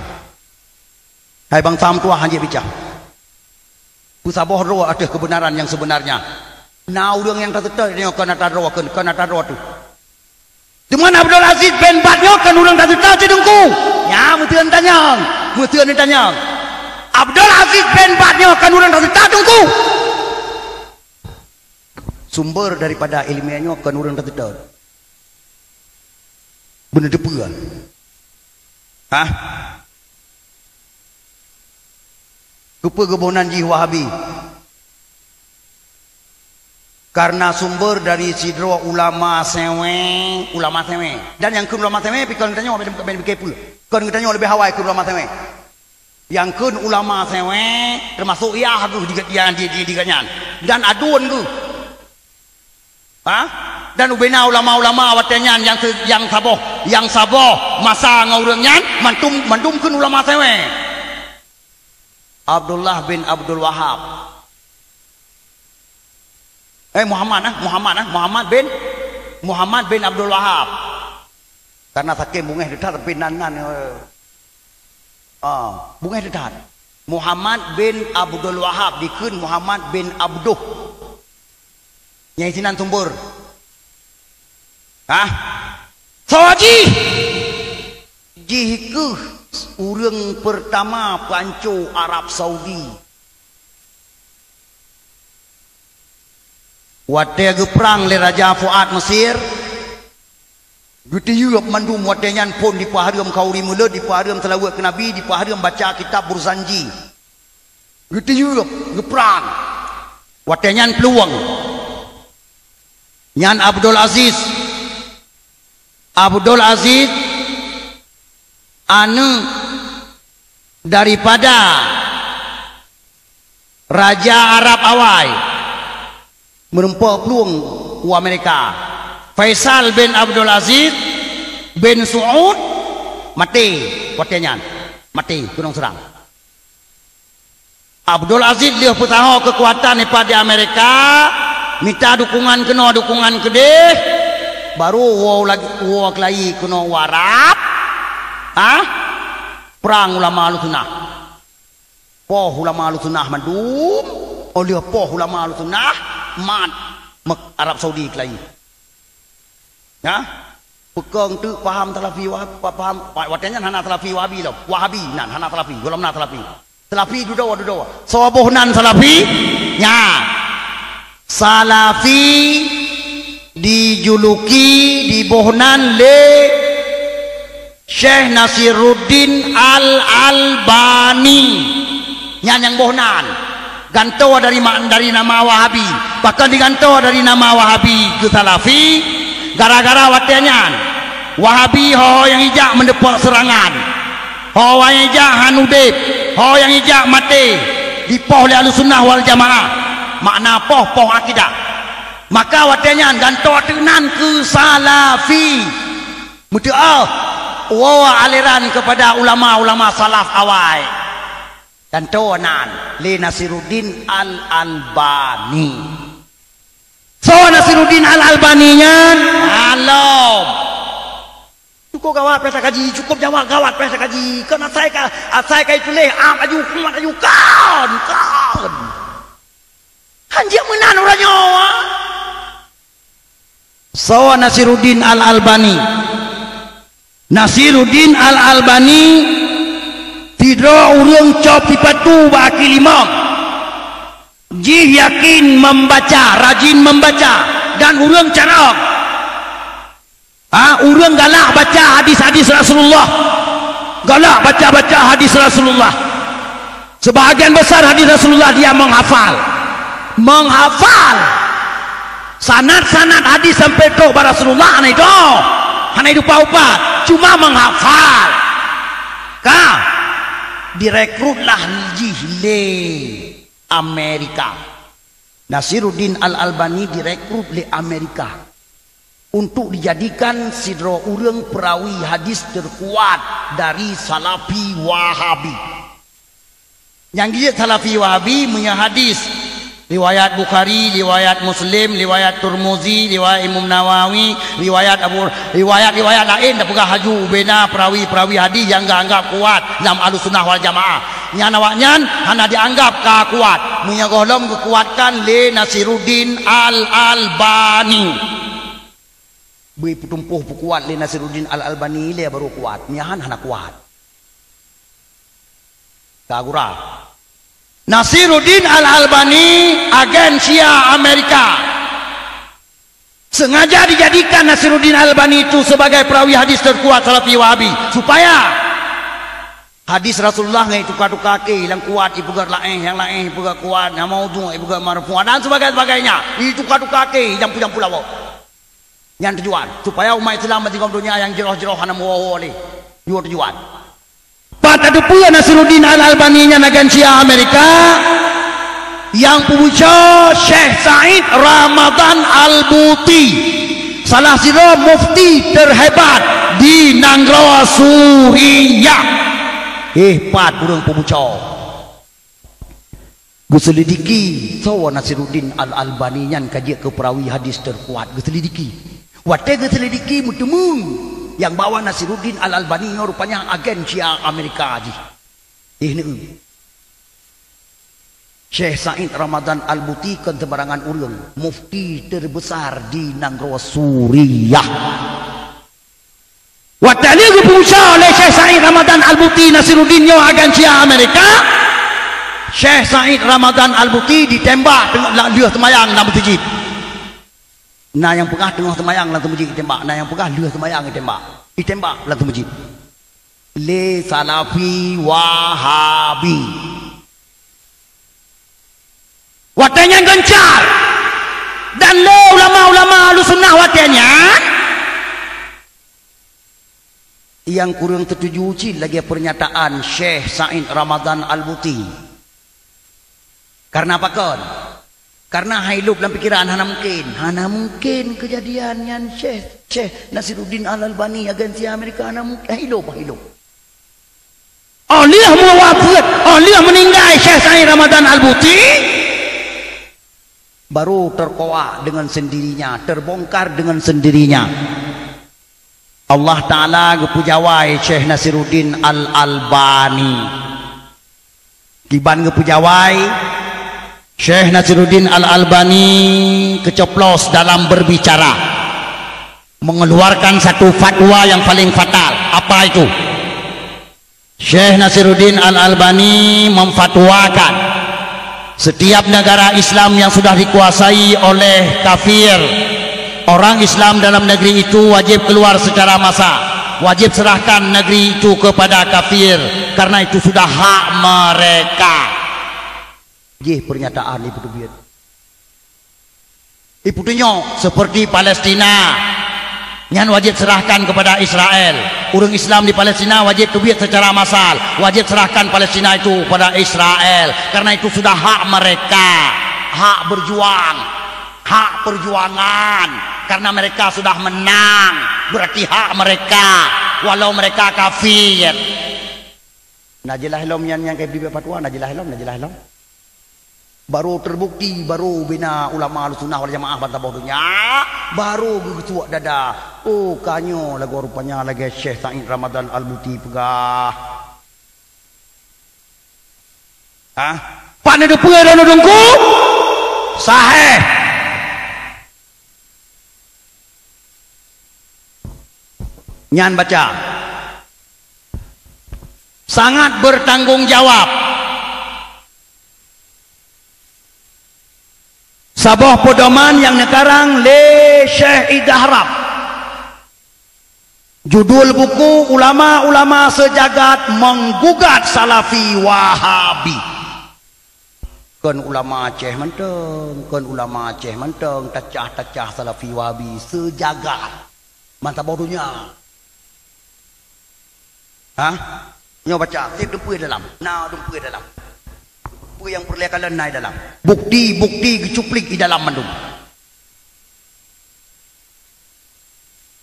Hai bansa meutuwah, han jeuet bicah. Peusaboh droe ateueh keubeunaran nyang seubeunarnya. Na ureuëng nyang taseutôt nyoe kon atra droe, kon, kon atra droe teuh. Teuma Abdul Aziz bin Baz nyoe kon ureuëng taseutôt cit Teungku. Nyan meuteun tanyong, meuteun tanyong. Abdul Aziz bin Baz nyoe kon ureuëng taseutôt Teungku. Sumber daripada ilmiah nyoe kon ureuëng taseutôt. Beuneuteupeu. Hah? Keupeue geuboh nan jih Wahabi? Karena sumber dari sidroe ulama sewée, ulama sewée. Dan nyang kheun ulama sewée, pi kon geutanyoe, ben, ben, ben, kon geutanyoe leubeh awai kheun ulama sewée. Nyang kheun ulama sewée, teumasok yah geuh di, di, di, di, di gobnyan. Dan aduen geuh. Ha? Dan ubena ulama-ulama watée nyan nyang se-, nyang saboh, nyang saboh masa ngon ureuëng nyan, mandum, mandum kheun ulama sewée. Abdullah bin Abdul Wahab. Eh, Muhammad, ah, Muhammad, ah, Muhammad bin, Muhammad bin Abdul Wahab. Karena saking bungéh that, tapi nan, nan, eh, ah, bungéh that. Muhammad bin Abdul Wahab, dikheun Muhammad bin Abduh. Nyang sinan sumber. Hah? Soe jih? Jih keuh ureuëng peurtama peuanco Arab Saudi. Watée geuprang lé Raja Fuad Mesir, geutiyeueb mandum watée nyan phon dipeuhareuem kauri meuleuet, dipeuhareuem seulaweuet keu Nabi, dipeuhareuem baca kitab Burzanji. Geutiyeueb, geuprang. Watée nyan peuluwang. Nyan Abdul Aziz. Abdul Aziz, aneuëk daripada raja Arab awai, meureumpok plueng u Amerika. Faisal bin Abdul Aziz bin Saud maté watée nyan, maté keunong seurang. Abdul Aziz lheueh peusaho keukuatan ipat di Amerika, mita dukungan keunoe dukungan keudeh, baru woe lagi woe keulayi keunoe u Arab, ah, prang ulama Ahlussunnah. Poh ulama Ahlussunnah mandum, oh lheueh poh ulama Ahlussunnah mat mek Arab Saudi keulayi. Ya? Peukong teuk paham Salafi Wahab-, pa-, paham, pa-, watée nyan hana Salafi Wahabi lom. Wahabi nan hana Salafi, gohlom na Salafi. Salafi dudoe, dudoe. Soe boh nan Salafi? Nya. Salafi dijuluki, diboh nan lé Syekh Nasiruddin Al-Albani. Nyan nyang boh nan. Gantoe dari ma-, dari nama Wahabi. Bahkan digantoe dari nama Wahabi keu Salafi, gara-gara watée nyan Wahabi ho-ho nyang ijak meudeupak seurangan. Ho-ho nyang ijak han udeb, ho nyang ijak maté, dipoh lé Ahlussunnah wal Jamaah. Makna poh, poh akidah. Maka watée nyan gantoe teuk nan keu Salafi. Meuteuk oh, woe aliran kepada ulama-ulama salaf awai. Gantoe nan lé Nasiruddin Al-Albani. Soe Nasiruddin Al-Albani nyan? Alom. Cukup gawat peue nyang takaji, cukup gawat peue nyang takaji. Kon asai ka, asai ka ituléh, am aju, kumat aju, kon, kon. Hanjeuet meunan uroe nyoe. Soe Nasiruddin Al-Albani? Nasiruddin Al-Albani sidroe ureuëng cop sipatu bak aki limong. Jih yakin membaca, rajin membaca, dan ureuëng carông. Ha, ureuëng galak baca hadis-hadis Rasulullah. Galak baca-baca hadis Rasulullah. Sebahagian besar hadis Rasulullah dia menghafal. Menghafal. Sanad-sanad hadis sampai trok bak Rasulullah hana itu. Hana itu upat-upat. Cuma menghafal. Ka direkrutlah jih lé Amerika. Nasiruddin Al-Albani direkrut lé Amerika untuk dijadikan sidroe ureuëng peurawi hadis terkuat dari Salafi Wahabi. Nyang jeuet Salafi Wahabi meunyoe hadis, riwayat Bukhari, riwayat Muslim, riwayat Turmuzi, riwayat Imam Nawawi, riwayat Abu, riwayat-riwayat laén tapeugah laju ubena peurawi-peurawi hadis nyang geuanggab kuat lam Ahlussunnah wal Jamaah. Nyan awaknyan hana jianggab ka kuat, meunyoe gohlom geukuatkan lé Nasiruddin Al-Albani. Beu peutumpôh peukuat lé Nasiruddin Al-Albani lé baru kuat, nyan hana kuat. Ka gura. Nasiruddin Al-Albani agen Shia Amerika. Sengaja dijadikan Nasiruddin Al-Albani itu sebagai perawi hadis terkuat Salafi Wahabi, supaya hadis Rasulullah ngai tuka-tuka ke, nyang kuat ipeugah laén, nyang laén ipeugah kuat, nyang maudhu ipeugah marfu, dan sebagainya, sebagainya. Ituka-tuka ke, jampu-jampu lawok. Nyan tujuan, supaya umat Islam bansigom donya nyang jroh-jroh hana meuwoe-woe lé. Dua tujuan. Pat tateupeue Nasiruddin Al-Albani nyan agen Shia Amerika, nyang peubuco Syekh Said Ramadan Al-Buti, salah sidroe mufti terhebat di nanggroe Suriah. Eh, pat ureuëng peubuco. Geuselidiki, soe Nasiruddin Al-Albani nyan ka jeuet keu perawi hadis terkuat, geuselidiki. Watée geuselidiki, meuteumé nyang bahwa Nasiruddin Al-Albani nyoe rupanya agen Shia Amerika jih. Eh, neu. Syekh Said Ramadan Al-Buti kon sembarangan ureuëng, mufti terbesar di nanggroe Suriah. Watée lheueh geupeubuco lé Syekh Said Ramadan Al-Buti Nasiruddin nyoe agen Shia Amerika, Syekh Said Ramadan Al-Buti ditembak teungoh la-, lheueh seumayang lam meuseujid. Na nyang peugah teungoh seumayang lam meuseujid itembak, na nyang peugah lheueh seumayang itembak. Itembak lam meuseujid. Lé Salafi Wahabi. Watée nyan geuncab. Dan lé ulama-ulama Ahlussunnah watée nyan, nyang kureueng teutuju cit lagée pernyataan Syekh Said Ramadan Al-Buti. Karena pakon? Karena hai lôb lam pikeran hana mungkin. Hana mungkin keujadian nyan Syekh, Syekh Nasiruddin Al-Albani agen Shia Amerika hana mungkin. Hai lôb, hai lôb. Oh lheueh meuwafeuet, oh lheueh meuninggai Syekh Said Ramadan Al-Buti, baru terkoak dengan sendirinya, terbongkar dengan sendirinya. Allah Ta'ala geupeujawai Syekh Nasiruddin Al-Albani. Kiban geupeujawai, Syekh Nasiruddin Al-Albani keucoplos dalam berbicara, mengeluarkan satu fatwa yang paling fatal. Apa itu? Syekh Nasiruddin Al-Albani memfatwakan, setiap negara Islam yang sudah dikuasai oleh kafir, orang Islam dalam negeri itu wajib keluar secara massa, wajib serahkan negeri itu kepada kafir, karena itu sudah hak mereka. Jih pernyataan ipeuteubiet. Ipeuteunyok seperti Palestina, nyan wajib serahkan kepada Israel. Ureuëng Islam di Palestina wajib teubiet secara massal, wajib serahkan Palestina itu kepada Israel, karena itu sudah hak mereka, hak berjuang. Hak perjuangan, karena mereka sudah menang, berarti hak mereka, walau mereka kafir. Nah, jeulaih lom nyan nyang ka jibri fatwa, nah, jeulaih lom, nah, jeulaih lom. Baru terbukti, baru bina ulama Ahlussunnah wal Jamaah bansaboh donya, baru geugeusuak dada. Oh, ka nyoe lagoe rupanya lagée Syekh Said Ramadan Al-Buti peugah. Hah? Pane deupeue droeneuh Teungku? Sahih. Nyan baca. Sangat bertanggung jawab. Saboh peudoman nyang neukarang lé Syekh Idahram. Judul buku, Ulama-ulama Seujagat Menggugat Salafi Wahabi. Kon ulama Aceh mantong, kon ulama Aceh mantong, tacah-tacah Salafi Wahabi seujagat. Mantap boh donya. Hah? Nyoe baca, seb deupeue dalam. Na deupeue dalam. Peue nyang peureulée kalon na i dalam. Bukti-bukti geucuplik i dalam mandum.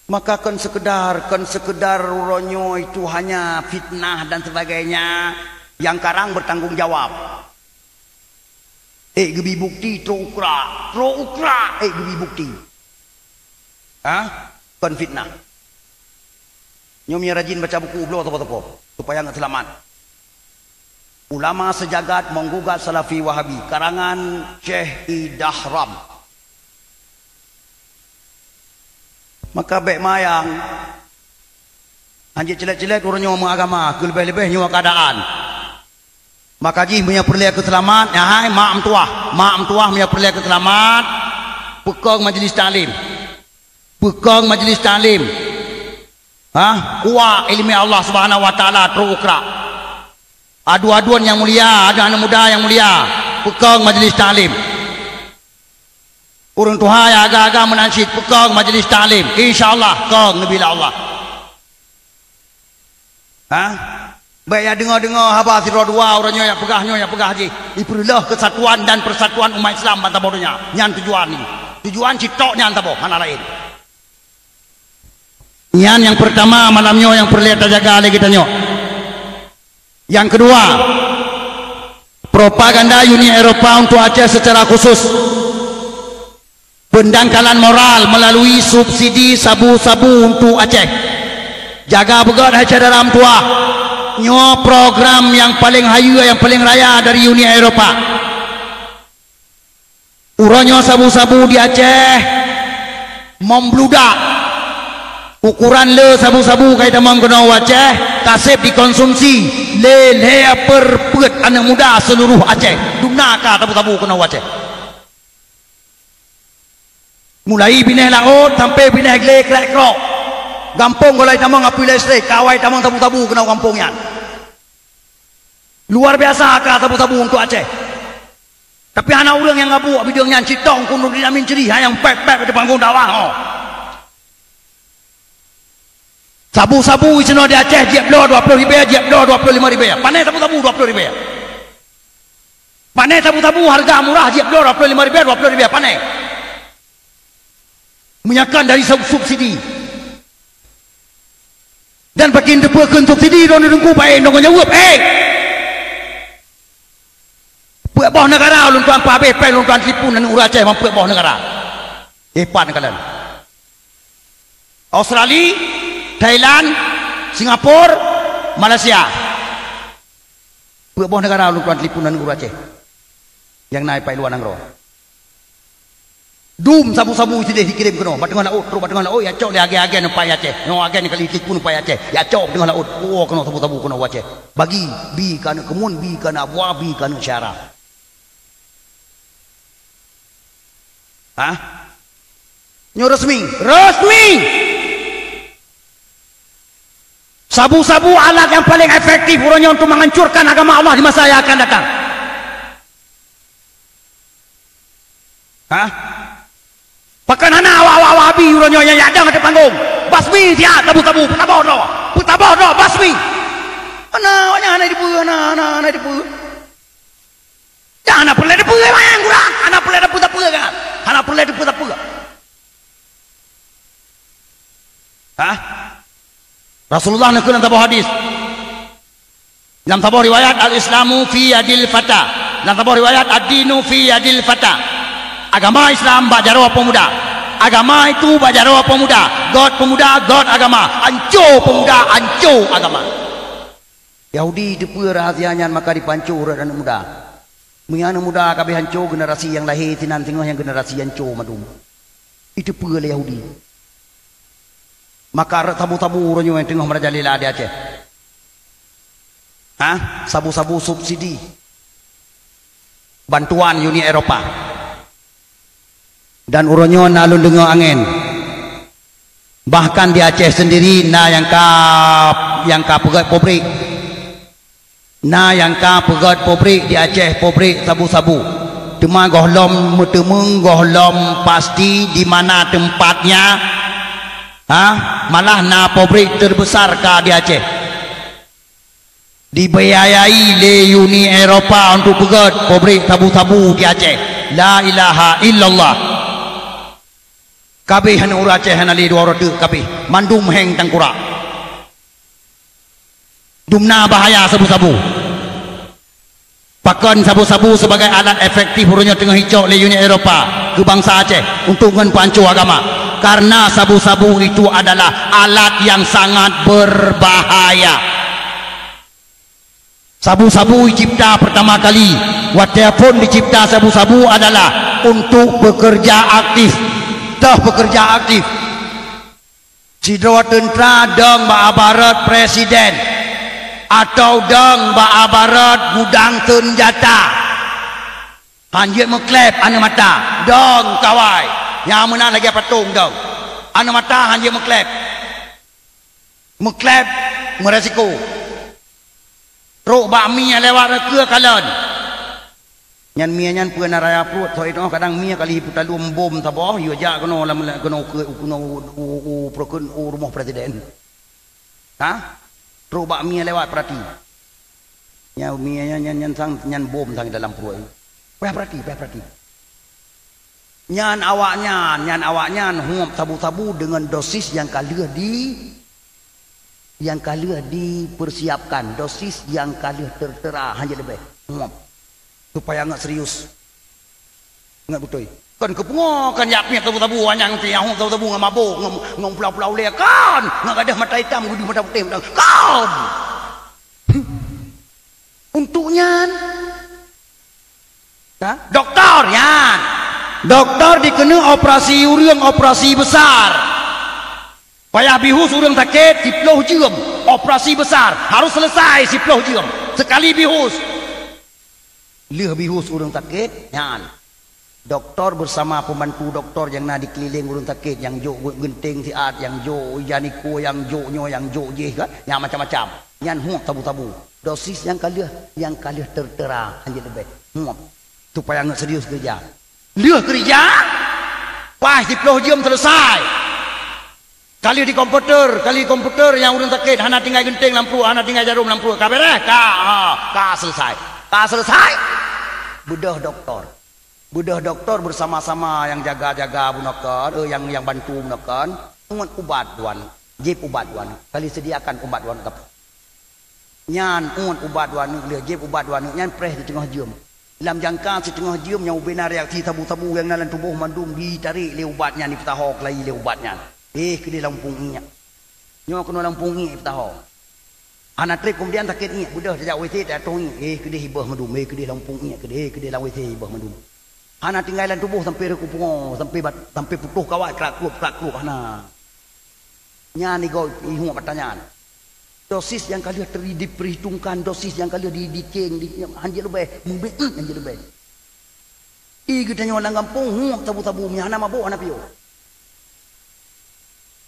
Maka kon sekedar, kon sekedar uroe nyoe itu hanya fitnah dan sebagainya, nyang karang bertanggung jawab. Ék geubi bukti, trok ukra, trok ukra, ék geubi bukti. Hah? Kon fitnah. Nyoe meunyo rajin baca buku bloe tokoh-tokoh, supaya ngon seulamat. Ulama Seujagat Menggugat Salafi Wahabi, karangan Syekh Idahram. Maka bék mayang, hanjeuet ceulet-ceulet uroe nyoe meuagama, keu leubeh-leubeh nyoe keuadaan. Maka jih meunyo peureulée keu seulamat, nyan hai mak meutuwah, mak meutuwah meunyo peureulée keu seulamat, peukong majlis taklim. Peukong majlis taklim. Hah? Kuwak ileumé Allah Subhanahu wa Taala trok ukra. Adu-aduan nyang mulia, adu aneuk muda nyang mulia, peukong majlis taklim. Ureuëng tuha nyang agam-agam meunan cit, peukong majlis taklim. Insya Allah, kong neubila Allah. Hah? Bék ya deungoe-deungoe haba sidroe dua uroe nyoe nyang peugah nyoe nyang peugah jih. Ipeureuloh keusatuan dan persatuan umat Islam bansaboh donya. Nyan tujuan nyoe. Tujuan cit tok nyan saboh, hana laén. Nyan nyang peurtama malam nyoe nyang peureulée tajaga lé geutanyoe. Nyang keudua, propaganda Uni Eropa untuk Aceh secara khusus. Pendangkalan moral melalui subsidi sabu-sabu untuk Aceh. Jaga beugét hai syedara meutuwah. Nyoe program nyang paleng hayeue, nyang paleng raya dari Uni Eropa. Uroe nyoe sabu-sabu di Aceh membludak. Ukuran le sabu-sabu ka itamong keunoe u Aceh, ka seb dikonsumsi lé lhée perpeuet aneuk muda seuluruh Aceh. Dumna ka sabu-sabu keunoe u Aceh. Mulai binéh laôt sampai binéh glé krek-krok. Gampông gohlai tamong apui listrik, ka awai tamong sabu-sabu keunoe gampông nyan. Luar biasa ka sabu-sabu untuk Aceh. Tapi hana ureuëng nyang ngabuek bideueng nyan cit tong keuneuk dinamin ceurih nyang pép-pép di panggong dakwah, oh. Sabu-sabu isinoe di Aceh jieb bloe dua ploh ribée, jieb bloe dua ploh lima ribée. Pane sabu-sabu dua ploh ribée? Pane sabu-sabu harga murah jieb bloe dua ploh lima ribée, dua ploh ribée? Pane? Meunyo kon dari sub-, subsidi. Dan pakin teupeu kheun subsidi droeneuh Teungku, baék ngon nyaweueb, eh! Peuet boh neugara ulôn tuan peuhabéh péng ulôn tuan tipu nan ureuëng Aceh, man peuet boh neugara. Eh, pat neukalon. Australia, Thailand, Singapura, Malaysia. Peuet boh neugara ulôn tuan tipu nan ureuëng Aceh. Nyang na i pai luwa nanggroe. Dum sabu-sabu sideh jikirém keunoe, bak teungoh laôt, trok bak teungoh laôt, ya cok lé agen-agen nyoe pai Aceh. Nyoe agen kali tipu nyoe pai Aceh. Ya cok bak teungoh laôt, woe keunoe sabu-sabu keunoe u Aceh. Bagi, bi keu aneuk keumun, bi keu aneuk buah, bi keu aneuk syara. Hah? Nyoe resmi, resmi. Sabu-sabu alat yang paling efektif uroe nyoe untuk menghancurkan agama Allah di masa yang akan datang. Hah? Pakon hana awak-awak Wahabi uroe nyoe nyang yadang ateueh panggong? Basmi siat sabu-sabu, peutaboh droe, peutaboh droe, basmi. Hana, awaknyan hana dipeue, hana, hana, hana dipeue. Dah hana peureulée dipeue, manyang kurang. Hana peureulée dipeue, dipeue kan? Hana peureulée dipeue, Rasulullah neukheun lam saboh hadis. Lam saboh riwayat, "Al-Islamu fi yadil fata." Lam saboh riwayat, "Ad-dinu fi yadil fata." Agama Islam bak jaroe peumuda. Agama itu bak jaroe peumuda. Göt peumuda, göt agama. Anco peumuda, anco agama. Yahudi teupeue rahasia nyan, maka jipanco rot aneuëk muda. Meunyoe aneuëk muda ka abéh hanco, generasi nyang lahé sinan singoh nyang generasi hanco mandum. Iteupeue lé Yahudi. Maka rot sabu-sabu uroe nyoe nyang teungoh merajalela di Aceh. Hah? Sabu-sabu subsidi. Bantuan Uni Eropa. Dan uroe nyoe na lôn deungoe angén. Bahkan di Aceh sendiri na nyang ka, nyang ka peugöt pabrik. Na nyang ka peugöt pabrik di Aceh, pabrik sabu-sabu. Teuma gohlom meuteumeung, gohlom pasti di mana tempatnya. Ha? Malah na pabrik terbesar ka di Aceh. Dibiayai lé Uni Eropa untuk peugöt pabrik sabu-sabu di Aceh. La ilaha illallah. Kabéh aneuëk ureuëng Aceh hana lé dua uroe teuk kabéh. Mandum héng tangkurak. Dumna bahaya sabu-sabu. Pakon sabu-sabu sebagai alat efektif uroe nyoe teungoh icok lé Uni Eropa keu bansa Aceh untuk ngon panco agama? Karena sabu-sabu itu adalah alat yang sangat berbahaya. Sabu-sabu dicipta pertama kali, watée phon dicipta sabu-sabu adalah untuk pekerja aktif. Toh pekerja aktif. Sidroe teuntra dong bak abarot presiden, atau dong bak abarot gudang senjata. Hanjeuet meukleb aneuëk mata, dong kawai. Nyang meunan lagée patong dong. Aneuëk mata hanjeuet meukleb. Meukleb meuresiko. Trok bak mie lewat reukeu kalon. Nyan mie nyan peue na raya pruet, soe inoe kadang mie kali peutalom bom saboh, yue jak keunoe lam, keunoe keu, keunoe u, u, u, u, u rumoh presiden. Ha? Trok bak mie lewat, peurati. Nyan mie nyan, nyan, nyan sang, nyan bom sang dalam pruet. Payah peurati, payah peurati. Nyan awaknyan, nyan awaknyan huöb sabu-sabu deungon dosis nyang ka lheueh di, nyang ka lheueh dipersiapkan, dosis nyang ka lheueh tertera, hanjeuet leubeh. Huöb. Supaya ngat serius. Ngat beutôi. Kan keupeungoh kan jak piet sabu-sabu, awaknyan teuh huöb sabu-sabu ngon mabök, ngon, ngon pulau-pulau lé kan. Ngon gadôh mata itam, gadôh mata putéh, kan. Untuk nyan. Ha? Doktor nyan. Doktor dikeuneuk operasi ureuëng, operasi besar. Payah bihus ureuëng sakét siploh jeuem, operasi besar, harus selesai siploh jeuem. Sekali bihus. Lheueh bihus ureuëng sakét nyan. Doktor bersama pembantu doktor nyang na dikeulileng ureuëng sakét, nyang jok geunteng siat, nyang jok ija nikue, nyang jok nyoe, nyang jok jih kan, nyang macam-macam. Nyan huöb sabu-sabu. Dosis nyang ka lheueh, nyang ka lheueh tertera hanjeuet leubeh. Huöb. Supaya ngat serius keurija. Lheueh keurija, paih siploh jeuem selesai. Ka lheueh di komputer, ka lheueh di komputer nyang ureuëng sakét hana tinggai geunteng lam pruet, hana tinggai jarom lam pruet. Ka beres, ka, ha, ka selesai. Ka selesai. Beudôh doktor. Beudôh doktor bersama-sama nyang jaga-jaga bunoe kon, eh, nyang, nyang bantu bunoe kon, ngon ubat dua neuk, jieb ubat dua neuk. Ka lheueh sediakan ubat dua neuk teupeu. Nyan ngon ubat dua neuk, lheueh jieb ubat dua neuk nyan preh siteungoh jeuem. Lam jangka siteungoh jeuem nyan ubena reaksi sabu-sabu nyang na lam tuboh mandum ditarek lé ubat nyan, dipeutaho keulayi lé ubat nyan. Eh, keudeh lam umpung iék. Nyoe keunoe lam umpung iék peutaho. Hana treb keumudian sakét iék, beudôh tajak WC tajak tong iék, eh keudeh ibeuh mandum, eh keudeh lam umpung iék keudeh, eh keudeh lam WC ibeuh mandum. Hana tinggai lam tuboh sampoe reukup pungo, sampoe bat-, sampoe putôh kawai krak-krup, krak-krup, hana. Nyan igoe ihuöb ata nyan. Dosis nyang ka lheueh teri-, diperhitungkan, dosis nyang ka lheueh di-, diceng, di-, hanjeuet leubeh, mubeut hanjeuet leubeh. Ie geutanyoe lam gampông huöb sabu-sabu, meunyo hana mabök hana piôh.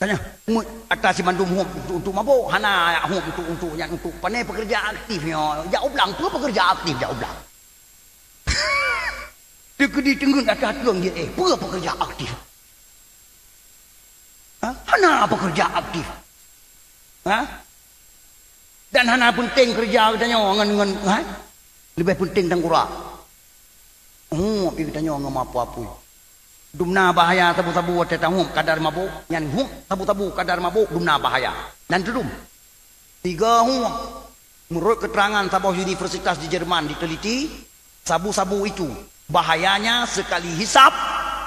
Tanya, mu-, ata simandum huöb untuk, untuk mabök, hana huöb untuk, untuk nyan, untuk pane pekerja aktif nyoe. Jak u blang, peue pekerja aktif jak u blang? Teukeudi teungeut ata tueng jih, eh, peue pekerja aktif? Ha? Hana pekerja aktif. Ha? Dan hana peunteng keureuja geutanyoe ngon, ngon, ha? Leubeh peunteng tangkurak. Huöb ie geutanyoe ngon meuapui-apui. Dumna bahaya sabu-sabu watée tahuöb kadar mabök, nyan huöb sabu-sabu kadar mabök dumna bahaya. Nan teudum. Tiga huöm. Menurut keterangan saboh universitas di Jerman diteliti, sabu-sabu itu bahayanya sekali hisap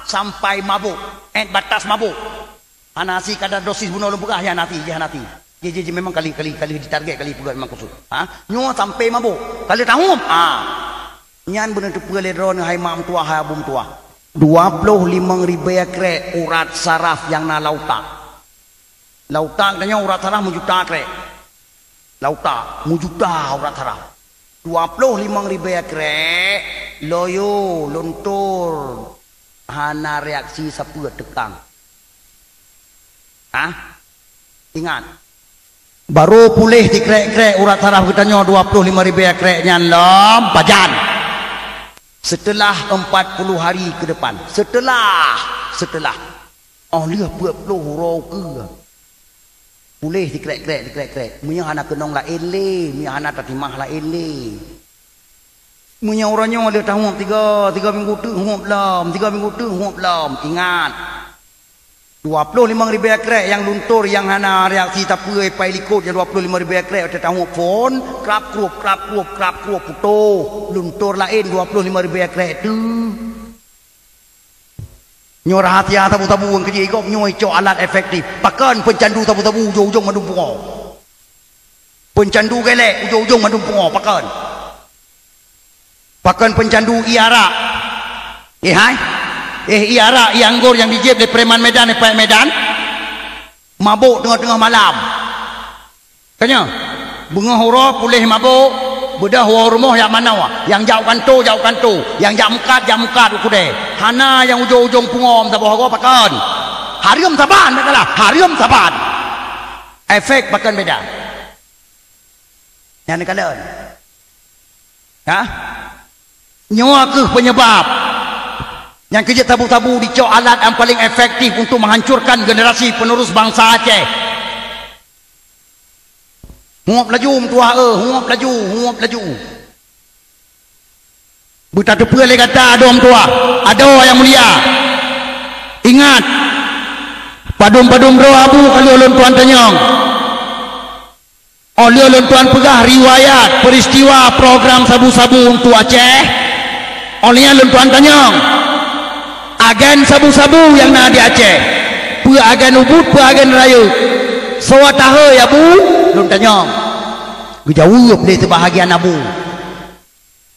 sampai mabuk, at batas mabuk. Hana si kadar dosis bunoe lôn peugah, ya hana si, ya hana si. Ji, ji, ji memang kali, kali, kali ditarget, kali peugah memang khusus. Ha? Nyoe sampai mabuk. Kali tahun, ha. Nyan beuneuteupeu lé droeneuh hai mak meutuah, hai abu meutuah. Dua ploh limong ribèe krek urat saraf nyang na lam utak. Lam utak tanyoe urat saraf meujuta krek. Lam utak meujuta urat saraf. Dua ploh limong ribèe krek, loyo, luntur, hana reaksi sapeue teukang. Hah? Ingat. Baru puléh sikrek-krek urat saraf geutanyoe dua ploh limong ribèe krek nyan lom pajan. Setelah empat puluh hari ke depan. Setelah, setelah. Oh lheueh peuet ploh uroe ukeue. Puléh sikrek-krek, sikrek-krek. Meunyoe hana keunong laén lé, meunyoe hana tatimah laén lé. Meunyoe uroe nyoe lheueh tahuöb tiga, tiga minggu teuk huöb lom, tiga minggu teuk huöb lom. Ingat, dua ploh limong ribèe krek nyang luntur nyang hana reaksi sapeue, pai likot nyang dua ploh limong ribèe krek watèe tahuöb phon, krab krup, krab krup, krab krup, putôh. Luntur laén dua ploh limong ribèe krek teuh. Nyoe rahasia sabu-sabu nyang keujeuet gob nyoe icok alat efektif. Pakon peucandu sabu-sabu ujong-ujong mandum pungo. Peucandu geulék ujong-ujong mandum pungo, pakon. Pakon peucandu ié arak. Eh hai. Eh ié arak, ié anggor nyang jijieb lé preman Medan, eh paét Medan. Mabok teungoh-teungoh malam. Ka nyoe, beungoh uroe puléh mabok, beudôh woe rumoh jak manoe, nyang jak u kantô, jak u kantô, nyang jak meukat, jak meukat u keudè. Hana nyang ujong-ujong pungo saboh goe pakon. Hareuem saban, bèk salah, hareuem saban. Efek pakon beda. Nyan kalon. Hah? Nyoe kheueh penyebab nyang keujeuet sabu-sabu dicok alat nyang paling efektif untuk menghancurkan generasi penerus bangsa Aceh. Huöb laju meutuah, eh, huöb laju, huöb laju. Beutateupeue lé gata adoe meutuah, adoe nyang mulia. Ingat, padum-padum droe abu ka lheueh lôn tuan tanyong. Oh lheueh lôn tuan peugah riwayat peristiwa program sabu-sabu untuk Aceh, oh lheueh nyan lôn tuan tanyong, agen sabu-sabu nyang na di Aceh, peue agen ubit, peue agen rayeuk? Soe tahôi abu? Lôn tanyong. Geujaweueb lé seubahagian abu.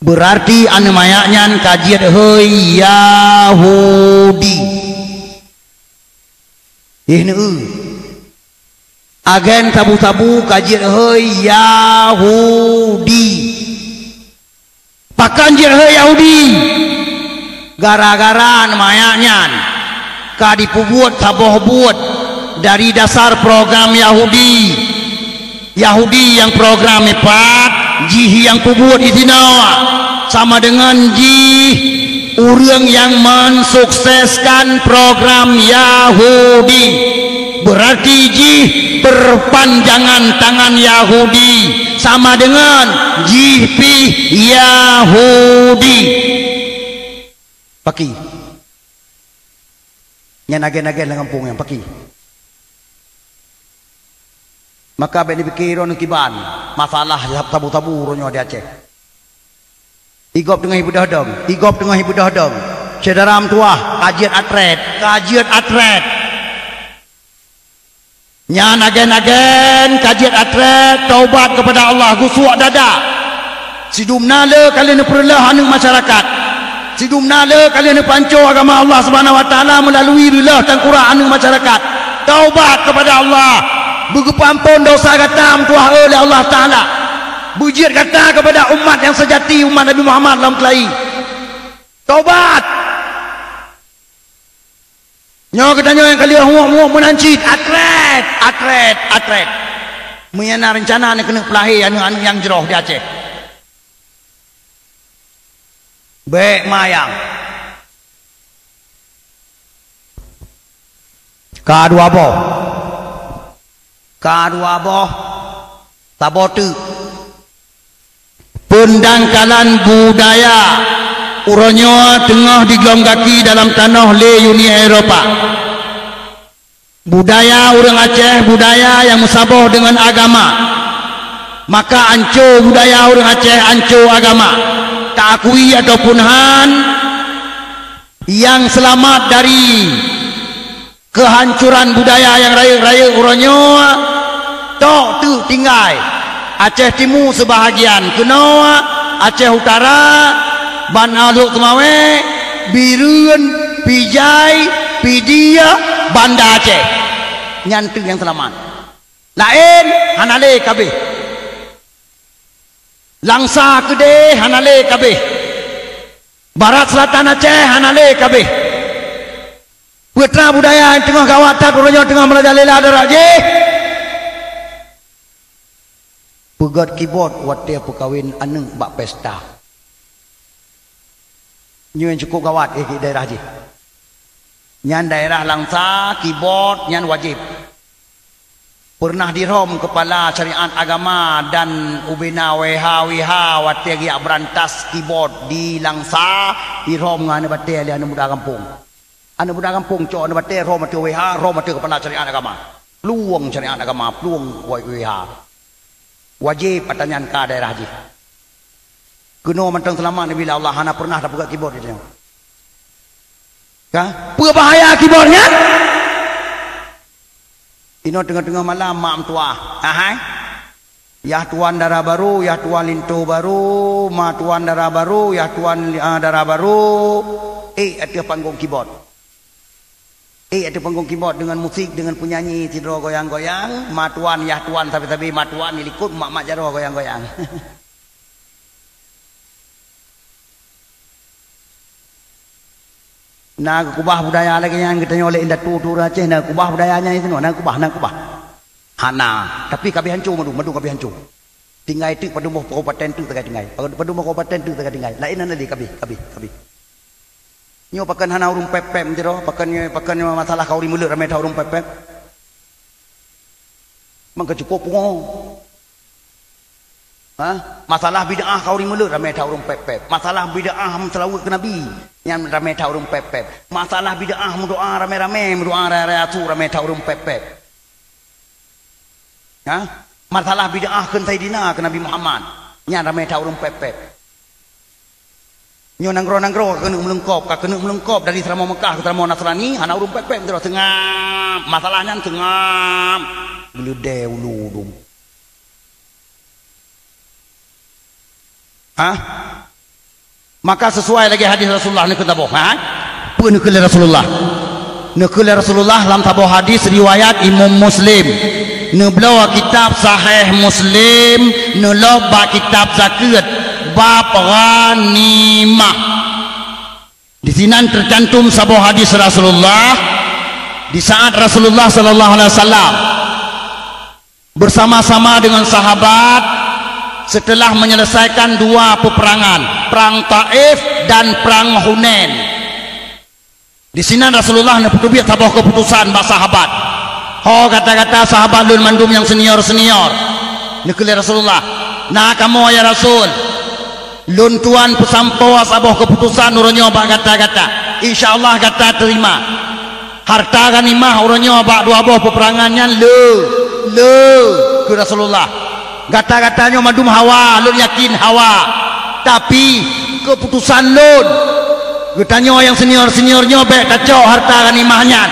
Beurarti aneuëk manyak nyan ka jeuet hôi Yahudi. Iéh neu-eu. Agen sabu-sabu ka jeuet hôi Yahudi. Pakon jeuet hôi Yahudi? Gara-gara aneuëk manyak nyan ka jipeubuet saboh buet dari dasar program Yahudi. Yahudi nyang program ipat, jih nyang peubuet disinoe, sama deungon jih ureuëng nyang mensukseskan program Yahudi. Beurarti jih perpanjangan tangan Yahudi, sama deungon jih pih Yahudi. Paki. Nyan agen-agen lam gampông nyan paki. Maka bék neupike droeneuh kiban masalah sabu-sabu uroe nyoe di Aceh. Igob teungoh ibeudôh dong, igob teungoh ibeudôh dong. Syedara meutuwah, ka jeuet atret, ka jeuet atret. Nyan agen-agen ka jeuet atret, taubat keupada Allah, geusuak dada. Sidum na le ka lheueh neupeureuloh aneuëk masyarakat. Sidum na le ka lheueh neupanco agama Allah Subhanahu wa Taala meulalui reuloh tangkurah aneuëk masyarakat. Taubat keupada Allah. Beugeupeuamphon dosa gata meutuwah lé Allah Taala. Beujeuet gata keupada umat nyang seujati, umat Nabi Muhammad lom keulayi. Taubat! Nyoe geutanyoe nyang ka lheueh huok-huok meunan cit, atret, atret, atret. Meunyo na reuncana neuh keuneuk peulahé aneuëk-aneuëk nyang jroh di Aceh. Bék mayang. Ka dua boh. Ka dua boh, saboh teuk. Peundangkalan budaya uroe nyoe teungoh jiglom gaki dalam tanoh lé Uni Eropa. Budaya ureuëng Aceh, budaya nyang meusaboh deungon agama. Maka anco budaya ureuëng Aceh, anco agama. Taakui ataupun han, nyang seulamat dari keuhancoran budaya nyang rayeuk-rayeuk uroe nyoe, tok teuk tinggai. Aceh Timu seubahagian, keunoe Aceh Utara, Ban Alok Teumawe, Bireuen, Pijai, Pidie, Banda Aceh. Nyan teuk nyang seulamat. Laén hana lé kabeh. Langsa keudeh hana lé kabeh. Barat Selatan Aceh hana lé kabeh. Peutra budaya nyang teungoh gawat that uroe nyoe teungoh meurajalela daerah jih. Peugét kibot watée peukawen aneuëk bak pesta. Nyoe nyang cukup gawat eh di daerah jih. Nyan daerah Langsa, kibot nyan wajéb. Peureunah dirhom keupala syariat agama dan ubena W H W H watée geujak beurantas kibot di Langsa, dirhom ngon aneuëk batée lé aneuëk muda gampông. Aneuëk muda gampông cok aneuëk batée rhom ateueh W H, rhom ateueh keupala syariat agama. Plueng syariat agama, plueng W H. Wajéb ata nyan ka daerah jih. Keunoe mantong seulamat neubila Allah hana peureunah tapeugét kibot di tanyoe. Ka? Peue bahaya kibot nyan? Inoe teungoh-teungoh malam mak meutuah. Ahai. Yah tuan dara barô, yah tuan linto barô, ma tuan dara barô, yah tuan, ah, dara barô. Eh, ateueh panggong kibot. Eh, ateueh panggong kibot deungon musik, deungon peunyanyi sidroe goyang-goyang, ma tuan, yah tuan, sabe-sabe ma tuan, di likot mak-mak jaroe goyang-goyang. Na geukubah budaya lagée nyan geutanyoe lé indatu tu ureuëng Aceh, na geukubah budaya nyan itu, na geukubah, na geukubah. Hana, tapi kabeh hanco mandum, mandum kabeh hanco. Tinggai teuk padum boh kabupaten teuk tagai tinggai. Padum boh kabupaten teuk tagai tinggai. Laén hana lé kabeh, kabeh, kabeh. Nyoe pakon hana ureuëng pép-pép meutiro, pakon nyoe, pakon nyoe masalah khanduri mulod ramé that ureuëng pép-pép. Mangka cukup pungo. Ha? Masalah bid'ah khanduri mulod ramé that ureuëng pép-pép. Masalah bid'ah meuseulaweuet keu Nabi, nyan ramé that ureuëng pép-pép. Masalah bid'ah meudoa ramé-ramé, meudoa raya-raya su ramé that ureuëng pép-pép. Ha? Masalah bid'ah kheun Saidina keu Nabi Muhammad, nyan ramé that ureuëng pép-pép. Nyoe nanggroe-nanggroe ka keuneuk meulungkop, ka keuneuk meulungkop dari seuramoe Meukah keu seuramoe Nasrani, hana ureuëng pép-pép meutiro seungab. Masalah nyan seungab. Geuleudée ulu dum. Ha? Maka sisuai lagée hadis Rasulullah neukheun saboh, ha? Peue neukheun lé Rasulullah? Neukheun lé Rasulullah lam saboh hadis riwayat Imam Muslim. Neubloe kitab Sahih Muslim, neulok bak kitab zakeuet, bab ghanimah. Di sinan teucantum saboh hadis Rasulullah, di saat Rasulullah sallallahu alaihi wasallam bersama-sama dengan sahabat setelah menyelesaikan dua peperangan, Perang Taif dan Perang Hunain. Di sinan Rasulullah neupeuteubiet saboh keuputusan bak sahabat. Ho gata-gata sahabat lôn mandum nyang senior-senior. Neukheun lé Rasulullah, "Na kamoe, ya Rasul. Lôn tuan peusampoe saboh keuputusan uroe nyoe bak gata-gata. Insya Allah gata teurima. Harta ghanimah uroe nyoe bak dua boh peperangan nyan le, le," kheun Rasulullah. "Gata-gata nyoe mandum hawa, lôn yakin hawa. Tapi, keuputusan lôn, geutanyoe nyang senior-senior nyoe bék tacok harta ghanimah nyan."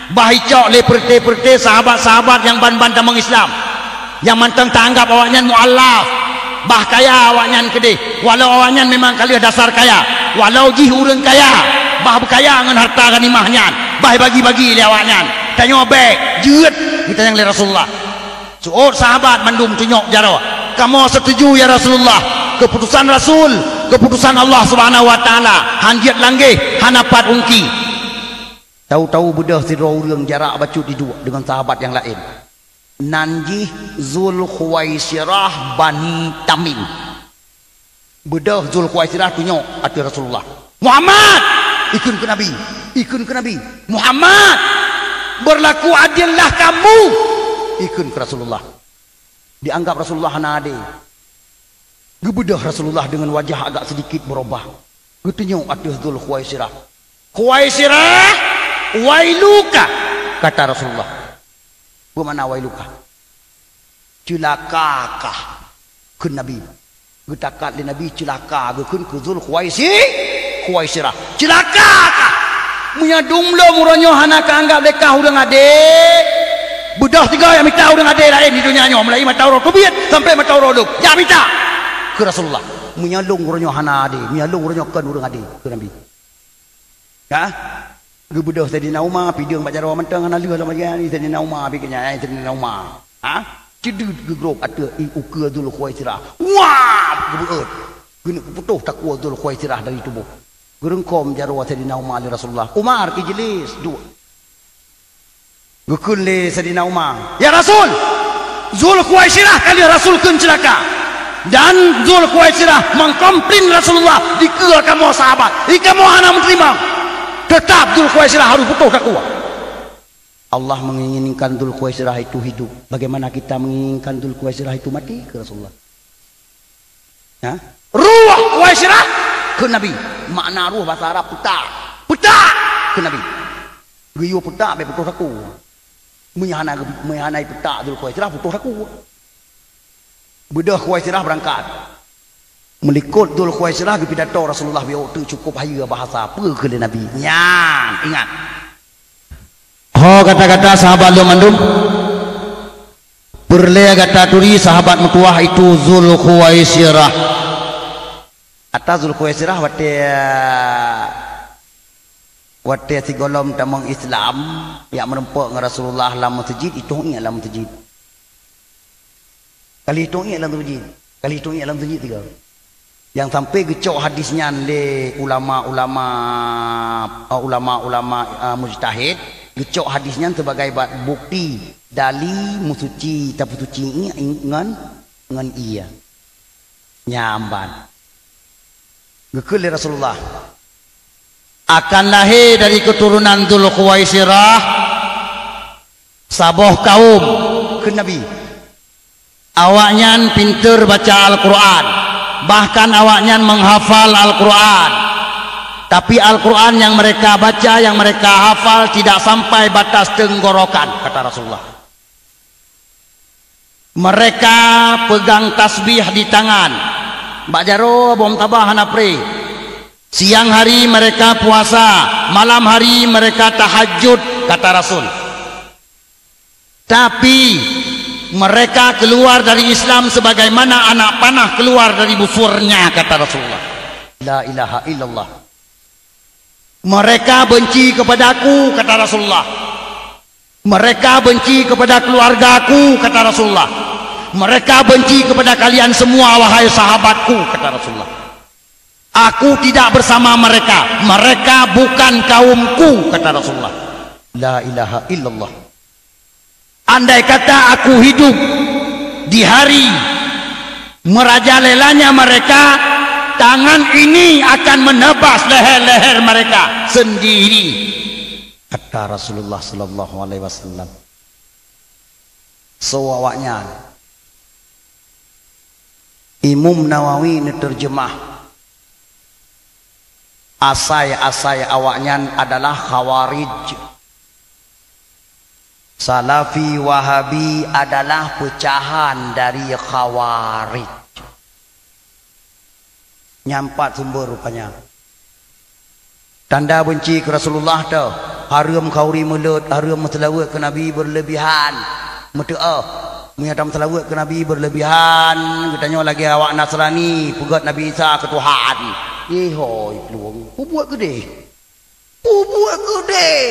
Bah icok lé peureute-peureute sahabat-sahabat nyang ban-ban tamong Islam, nyang mantong taanggab awaknyan mualaf. Bah kaya awaknyan keudeh, walau awaknyan memang ka lheueh dasar kaya, walau jih ureuëng kaya, bah beukaya ngon harta ghanimah nyan, bah bagi-bagi lé awaknyan. Tanyoe bék, jeuet, geutanyong lé Rasulullah. Seuôt sahabat mandum tunyok jaroe, "Kamoe seutuju, ya Rasulullah. Keuputusan Rasul, keuputusan Allah Subhanahu wa Taala, han jeuet langgaih, hana pat ungki." Tahu-tahu beudôh sidroe ureuëng jarak bacut jiduek deungon sahabat nyang laén. Nan jih Zulkhuwaisirah Bani Tamim. Beudôh Zulkhuwaisirah tunyok ateueh Rasulullah. "Muhammad!" ikheun keu Nabi. Ikheun keu Nabi, "Muhammad! Berlaku adillah kamu!" ikheun keu Rasulullah. Dianggap Rasulullah hana adé. Geubeudôh Rasulullah deungon wajah agak sedikit berubah. Geutunyok ateueh Zulkhuwaisirah. "Khuwaisirah, wailuka," kata Rasulullah. Peue makna wailuka? "Ceulaka kah?" kheun Nabi. Geutakat lé Nabi, "Ceulaka," geukheun keu Zul Khuwaisi-, Khuwaisirah. "Ceulaka kah? Meunyo dum lom uroe nyoe hana ka anggab lé kah ureuëng adé, beudôh sigoe jak mita ureuëng adé laén di donya nyoe, mulai mata uroe teubiet sampai mata uroe lom. Jak mita keu Rasulullah. Meunyo lôn uroe nyoe hana adé, meunyo lôn uroe nyoe kon ureuëng adé," kheun Nabi. Ha? Geubeudôh Saidina Umar, pideueng bak jaroe mantong hana lheueh lom lagée nyan, Saidina Umar pih keu nyan, Saidina Umar. Ha? Ceudeut geugrob ateueh ié ukeue Zul Khuwaisirah. Wah! Geubeuet. Keuneuk geuputôh takue Zul Khuwaisirah dari tuboh. Geureungkom jaroe Saidina Umar lé Rasulullah. "Umar, ijlis, duek." Geukheun lé Saidina Umar, "Ya Rasul, Zul Khuwaisirah ka lheueh Rasul kheun ceulaka. Dan Zul Khuwaisirah mengkomplain Rasulullah dikeue kamoe sahabat. Di kamoe hana meuteurimong. Teutap Zul Khuwaisirah harôh putôh takue." Allah menginginkan Zul Khuwaisirah itu hidup. Bagaimana kita menginginkan Zul Khuwaisirah itu mati, kheun Rasulullah. Ha? "Ruh Khuwaisirah," kheun Nabi. Makna ruh bahasa Arab peutak. "Peutak," kheun Nabi. Geuyue peutak bèk putôh takue. Meunyo hana, meunyo hana peutak Zul Khuwaisirah, putôh takue. Beudôh Khuwaisirah beurangkat. Meulikot Zul Khuwaisirah geupidato Rasulullah bak teuk cukôp hayeue bahasa. Peue kheun lé Nabi? Nyan, ingat. Ho gata-gata sahabat lôn mandum, peureulée gata turi sahabat meutuwah itu Zul Khuwaisirah. Ata Zul Khuwaisirah watée, watée sigohlom tamong Islam, jak meurumpok ngon Rasulullah lam meuseujid, itong ié lam meuseujid. Kali itong ié lam meuseujid. Kali itong ié lam meuseujid tiga. Nyang sampai geucok hadis nyan lé ulama-ulama, eh, ulama-ulama, eh, mujtahid, geucok hadis nyan sebagai ba-, bukti dali meusuci, tapeusuci ié ngon, ngon ié. Nyan ban. Geukheun lé Rasulullah, "Akan lahé dari keuturonan Zul Khuwaisirah saboh kaum," kheun Nabi. "Awaknyan pinter baca Al-Qur'an, bahkan awaknyan menghafal Al-Qur'an. Tapi Al-Qur'an yang mereka baca, yang mereka hafal tidak sampai batas tenggorokan," kata Rasulullah. "Mereka pegang tasbih di tangan. Bak jaroe bom taba hana pré. Siang hari mereka puasa, malam hari mereka tahajud," kata Rasul. "Tapi mereka keluar dari Islam sebagaimana anak panah keluar dari busurnya," kata Rasulullah. La ilaha illallah. "Mereka benci kepadaku," kata Rasulullah. "Mereka benci kepada keluargaku," kata Rasulullah. "Mereka benci kepada kalian semua, wahai sahabatku," kata Rasulullah. "Aku tidak bersama mereka, mereka bukan kaumku," kata Rasulullah. La ilaha illallah. "Andai kata aku hidup di hari merajalelanya mereka, tangan ini akan menebas leher-leher mereka sendiri," kata Rasulullah sallallahu alaihi wasallam. Soe awaknyan? Imam Nawawi neuteurjeumah, asai-asai awaknyan adalah Khawarij. Salafi Wahabi adalah peucahan dari Khawarij. Nyan pat sumber rupanya. Tanda beunci keu Rasulullah teuh, hareuem khauri mulod, hareuem meuseulaweuet keu Nabi beureulebihan. Meuteuoh, meunyoe tameuseulaweuet keu Nabi beureulebihan, geutanyoe lagée awak Nasrani peugét Nabi Isa keu Tuhan. Ihoi plueng, peubuet keudeh. Peubuet keudeh.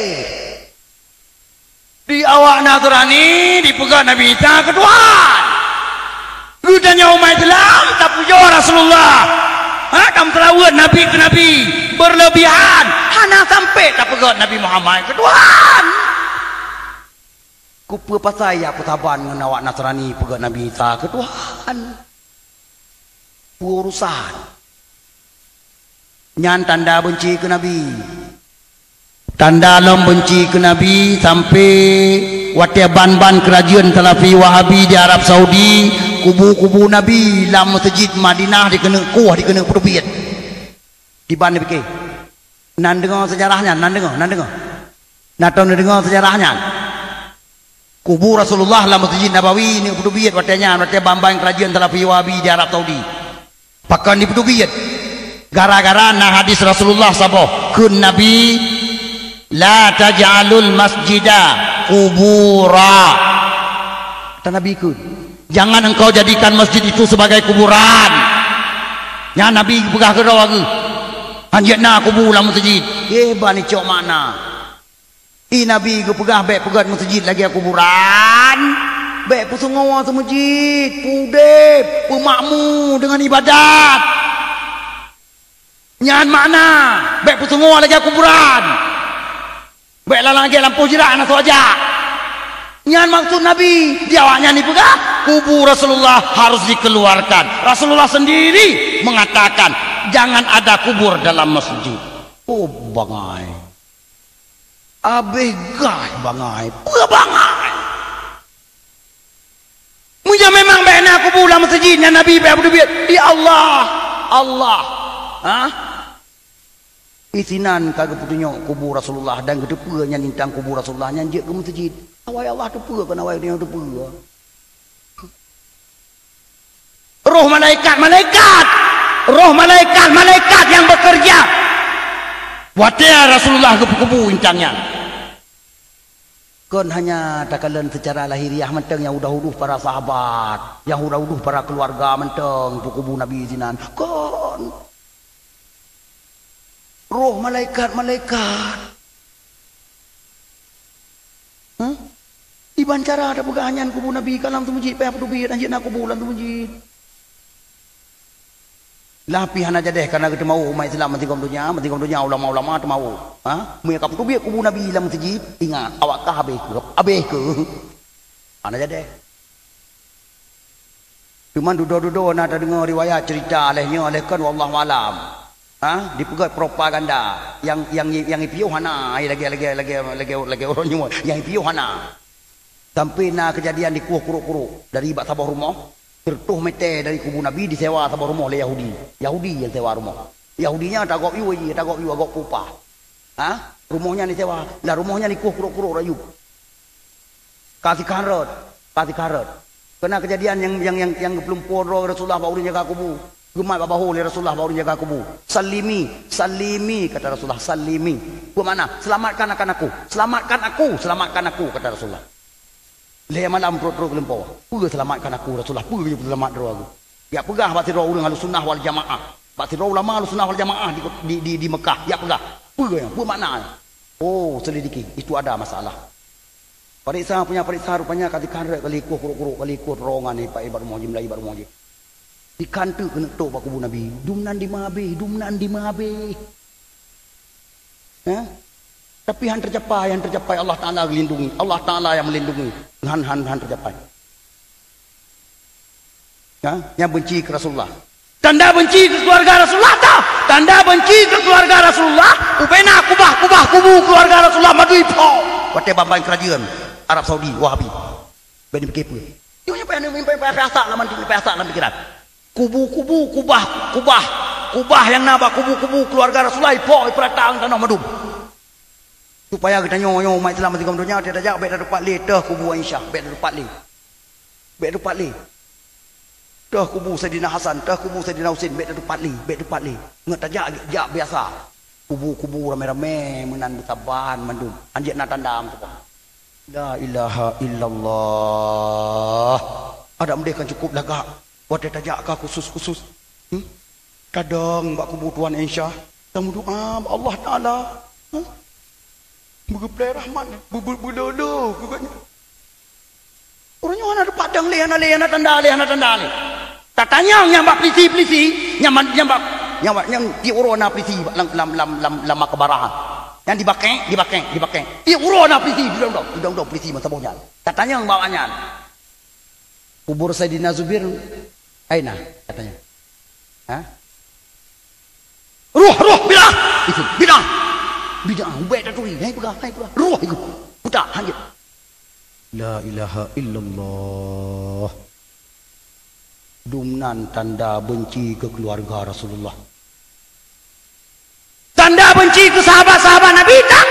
Di awak Nasrani dipeugah Nabi Isa keu Tuhan. Geutanyoe umat Islam tapujoe Rasulullah. Ha, tameuseulaweuet Nabi keu Nabi beureulebihan. Hana sampai tapeugah Nabi Muhammad keu Tuhan. Keupeue pasai ya peusaban ngon awak Nasrani peugah Nabi Isa keu Tuhan? Peue urusan? Nyan tanda beunci keu Nabi. Tanda lom beunci keu Nabi sampai watée ban-ban keurajeuen Salafi Wahabi di Arab Saudi, kubu-kubu Nabi lam Meuseujid Madinah dikeuneuk kueh, dikeuneuk peuteubiet. Kiban neupiké. Nan deungoe seujarah nyan, nan deungoe, nan deungoe. Na tom neudeungoe seujarah nyan? Kubu Rasulullah lam Masjid Nabawi ni peuteubiet watée nyan, watée bang-bang keurajeuen Salafi Wahabi di Arab Saudi. Pakon dipeuteubiet? Gara-gara na hadis Rasulullah saboh, kheun Nabi, "La taj'alul masjida qubura." Kata Nabi kheun, "Jangan engkau jadikan masjid itu sebagai kuburan." Nyan Nabi geupeugah keudroe geuh, "Hanjeuet na kubu lam masjid." Eh, ban icok makna. I Nabi geupeugah bék peugét meuseujid lagée kuburan, bék peuseungoe seumeujid, peudeb, peumakmu deungon ibadat. Nyan makna bék peuseungoe lagée kuburan. Bék lam lagée lampôh jirak na soe jak. Nyan maksud Nabi. Di awaknyan jipeugah, kubu Rasulullah harus dikeluarkan. Rasulullah sendiri mengatakan, "Jangan ada kubur dalam masjid." Oh, bangai. Abéh gaih bangai, peue bangai. Meunyoe memang bék na kubu lam meuseujid, nyan Nabi bék beuteubiet, "Ya Allah, Allah." Hah? Isinan ka geupeutunyok kubu Rasulullah dan geuteupeue nyan nintang kubu Rasulullah nyan jeuet keu meuseujid. Awai Allah teupeue kon awai tanyoe teupeue. Roh malaikat-malaikat, roh malaikat-malaikat nyang bekerja watée Rasulullah geupeukubu intan nyan. Kon hanya takalon secara lahiriah mantong nyang udah udoh para sahabat, nyang udah udoh para keluarga mantong peukubu Nabi sinan. Kon. Roh malaikat-malaikat. Hah? Iban cara tapeugah nyan kubu Nabi ka lam teumujid, payah peuteubiet hanjeuet na kubu lam teumujid. Lah pih hana jadeh karena geuteumawö umat Islam meusigom donya, meusigom donya ulama-ulama teumawö. Ha? Meunyoe ka peuteubiet kubu Nabi lam meuseujid, ingat, awak kah habéh keuh, habéh keuh. Hana jadeh. Teuma dudoe-dudoe na tadeungoe riwayat ceurita lheueh nyoe lheueh kon, wallahu alam. Ha? Dipeugét propaganda nyang, nyang, nyang ipiôh hana, hai lagée, lagée, lagée, lagée, lagée uroe nyoe, nyang ipiôh hana. Sampai na keujadian dikueh kurok-kurok dari bak saboh rumoh, sireutoh mete dari kubu Nabi disewa saboh rumoh lé Yahudi. Yahudi nyang sewa rumoh. Yahudi nyan tagok yue jih, tagok yue, agok peupah. Ha? Rumoh nyan disewa. Lah rumoh nyan dikueh kurok-kurok rayeuk. Ka sikhan rot, ka sikhan rot. Keu na keujadian nyang, nyang, nyang, nyang geupeulumpo droe Rasulullah bak ureuëng jaga kubu. Geumat bak bahô lé Rasulullah bak ureuëng jaga kubu. "Salimi, salimi," kata Rasulullah, "salimi." Peue makna? "Selamatkan akan aku, selamatkan aku, selamatkan aku," kata Rasulullah. Lhée malam trok-trok geupeulumpo. "Peue selamatkan aku, Rasulullah? Peue geupeuselamat droe aku?" Jak peugah bak sidroe ureuëng Ahlussunnah wal Jamaah. Bak sidroe ulama Ahlussunnah wal Jamaah di, di, di, di Mekah. Jak peugah. Peue nyan? Peue makna nyan? Oh, selidiki. Itu ada masalah. Pareksa, punya pareksa, rupanya ka dikhan rot kali kueh kurok-kurok, kali kueh terowongan ni, bak rumoh jih, meulayeue bak rumoh jih. Dikhan teuk keuneuk trok bak kubu Nabi. Dum nan di ma habéh, dum nan di ma habéh. Ha? Tapi han tercapai, han tercapai. Allah Taala geulindungi. Allah Taala nyang meulindungi. Han, han, han tercapai. Ha? Nyang benci keu Rasulullah. Tanda benci keu keluarga Rasulullah tah. Tanda benci keu keluarga Rasulullah. Ubena kubah-kubah kubu keluarga Rasulullah madui po. Watée bang-bang keurajeuen Arab Saudi, Wahabi. Bék dipike peue. Nyoe nyang payah, nyang payah, payah asak lam até, payah asak lam pikiran. Kubu-kubu, kubah, kubah, kubah nyang na bak kubu-kubu keluarga Rasulullah, ipo, ipeuratang tanoh mandum. Supaya geutanyoe, nyoe umat Islam meusigom donya, tajak bék tatupat lé teuh kubu Aisyah, bék tatupat lé. Bék tatupat lé. Teuh kubu Saidina Hasan, teuh kubu Saidina Husein, bék tatupat lé, bék tatupat lé. Ngat tajak, jak biasa. Kubu-kubu ramé-ramé meunan beusaban mandum. Hanjeuet na tanda meusaban. La ilaha illallah. Adak meudeh kan cukup lagak. Watée tajak ka khusus-khusus. Hmm? Kadang bak kubu Tuan Aisyah, tameudoa bak Allah Taala. Hmm? Beugeuplai rahmat, beu-, beu-, beulolo keu geuhnyan. Ureuëng nyoe hana teupat dong lé, hana lé, hana tanda lé, hana tanda lé. Tatanyong nyang bak peulisi-peulisi, nyang man-, nyang bak, nyang bak, nyang tiep uroe na peulisi lam, lam, lam, lam, lam makbarahan. Nyang dibakée, dibakée, dibakée. Tiep uroe na peulisi, didong-dong, didong-dong peulisi meusaboh nyan. Tatanyong bak awaknyan. Kubur Saidina Zubair aina, katanya. Ha? Roh, roh, bidah! Itu, bidah! Bidah, ubek taturi, hai peugah, hai peugah. Roh itu, buta, hanjeuet. La ilaha illallah. Dum nan tanda benci keu keluarga Rasulullah. Tanda benci keu sahabat-sahabat Nabi, tak?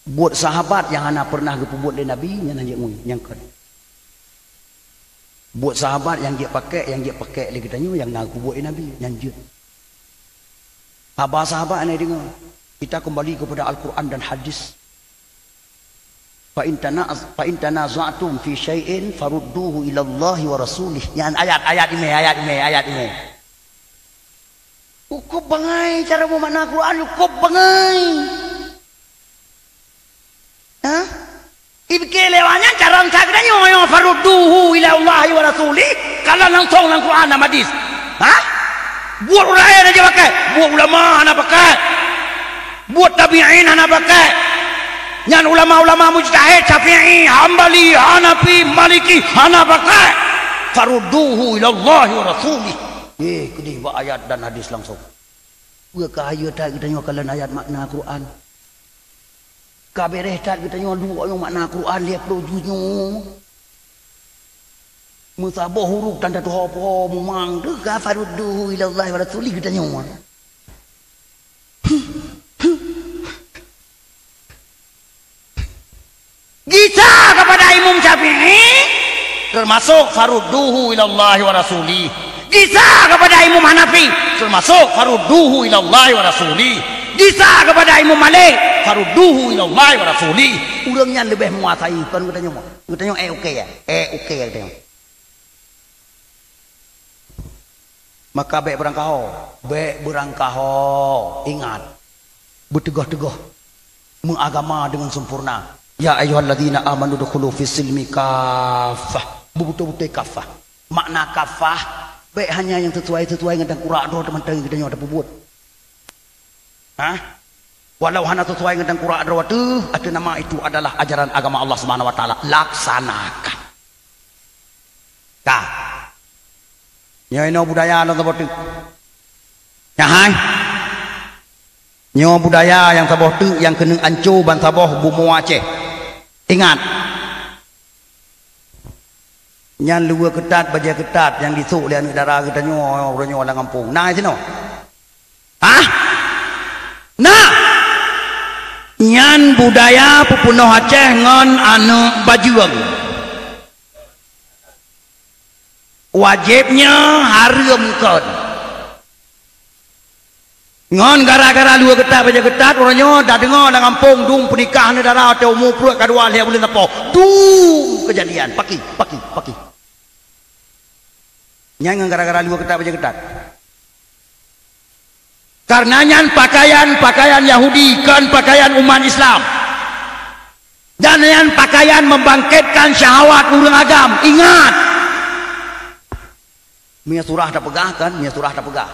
Buet sahabat nyang hana pernah geupeubuet lé Nabi, nyan hana jeuet ngui, nyang kon. Buet sahabat nyang jeuet pakék, nyang jeuet pakék lé geutanyoe nyang na geupeubuet lé Nabi, nyan jeuet. Haba sahabat hana deungoe. Kita kembali kepada Al-Quran dan hadis. "Fa in tana-, fa in tanaza'tum fi syai'in farudduhu ilallahi wa rasulih." Nyan ayat, ayat imé, ayat imé, ayat imé. Cukup bangai cara meumakna Quran, cukup bangai. Ha? Ipiké lé awak nyan cara sa geutanyoe, "Farudduhu ilallahi wa rasulih." Kalau langsung lam Quran dan hadis. Ha? Buet ureueng laén aja pakai. Buet ulama hana pakai. Buet tabi'in hana pakai. Nyan ulama-ulama mujtahid Syafi'i, Hambali, Hanafi, Maliki hana pakai. "Farudduhu ilallahi wa rasulih." Eh, keudeh bak ayat dan hadis langsung. Peue ka hayeue that geutanyoe kalon ayat makna Quran? Ka beureh that geutanyoe duek nyoe makna Quran lhèe ploh juz nyoe. Meusaboh huruf tanda tuho-poho mumang teuh ka "Farudduhu ilallahi wa rasulih" geutanyoe. Gisa kepada Imam Syafi'i, termasuk "Farudduhu ilallahi wa rasulih." Gisa kepada Imam Hanafi, termasuk "Farudduhu ilallahi wa rasulih." Gisa kepada Imam Malik, "Farudduhu ilallahi wa rasulih." Ureueng nyan leubeh menguasai, kon geutanyoe. Geutanyoe, eh, oke ya? Eh, oke ya geutanyoe? Maka bèk beurangkaho, bèk beurangkaho. Ingat, beuteugah-teugah meuagama deungon sempurna. "Ya ayyuhalladzina amanu dukhulu fis silmi kaffah." Beubeutôi-beutôi kaffah. Makna kaffah, bèk hanya nyang sesuai-sesuai ngon tangkurak droe teumantong geutanyoe tapeubuet. Ha? Walau hana sesuai ngon tangkurak droe teuh, ateueh nama itu adalah ajaran agama Allah Subhanahu wa Taala. Laksanakan. Ka. Nyoe inoe budaya lôn saboh teuk. Nyan hai. Nyoe budaya nyang saboh teuk nyang keuneuk anco bansaboh bumoe Aceh. Ingat. Nyan luweue keutat, bajèe keutat nyang jisôk lé aneuk dara geutanyoe uroe nyoe lam gampông. Na sinoe? Hah? Na! Nyan budaya peupeunoh Aceh ngon aneuk bajeueng. Wajéb nyoe hareuem kon. Ngon gara-gara luweue keutat bajèe keutat, uroe nyoe tadeungoe lam gampông dum peunikah aneuk dara watèe umu pruet ka dua lhèe buleuen sapo. Dum keujadian, paki, paki, paki. Nyan ngon gara-gara luweue keutat bajèe keutat. Karena nyan pakaian-pakaian Yahudi, kon pakaian umat Islam. Dan nyan pakaian membangkitkan syahwat ureueng agam. Ingat! Meunyoe surah tapeugah kan, meunyoe surah tapeugah.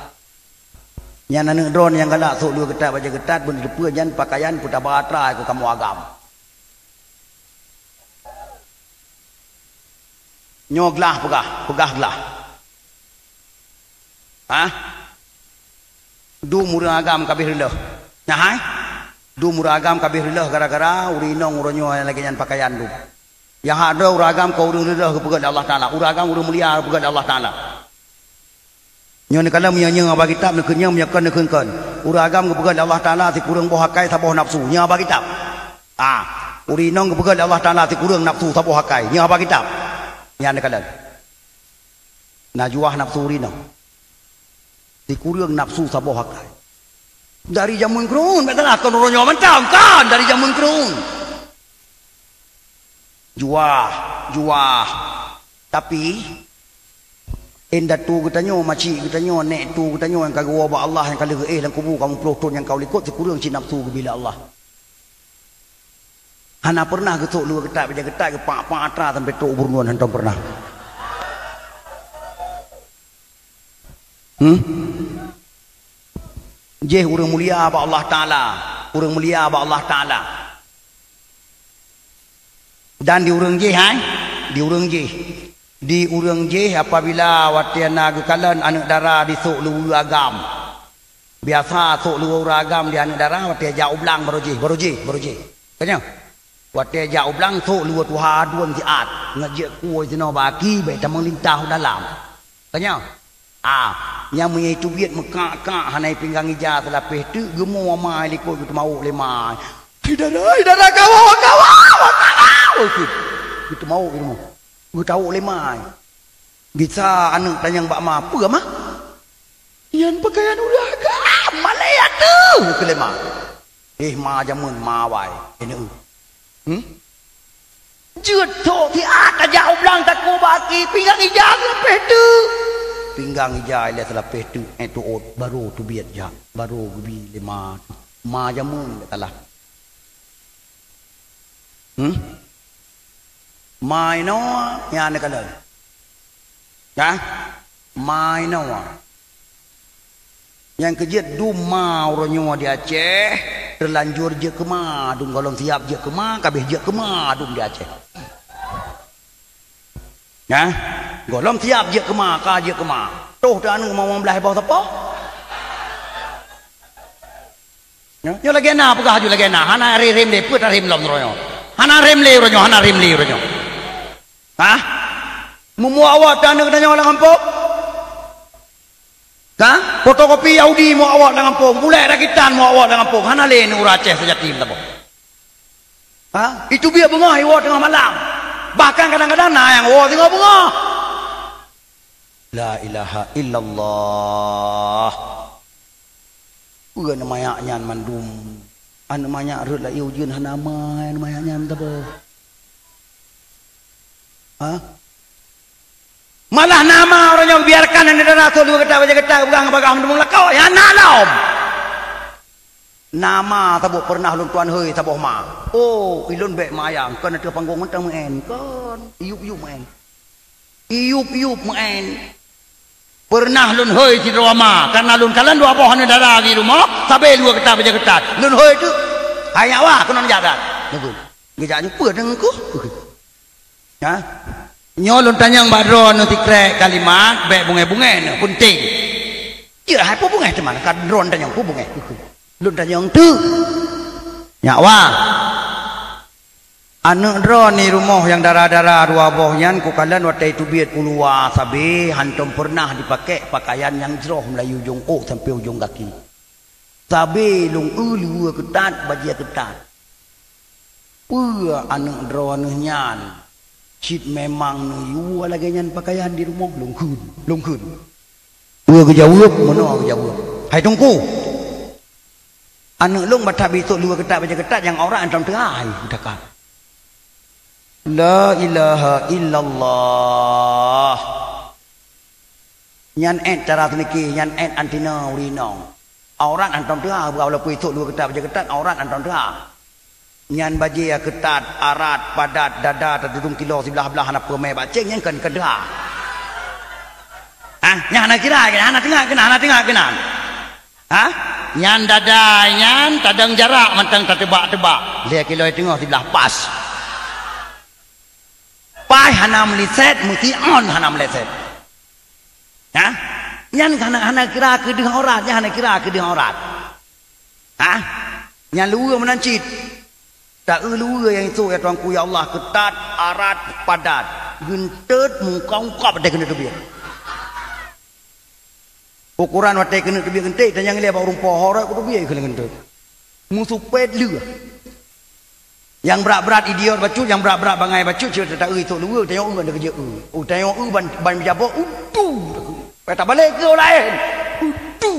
Nyan aneuk droeneuh nyang galak sôk luweue keutat bajèe keutat, beuneuteupeu nyan pakaian peutaba atra keu kamoe agam. Nyoe glah peugah, peugah glah. Hah? Dum ureueng agam ka abéh reuloh. Nyan hai? Dum ureueng agam ka abéh reuloh gara-gara ureueng inong uroe nyoe lagèe nyan pakaian dum. Nyang hak droe ureueng agam kon ureueng reuloh geupeugöt lé Allah Taala. Ureueng agam ureueng mulia geupeugöt lé Allah Taala. Nyoe neukalon meunyoe nyoe haba kitab, neukheun nyoe, meunyoe kon neukheun kon. Ureueng agam geupeugöt lé Allah Taala sikureueng boh akai saboh nafsu. Nyoe haba kitab. Ah, ureueng inong geupeugöt lé Allah Taala sikureueng nafsu saboh akai. Nyoe haba kitab. Nyan neukalon. Najwa nafsu ureueng inong. Sikureueng nafsu saboh akai. Dari jameun keureun, bèk salah, kon uroe nyoe mantong, kon dari jameun keureun. Juah, juah. Tapi, indatu geutanyoe, maci geutanyoe, nèk tu geutanyoe nyang ka geuwoe bak Allah nyang ka lheueh éh lam kubu ka muplôh thon nyang ka u likot sikureueng cit nafsu geubri lé Allah. Hana pernah geusôk luweue keutat, bajèe keutat, geupak-pak atra sampoe trôk u burunon, hántom pernah. Hmm? Jéh ureueng mulia bak Allah Taala, ureueng mulia bak Allah Taala. Dan di ureueng jéh, hai? Di ureueng jéh. Di ureueng jéh apabila watèe na geukalon aneuk dara jisôk luweue agam. Biasa sôk luweue ureueng agam di aneuk dara watèe jak u blang barô jéh, barô jéh, barô jéh. Ka nyoe? Watèe jak u blang sôk luweue tuha aduen siat, ngon jeuet kuwoe sinoe bak aki bèk tameulintah u dalam. Ka nyoe? Ah, nyang meunyoe teubiet meukak-kak hana pinggang ija seulapeh teuk geumua ma likot geuteumawök lé ma. "Hai dara, hai dara, kawoe, kawoe, kawoe!" Geuteumaok di rumoh. Geutawök lé ma. Gisa aneuëk tanyong bak ma, "Peue, Ma?" "Nyan peukayan ureuëng agam, malée ateueh," kheun lé ma. "Eh, ma jameun, ma awai, keuneuk." Hmm? Jeuet thok siat tajak u blang takue bak aki, pinggang ija geulapéh teuk. Pinggang ija ilée seulapéh teuk, éh, teuôt, barô teubiet jak, barô geubi lé ma. Ma jameun bék salah. Hmm? Ma inoe nyan neukalon. Ka? Ma inoe. Nyang keujeuet dum ma uroe nyoe di Aceh, teulanjur jeuet keu ma, dum gohlom siab jeuet keu ma, ka abéh jeuet keu ma dum di Aceh. Nah, gohlom siab jeuet keu ma, ka jeuet keu ma. Toh teuh aneuëk ma limong blaih boh sapo. Nyoe, nyoe lagée na peugah aju lagée na, hana rhem lé, peue tarhem lom uroe nyoe. Hana rhem lé uroe nyoe, hana rhem lé uroe nyoe. Hah? Meumuak awak teuh aneuëk tanyoe lam gampông? Ka? Fotokopi Yahudi muak awak lam gampông, bulek rakitan muak awak lam gampông, hana lé aneuëk ureuëng Aceh seujati meusaboh. Ha? Itu biet beungoh iwoe teungoh malam. Bahkan kadang-kadang na nyang woe singoh beungoh. La ilaha illallah. Peue aneuëk manyak nyan mandum? Aneuëk manyak rhot lam ié ujeuen hana ma aneuëk manyak nyan meusaboh. Ha? Malah na ma uroe nyoe biarkan aneuëk dara sot dua geutak bajée geutak peugah ngon bagah meudumong lakoe, ya na lom. Na ma saboh peureunah lôn tuan hôi saboh ma. Oh, ilôn bék mayang, kon ateueh panggong mantong meu'en, kon. Iyup-iyup meu'en. Iyup-iyup meu'en. Peureunah lôn hôi sidroe ma, kareuna lôn kalon dua boh aneuëk dara di rumoh, sabe dua geutak bajée geutak. Lôn hôi teuk. Hai nyak wa, keunoe jak that. Nyoe geujak nyoe peue deungon ku? Ha? Nyoe lôn tanyong bak droeneuh sikrek kalimat, bék bungée-bungée neuh, peunteng. Jeuet hai peue bungée teuma ka droeneuh tanyong peue bungée. Lôn tanyong teuk. Nyak wa. Aneuëk droeneuh di rumoh nyang dara-dara dua boh nyan kukalon watée teubiet u luwa sabe hantom peureunah jipakék peukayan nyang jroh mulai ujong ôk sampoe ujong gaki. Sabe lôn eu luweue keutat, bajée keutat. Peue aneuëk droeneuh nyan cit memang neuyue lagée nyan peukayan di rumoh? Lôn kheun, lôn kheun. Peue geujaweueb, meunoe geujaweueb. Hai Teungku, aneuëk lôn bak that bisok luweue keutat bajée keutat nyang aurat hantom teuhai, geutakab. La ilaha illallah. Nyan ék cara seunike, nyan ék anti na ureuëng inong. Aurat hantom teuhai, walaupun isok luweue keutat bajée keutat, aurat hantom teuhai. Nyan bajée keutat, arat, padat, dada tatudong kilo siblah-blah hana peue mé bak céng, nyan kon, kon teuhai. Hah? Nyan hana kira, hana teungoh keunan, hana teungoh keunan. Hah? Nyan dada nyan tadong jarak mantong tateubak-teubak. Lhée kilo teungoh siblah pas. Paih hana meuliset, meusiôn hana meuliset. Hah? Nyan hana, hana kira keu deuh aurat, nyan hana kira keu deuh aurat. Hah? Nyan luweue meunan cit. Ta eu luweue nyang isok ya Tuhanku, ya Allah, keutat, arat, padat, geunteut, mungkab-ungkab deh keuneuk teubiet. Ukuran watée keuneuk teubiet geunteut, tanyong ilée bak ureuëng poh, horot kuteubiet keuneuk geunteut. Meusupet leueh. Nyang brat-brat idiot bacut, nyang brat-brat bangai bacut, cit ta eu isok luweue, tanyong eu hana keujeuet eu. Oh, tanyong eu ban, ban meujabok, udu. Payah tabalek keu laén. Udu.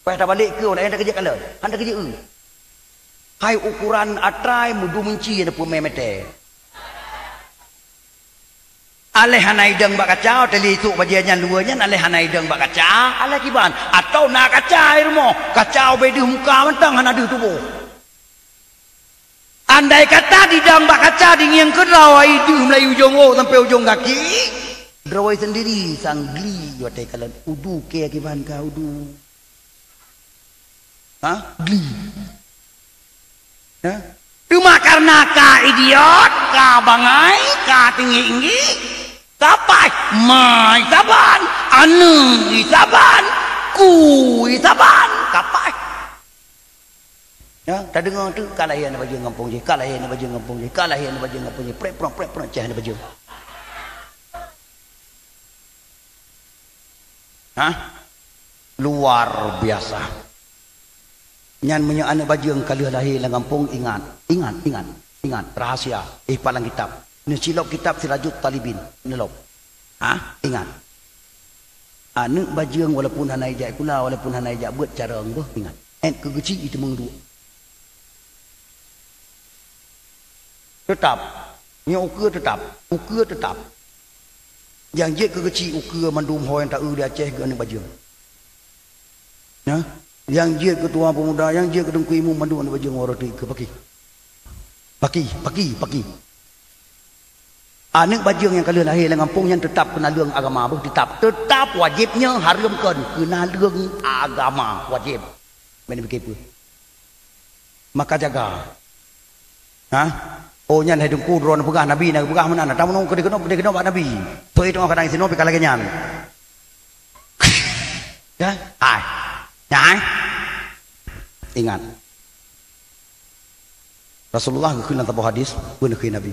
Payah tabalek keu laén, hana keujeuet kalon. Hana keujeuet eu. Hai ukuran atrai meudu meunci na peumé mete. Aléh hana idong bak kaca, tali isok bajée nyan luweue nyan, aléh hana idong bak kaca, aléh kiban. Atau na kaca i rumoh, kaca ubé deuh muka mantong hana deuh tuboh. Andai kata didong bak kaca dingieng keudroe, i deuh mulai ujong ôk sampoe ujong gaki, droe sendiri sang gli watée kalon udu keu kiban ka udu. Ha? Gli. Ya? Teuma kareuna ka idiot, ka bangai, ka tinggi-tinggi, ka paih, ma isaban, aneuëk isaban, ku isaban, ka paih. Ya, tadeungoe tu, ka lahé aneuk bajeueng gampông jih, ka lahé aneuk bajeueng gampông jih, ka lahé aneuk bajeueng gampông jih, prek prong, prek prong, ceh aneuk bajeueng. Hah? Luar biasa. Nyan meunyoe aneuk bajeueng ka lheueh lahé lam gampông, ingat, ingat, ingat, ingat, rahasia, eh, palang kitab. Neucilok kitab Sirajut Talibin, neulok. Ha? Ingat. Aneuk bajeueng walaupun hana ijak sikula, walaupun hana ijak beuet carông, beuh, ingat. Ét keu keuchik iteumeung duek. Teutap. Nyoe ukeue teutap. Ukeue teutap. Nyang jeuet keu keuchik ukeue mandum ho nyang taeu di Aceh keu aneuk bajeueng. Nah, nyang jeuet keu tuha peumuda, nyang jeuet keu teungku imum mandum aneuk bajeueng uroe teuk keu paki. Paki, paki, paki. Aneuk bajeueng nyang ka lheueh lahé lam gampông nyan teutap keuneuk leueng agama beuh, teutap. Teutap wajéb nyoe, hareuem kon, keuneuk leueng agama wajéb. Ban pike peue? Maka jaga. Ha? Oh, nyan hai Teungku, droeneuh peugah Nabi na geupeugah meunan, na tameunung keudeh keunoe, keudeh keunoe bak Nabi. Toi teungoh kadang sinoe pih ka lagée nyan. Ya? Hai. Nyan, hai. Ingat. Rasulullah geukheun lam saboh hadis, peue neukheun Nabi.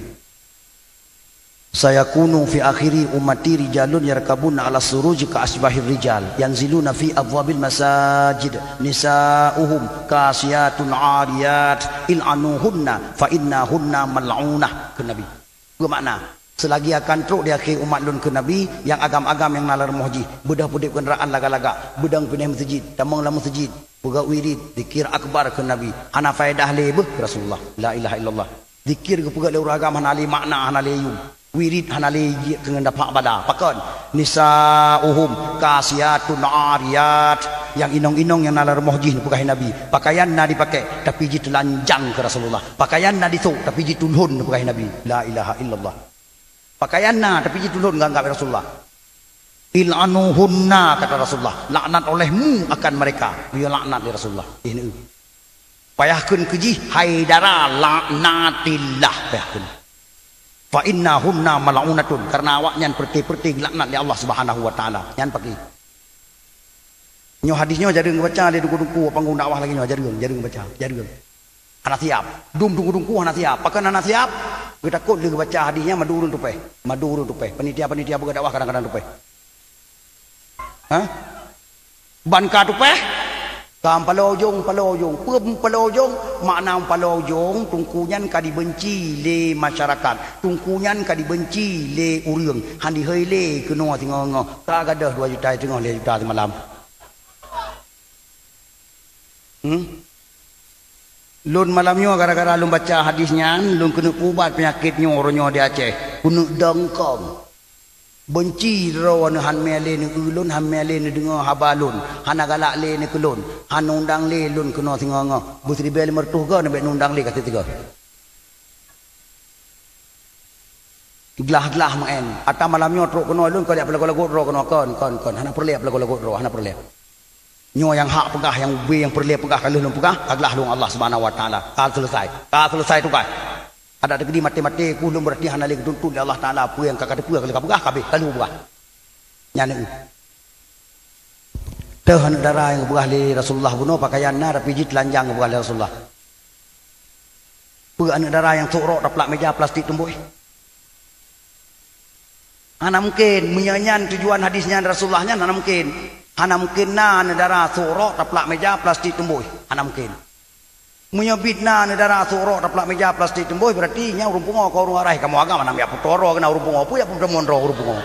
Sayakunu fi akhiri ummati rijalun yarkabuna 'ala suruj ka asbahir rijal, yanziluna fi abwabil masajid, nisa'uhum kasiyatun 'ariyat, il'anuhunna fa innahunna mal'unah, kheun Nabi. Beumakna, seulagi akan trok di akhé umat lôn, kheun Nabi, nyang agam-agam nyang na lam rumoh jih, beudôh peudeb keundaraan lagak-lagak, beudôh pinéh meuseujid, tamong lam meuseujid, peugah wirid, zikir akbar, kheun Nabi, hana faedah lé beuh, Rasulullah. La ilaha illallah. Zikir geupeugah lé ureueng agam hana lé makna, hana lé yum. Wirid hana lé jeuet keu ngon dapak bala. Pakon? Nisa'uhum kasiyatun 'ariyat. Nyang inong-inong nyang na lam rumoh jih, neupeugah Nabi. Pakaian na dipakai, tapi jiteulanjang keu Rasulullah. Pakaian na disôk, tapi jitulhon, neupeugah Nabi. La ilaha illallah. Pakaian na, tapi jitulhon, geuanggap Rasulullah. Il'anuhunna, kata Rasulullah. Laknat olehmu akan mereka. Beliau laknat lé Rasulullah. Eh, neu. Payah kheun keu jih, "Hai dara, laknatillah," payah kheun. "Fa innahunna mal'unatun," karena awaknyan peureté-peureté geulaknat lé Allah Subhanahu wa Taala. Nyan pakri. Nyoe hadis nyoe jareueng geubaca lé dungku-dungku panggong dakwah lagée nyoe, jareueng, jareueng baca, jareueng. Hana siab. Dum dungku-dungku hana siab. Pakon hana siab? Geutakot lé geubaca hadis nyan madu ureueng tupeh. Madu ureueng tupeh. Panitia-panitia peugah dakwah kadang-kadang tupeh. Hah? Ban ka tupeh? Ka meupaloe ujong, meupaloe ujong. Peue meupaloe ujong? Makna meupaloe ujong, teungku nyan ka dibenci lé masyarakat. Teungku nyan ka dibenci lé ureueng. Han jihôi lé keunoe singoh-ngoh. Ka gadôh dua juta singoh lhèe juta simalam. Hmm? Lôn malam nyoe gara-gara lôn baca hadis nyan, lôn keuneuk peuubat peunyakét nyoe uroe nyoe di Aceh. Keuneuk dongkong. Benci droe nyoe han mè lé neu-eu lôn, han mè lé neudeungoe haba lôn, hana galak lé neu keu lôn, han undang lé lôn keunoe singoh-ngoh. Beusiribèe limong reutôh goe neubèk undang lé ka siat sigoe. Glah-glah meu'en. Ata malam nyoe trok keunoe lôn, kon jak peulagot-lagot droe keunoe, kon, kon, kon. Hana peureulèe peulagot-lagot droe, hana peureulèe. Nyoe nyang hak peugah, nyang ubé, nyang peureulèe peugah, ka lheueh lôn peugah, ka glah lôn Allah Subhanahu wa Taala. Ka seuleusai. Ka seuleusai tugaih. Adak teukeudi maté-maté, ku lôn beurati hana lé geutuntut lé Allah Taala, peue nyang ka, ka teupeue, ka lheueh ka peugah, ka abéh, ka lheueh peugah. Nyan. Teuh aneuk dara nyang geupeugah lé Rasulullah bunoe, pakaian na, tapi jih teulanjang geupeugah lé Rasulullah. Peue aneuk dara nyang sôk rok taplak meuja plastik teumbôi? Hana mungken. Meunyoe nyan tujuan hadis nyan Rasulullah nyan, hana mungken. Hana mungken na aneuk dara sôk rok taplak meuja plastik teumbôi. Hana mungken. Meunyoe bit na aneuk dara sôk rok taplak meuja plastik teumbôi, beurati nyan ureueng pungo kon ureueng arai. Kamoe agam hana meuyak putôh droe keunan ureueng pungo. Peue yak putôh mon droe ureueng pungo?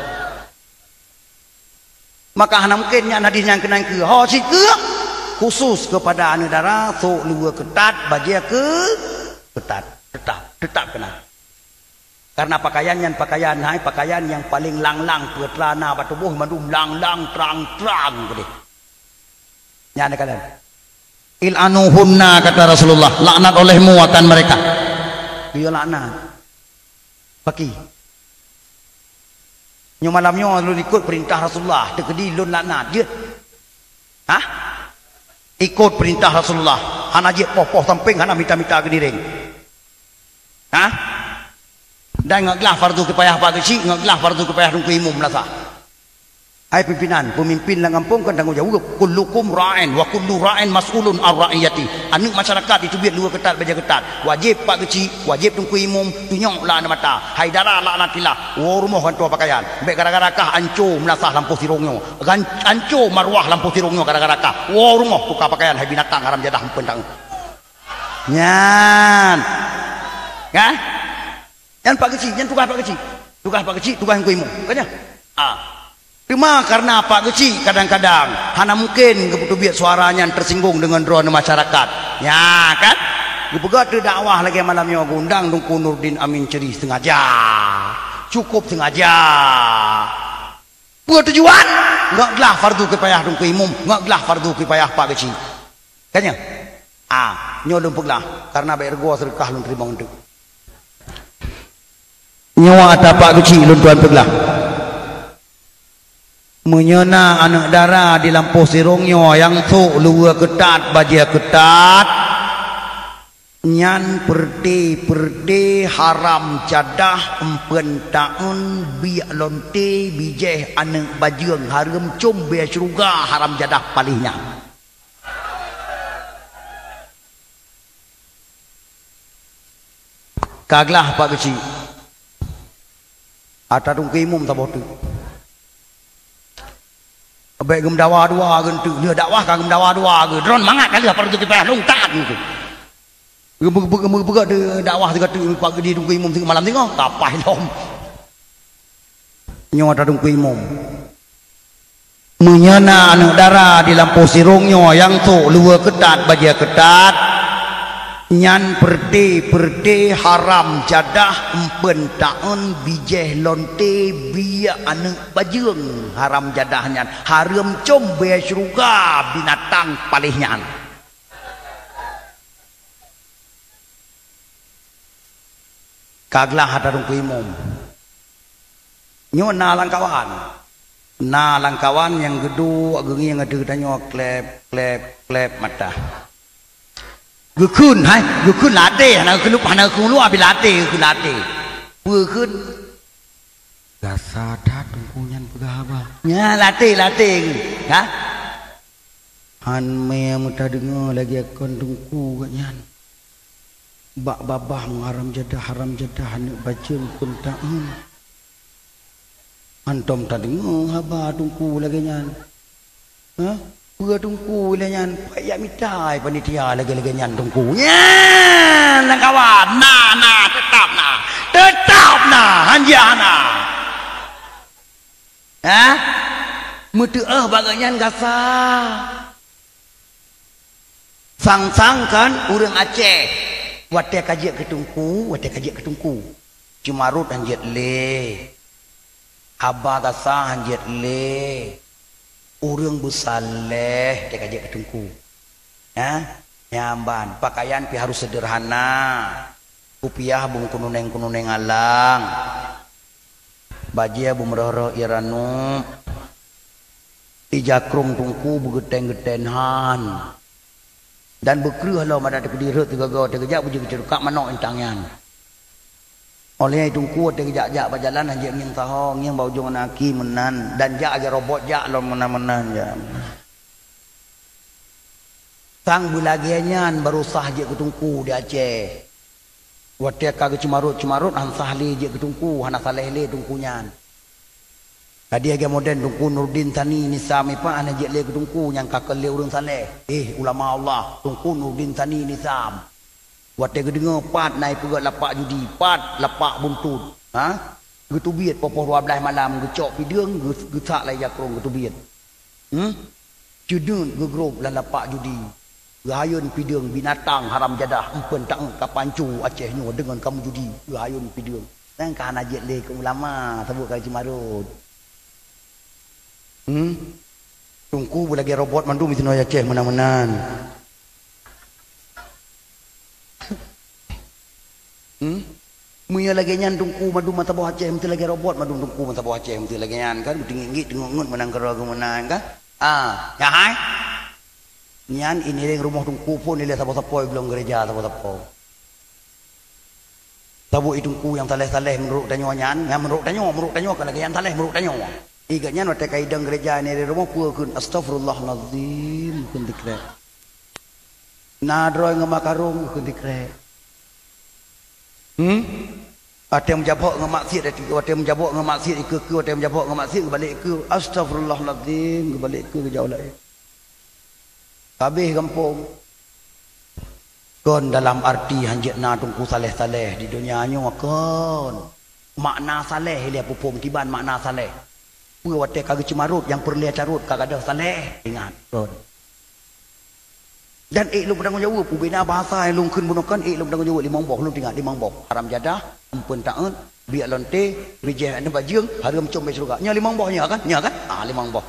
Maka hana mungken nyan hadis nyang keunan keu ho sikeue khusus keupada aneuk dara, sôk luweue keutat, bajèe keu keutat, teutap, teutap keunan. Karena pakaian nyan pakaian hai, pakaian nyang paleng lang-lang, peutra na bak tuboh mandum lang-lang, trang-trang keudeh. Nyan keunan. Il'anuhunna, kata Rasulullah, laknat olehmu akan mereka. Beliau laknat. Paki. Nyoe malam nyoe lôn ikot peurintah Rasulullah, teukeudi lôn laknat, jeuet? Hah? Ikot peurintah Rasulullah, hana jeuet poh-poh sampéng, hana mita-mita geudiréng. Hah? Dan ngon glah fardu kifayah bak geuchik, ngon glah fardu kifayah teungku imum meunasah. Hai pimpinan, peumimpin lam gampông kan tanggong jaweueb. "Kullukum ra'in wa kullu ra'in mas'ulun an ra'iyati." Aneuk masyarakat jiteubiet luwa keutat bajèe keutat. Wajéb Pak Geuchik, wajéb Teungku Imum, tunyok lam aneuk mata. Hai dara laknatillah, woe rumoh gantoe pakaian. Bèk gara-gara kah anco meulasah lampôh sirông nyoe. Gan-, anco maruah lampôh sirông nyoe gara-gara kah. Woe rumoh tuka pakaian hai binatang haram jadah eumpeuen taneuh. Nyan. Kan? Nyan Pak Geuchik, nyan tugaih Pak Geuchik. Tugaih Pak Geuchik, tugaih Teungku Imum. Kan nyan? Ah. Teuma kareuna Pak Geuchik kadang-kadang hana mungken geupeuteubiet suara nyan teusinggung deungon droeneuh masyarakat. Nya kan? Geupeugah teuh dakwah lagèe malam nyoe geuundang Teungku Nurdin Amin Ceri sengaja. Cukup sengaja. Peue tujuan? Ngat glah fardu kifayah Teungku Imum, ngat glah fardu kifayah Pak Geuchik. Kan nyan? Ah, nyoe lôn peuglah, kareuna bèk reugoe seudeukah lôn teurimong teuk. Nyoe ata Pak Geuchik lôn tuan peuglah. Meunyoe na aneuk dara di lampôh sirông nyoe nyang sôk luwa keutat, bajèe keutat, nyan peureute-peureute haram jadah eumpeuen taeun, biek lonte, bijèh aneuk bajeueng, hareuem com bèe syeuruga haram jadah paléh nyan. Ka glah Pak Geuchik. Ata Teungku Imum saboh teuk. Bèk geumeudawa dua geuh teuk. Lheueh dakwah ka geumeudawa dua geuh. Droeneuh mangat ka lheueh fardu kifayah lôn taát geuh. Geupeugah dakwah sigoe teuk Pak Geuchik, Teungku Imum sigoe malam singoh. Ka paih lom. Nyoe ata Teungku Imum. Meunyoe na aneuk dara di lampôh sirông nyoe nyang sôk luwa keutat, bajèe keutat, nyan peureute-peureute haram jadah eumpeuen taeun, bijèh lonte, biek aneuk bajeueng haram jadah nyan, hareuem com bèe syeuruga binatang paléh nyan. Ka glah ata Teungku Imum. Nyoe na lamkawan. Na lamkawan nyang geuduek geungieng ateueh tanyoe klep, klep, klep mata. Geukheun, hai, geukheun lam até, hana geukheun, hana geukheun luwa, pih lam até, geukheun lam até. Peue kheun? Gasa that Teungku nyan peugah haba. Nya, lam até, lam até. Ha? Han mè meutadeungoe lagèe kon Teungku geuh nyan. Bak babah meuharam jadah, haram jadah aneuk bajeueng kon taeun. Hantom tadeungoe haba Teungku lagèe nyan. Hah? Peue Teungku lagèe nyan? Payah mita panitia lagèe-lagèe nyan Teungku. Nyan lamkawan, na, na, teutap na. Teutap na, hanjeuet hana. Hah? Meuteuôh bak geuh nyan gasa. Sang-sang kan ureueng Aceh. Watèe ka jeuet keu Teungku, watèe ka jeuet keu Teungku. Ceumarot han jeuet lé. Haba gasa han jeuet lé. Ureueng beusaléh watèe ka jeuet keu Teungku. Hah? Nyan ban, pakaian pih harôh seudeurhana. Kupiah beumeukeununéng-keununéng alang. Bajèe beumeurôh-rôh ie ranup. Ie jakrong Teungku beugeutén-geutén han. Dan beukreueh lom adak teukeudi rhot teugogo teugeujak beujeuet geucurukak manok intang nyan. Óh lheueh Teungku watèe geujak-jak bak jalan han jeuet ngieng saho, ngieng bak ujong aneuk aki meunan, dan jak lagèe robot jak lom meunan-meunan jak. Sang beulagèe nyan barô sah jeuet keu Teungku di Aceh. Watèe ka geuceumarot-ceumarot han sah lé jeuet keu Teungku, hana saléh lé Teungku nyan. Ka di lagèe modern Teungku Nurdin Sani Nisam ipat hana jeuet lé keu Teungku nyang ka keu lé ureueng saléh. Eh, ulama Allah, Teungku Nurdin Sani Nisam. Watèe geudeungoe pat na ipeugöt lapak judi, pat lapak buntut. Ha? Geuteubiet poh-poh dua blaih malam, geucok pideueng, geu-, geusak lam ie jakrong geuteubiet. Hmm? Ceudeuet geugrob lam lapak judi. Geuhayôn pideueng binatang haram jadah, eumpeuen taeut ka panco Aceh nyoe deungon kameujudi. Geuhayôn pideueng. Nyan ka hana jeuet lé keu ulama, saboh kali ceumarot. Hmm? Teungku beulagèe robot mandum disinoe Aceh meunan-meunan. Hmm? Meunyoe lagèe nyan Teungku mandum meusaboh Aceh, meusti lagèe robot mandum Teungku meusaboh Aceh, meusti lagèe nyan kan, meuteungiek-ngiek teungeut-ngeut meunan keudroe geuh meunan kan. Ah, nyan hai. Nyan i nireng rumoh Teungku phôn ilèe sapo-sapo i gohlom gereja sapo-sapo. Saboh i Teungku nyang saleh-saleh meunurot tanyoe nyan, nyang meunurot tanyoe, meunurot tanyoe ka lagèe nyan saleh meunurot tanyoe. Ingat nyan watée ka idong gereja nyan di rumoh peue kheun, "Astaghfirullahalazim," kheun dikrek. Na droe ngon makarong kheun dikrek. Hmm? Watée meujabok ngon maksiat, watée meujabok ngon maksiat ikeue-keue, watée meujabok ngon maksiat geubalek keue, "Astaghfirullahalazim," geubalek keue geujak u laén. Habéh gampông. Kon dalam arti hanjeuet na teungku saleh-saleh di donya nyoe kon. Makna saleh ilée peuphom kiban makna saleh. Peue watée ka geuceumarot nyang peureulée carot ka gadôh saleh, ingat kon. Dan ék lôn peutanggong jaweueb, ubena bahasa nyang lôn kheun bunoe kon ék lôn peutanggong jaweueb limong boh, lôn teuingat limong boh. Haram jadah, empeuen taeut, biek lonte, bijéh aneuk bajeueng, hareuem com bée syeuruga. Nyoe limong boh nyoe kan? Nyoe kan? Ah, limong boh.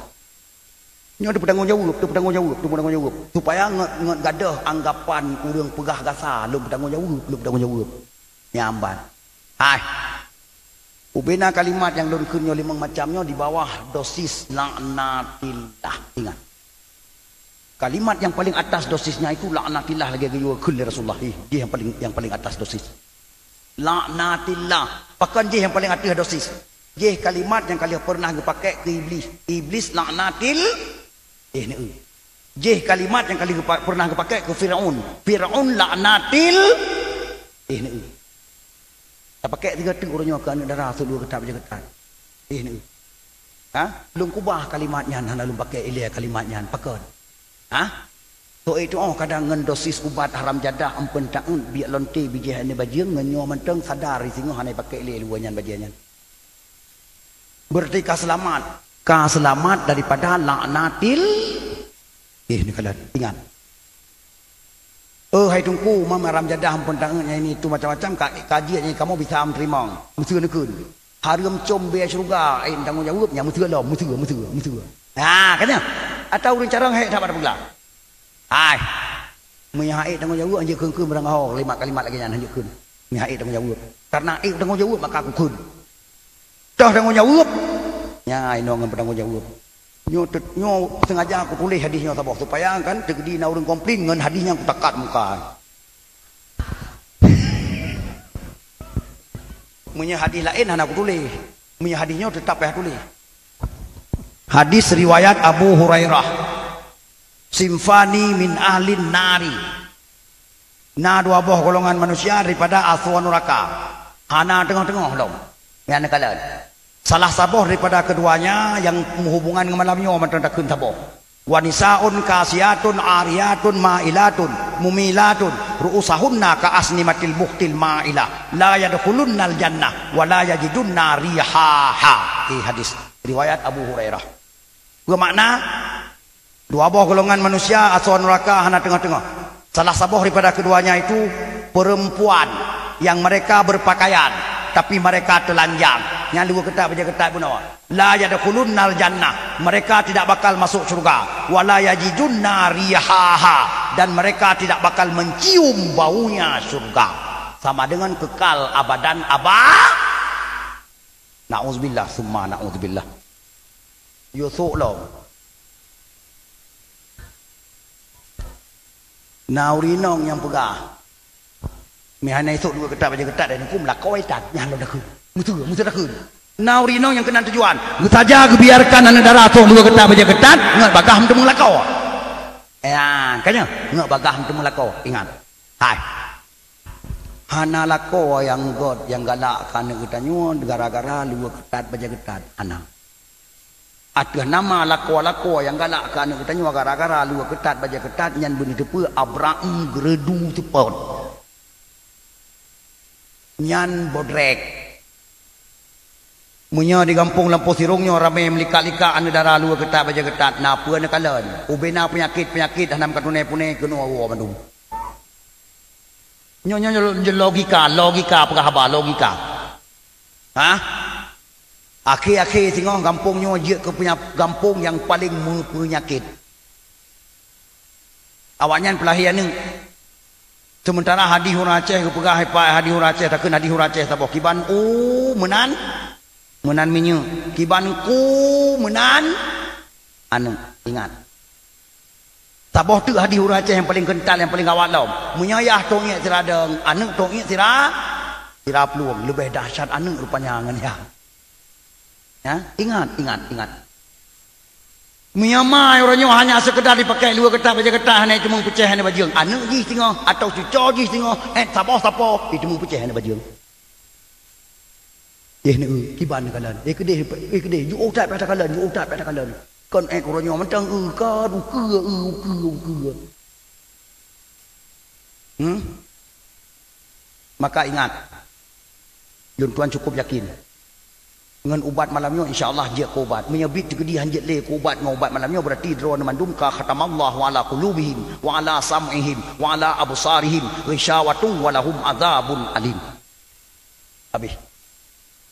Nyoe teupeutanggong jaweueb, teupeutanggong jaweueb, teupeutanggong jaweueb. Supaya ngon, ngon gadôh anggapan ureuëng peugah gasa, lôn peutanggong jaweueb, lôn peutanggong jaweueb. Nyan ban. Hai. Ubena kalimat nyang lôn kheun nyoe limong macam nyoe di bawah dosis laknatillah. Ingat. Kalimat nyang paling atas dosisnya itu laknatillah lagée geuyue kheun lé Rasulullah. Ih, jih nyang paling, nyang paling atas dosis. Laknatillah. Pakon jih nyang paling ateueh dosis? Jih kalimat nyang ka lheueh pernah geupakék keu Iblis. Iblis laknatil-, eh, neu. Jih kalimat nyang ka lheueh geupa-, pernah geupakék keu Firaun. Firaun laknatil-, eh, neu. Tapakék sigoe teuk uroe nyoe keu aneuk dara sot dua keutat bajée keutat. Eh, neu. Ha? Lôn kubah kalimat nyan, hana lôn pakék ilée kalimat nyan. Pakon? Ha? Soe itu oh kadang ngon dosis ubat haram jadah, empeuen taeut, biek lonte, bijéh aneuk bajeueng, ngon nyoe mantong sadar di singoh hana pakék lé luwa nyan bajée nyan. Berarti ka seulamat. Ka seulamat daripada laknatil-, eh, ni kalian ingat. Eh, hai Teungku, mam haram jadah, empeuen taeut nyan ini itu macam-macam, ka, kaji nyan kamoe bisa meuteurimong. Meuseu neukheun. Hareuem com bée syeuruga, eh, tanggong jaweueb nyan, meuseu lom, meuseu, meuseu, meuseu. Ha, kan nyan? Atawa ureuëng carông hék that bak tapeugah. Hai. Meunyo hana ék tanggong jaweueb, hanjeuet kheun-kheun barangkaho kalimat-kalimat lagée nyan, hanjeuet kheun. Meunyo hana ék tanggong jaweueb. Karena ék tanggong jaweueb, maka kukheun. Toh tanggong jaweueb. Nyan, inong ngon peutanggong jaweueb. Nyoe te-, nyoe sengaja kutuléh hadis nyoe saboh, supaya kan teukeudi na ureuëng komplain ngon hadis nyang kutakat muka. Meunyo hadis laén hana kutuléh. Meunyo hadis nyoe teutap payah tuléh. Hadis riwayat Abu Hurairah. Sinfani min ahlin nari. Na dua boh golongan manusia daripada asoe nuraka. Hana teungoh-teungoh lom. Nyan kalon. Salah saboh daripada keduanya nyang meuhubungan ngon malam nyoe mantong takheun saboh. Wa nisaun kasiatun ariyatun mailatun mumilatun ru'usahunna ka asnimatil buhtil mailah la yadkhulunnal jannah wa la yajidunna rihaha. Eh, hadis riwayat Abu Hurairah. Peue makna? Dua boh golongan manusia asoe nuraka hana teungoh-teungoh. Salah saboh daripada keduanya itu perempuan yang mereka berpakaian, tapi mereka telanjang. Nyang dua keutat bajée keutat bunoe. La yadkhulunnal jannah, mereka tidak bakal masuk surga. Wa la yajidunna rihaha, dan mereka tidak bakal mencium baunya surga. Sama dengan kekal abadan aba-, Na'udzubillah, summa na'udzubillah. Yusuf lom. Na ureuëng inong nyang peugah, "Meuhana isok dua keutat bajée keutat dan huköm lakoe that nyan lom takheun." Meuseu, meuseu takheun. Na ureuëng inong nyang keunan tujuan, geusaja geubiarkan aneuk dara sok dua keutat bajée keutat, ngat bagah meuteumé lakoe. Ya, kan nyan, ngat bagah meuteumé lakoe. Ingat. Hai. Hana lakoe nyang göt nyang galak keu aneuk geutanyoe gara-gara dua keutat bajée keutat. Hana. Ateueh nama lakoe-lakoe nyang galak keu aneuk geutanyoe gara-gara dua keutat bajée keutat nyan beuneuteupeu Abraham geuredu seupôt. Nyan bodrek. Meunyoe di gampông lampôh sirông nyoe ramé meulikak-likak aneuk dara dua keutat bajée keutat, na peue neukalon? Ubena peunyakét-peunyakét hana meukapunéh-punéh keunoe woe mandum. Nyoe, nyoe, nyoe logika, logika peugah haba, logika. Hah? Akhé-akhé singoh gampông nyoe jeuet keu peunya-, gampông nyang paleng meupeunyakét. Awaknyan peulahé aneuk. Seumeuntara hadih ureuëng Aceh geupeugah, hadih ureuëng Aceh, takheun hadih ureuëng Aceh saboh, kiban u meunan, meunan minyeuk, kiban ku meunan aneuk. Ingat. Saboh teuk hadih ureuëng Aceh nyang paleng keuntal, nyang paleng gawat lom. Meunyoe yah tong iek sira dong, aneuk tong iek sira, sira plueng. Leubeh dahsyat aneuk rupanya ngon yah. Ya, ingat, ingat, ingat. Meunyoe ma uroe nyoe hanya sekedar dipakai luwa keutat bajée keutat hana teumong peucéh hana bajeueng, aneuk jih singoh atau cuco jih singoh, eh, saboh sapo, eh, teumong peucéh hana bajeueng. Eh, ni, eh, kiban kalon. Eh, keudeh, eh, keudeh, ju utat pih takalon, ju utat pih takalon. Kon eh uroe nyoe mantong, eh, ka ukeue, eh, ukeue, ukeue. Hmm? Maka ingat, lôn tuan cukup yakin. Ngon ubat malam nyoe, insya Allah jeuet keu ubat. Meunyoe bit teukeudi han jeuet lé keu ubat ngon ubat malam nyoe, berarti droe mandum ka khatamallahu ala qulubihim, wa ala sam'ihim, wa ala absarihim, ghisyawatum, wa lahum adzabun alim. Habéh.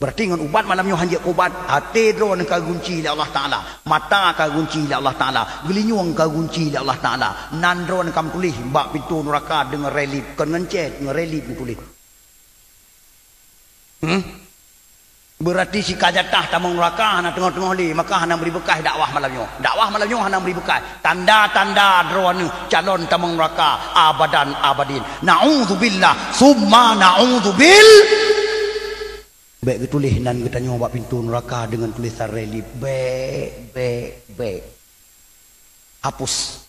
Berarti ngon ubat malam nyoe han jeuet keu ubat, até droe ka gunci lé Allah Taala, mata ka gunci lé Allah Taala, geulinyueng ka gunci lé Allah Taala. Nan droe ka meutuléh bak pintoe nuraka deungon relip, kon ngon cét, ngon relip meutuléh. Hmm? Berarti sika jatah tamong nuraka hana teungoh-teungoh lé, maka hana meubri beukaih dakwah malam nyoe. Dakwah malam nyoe hana meubri beukaih. Tanda-tanda droeneuh calon tamong nuraka abadan abadin. Naudzubillah, summa naudzubil. Bék geutuléh nan geutanyoe bak pintoe nuraka deungon tulésan relip. Bék, bék, bék. Hapus.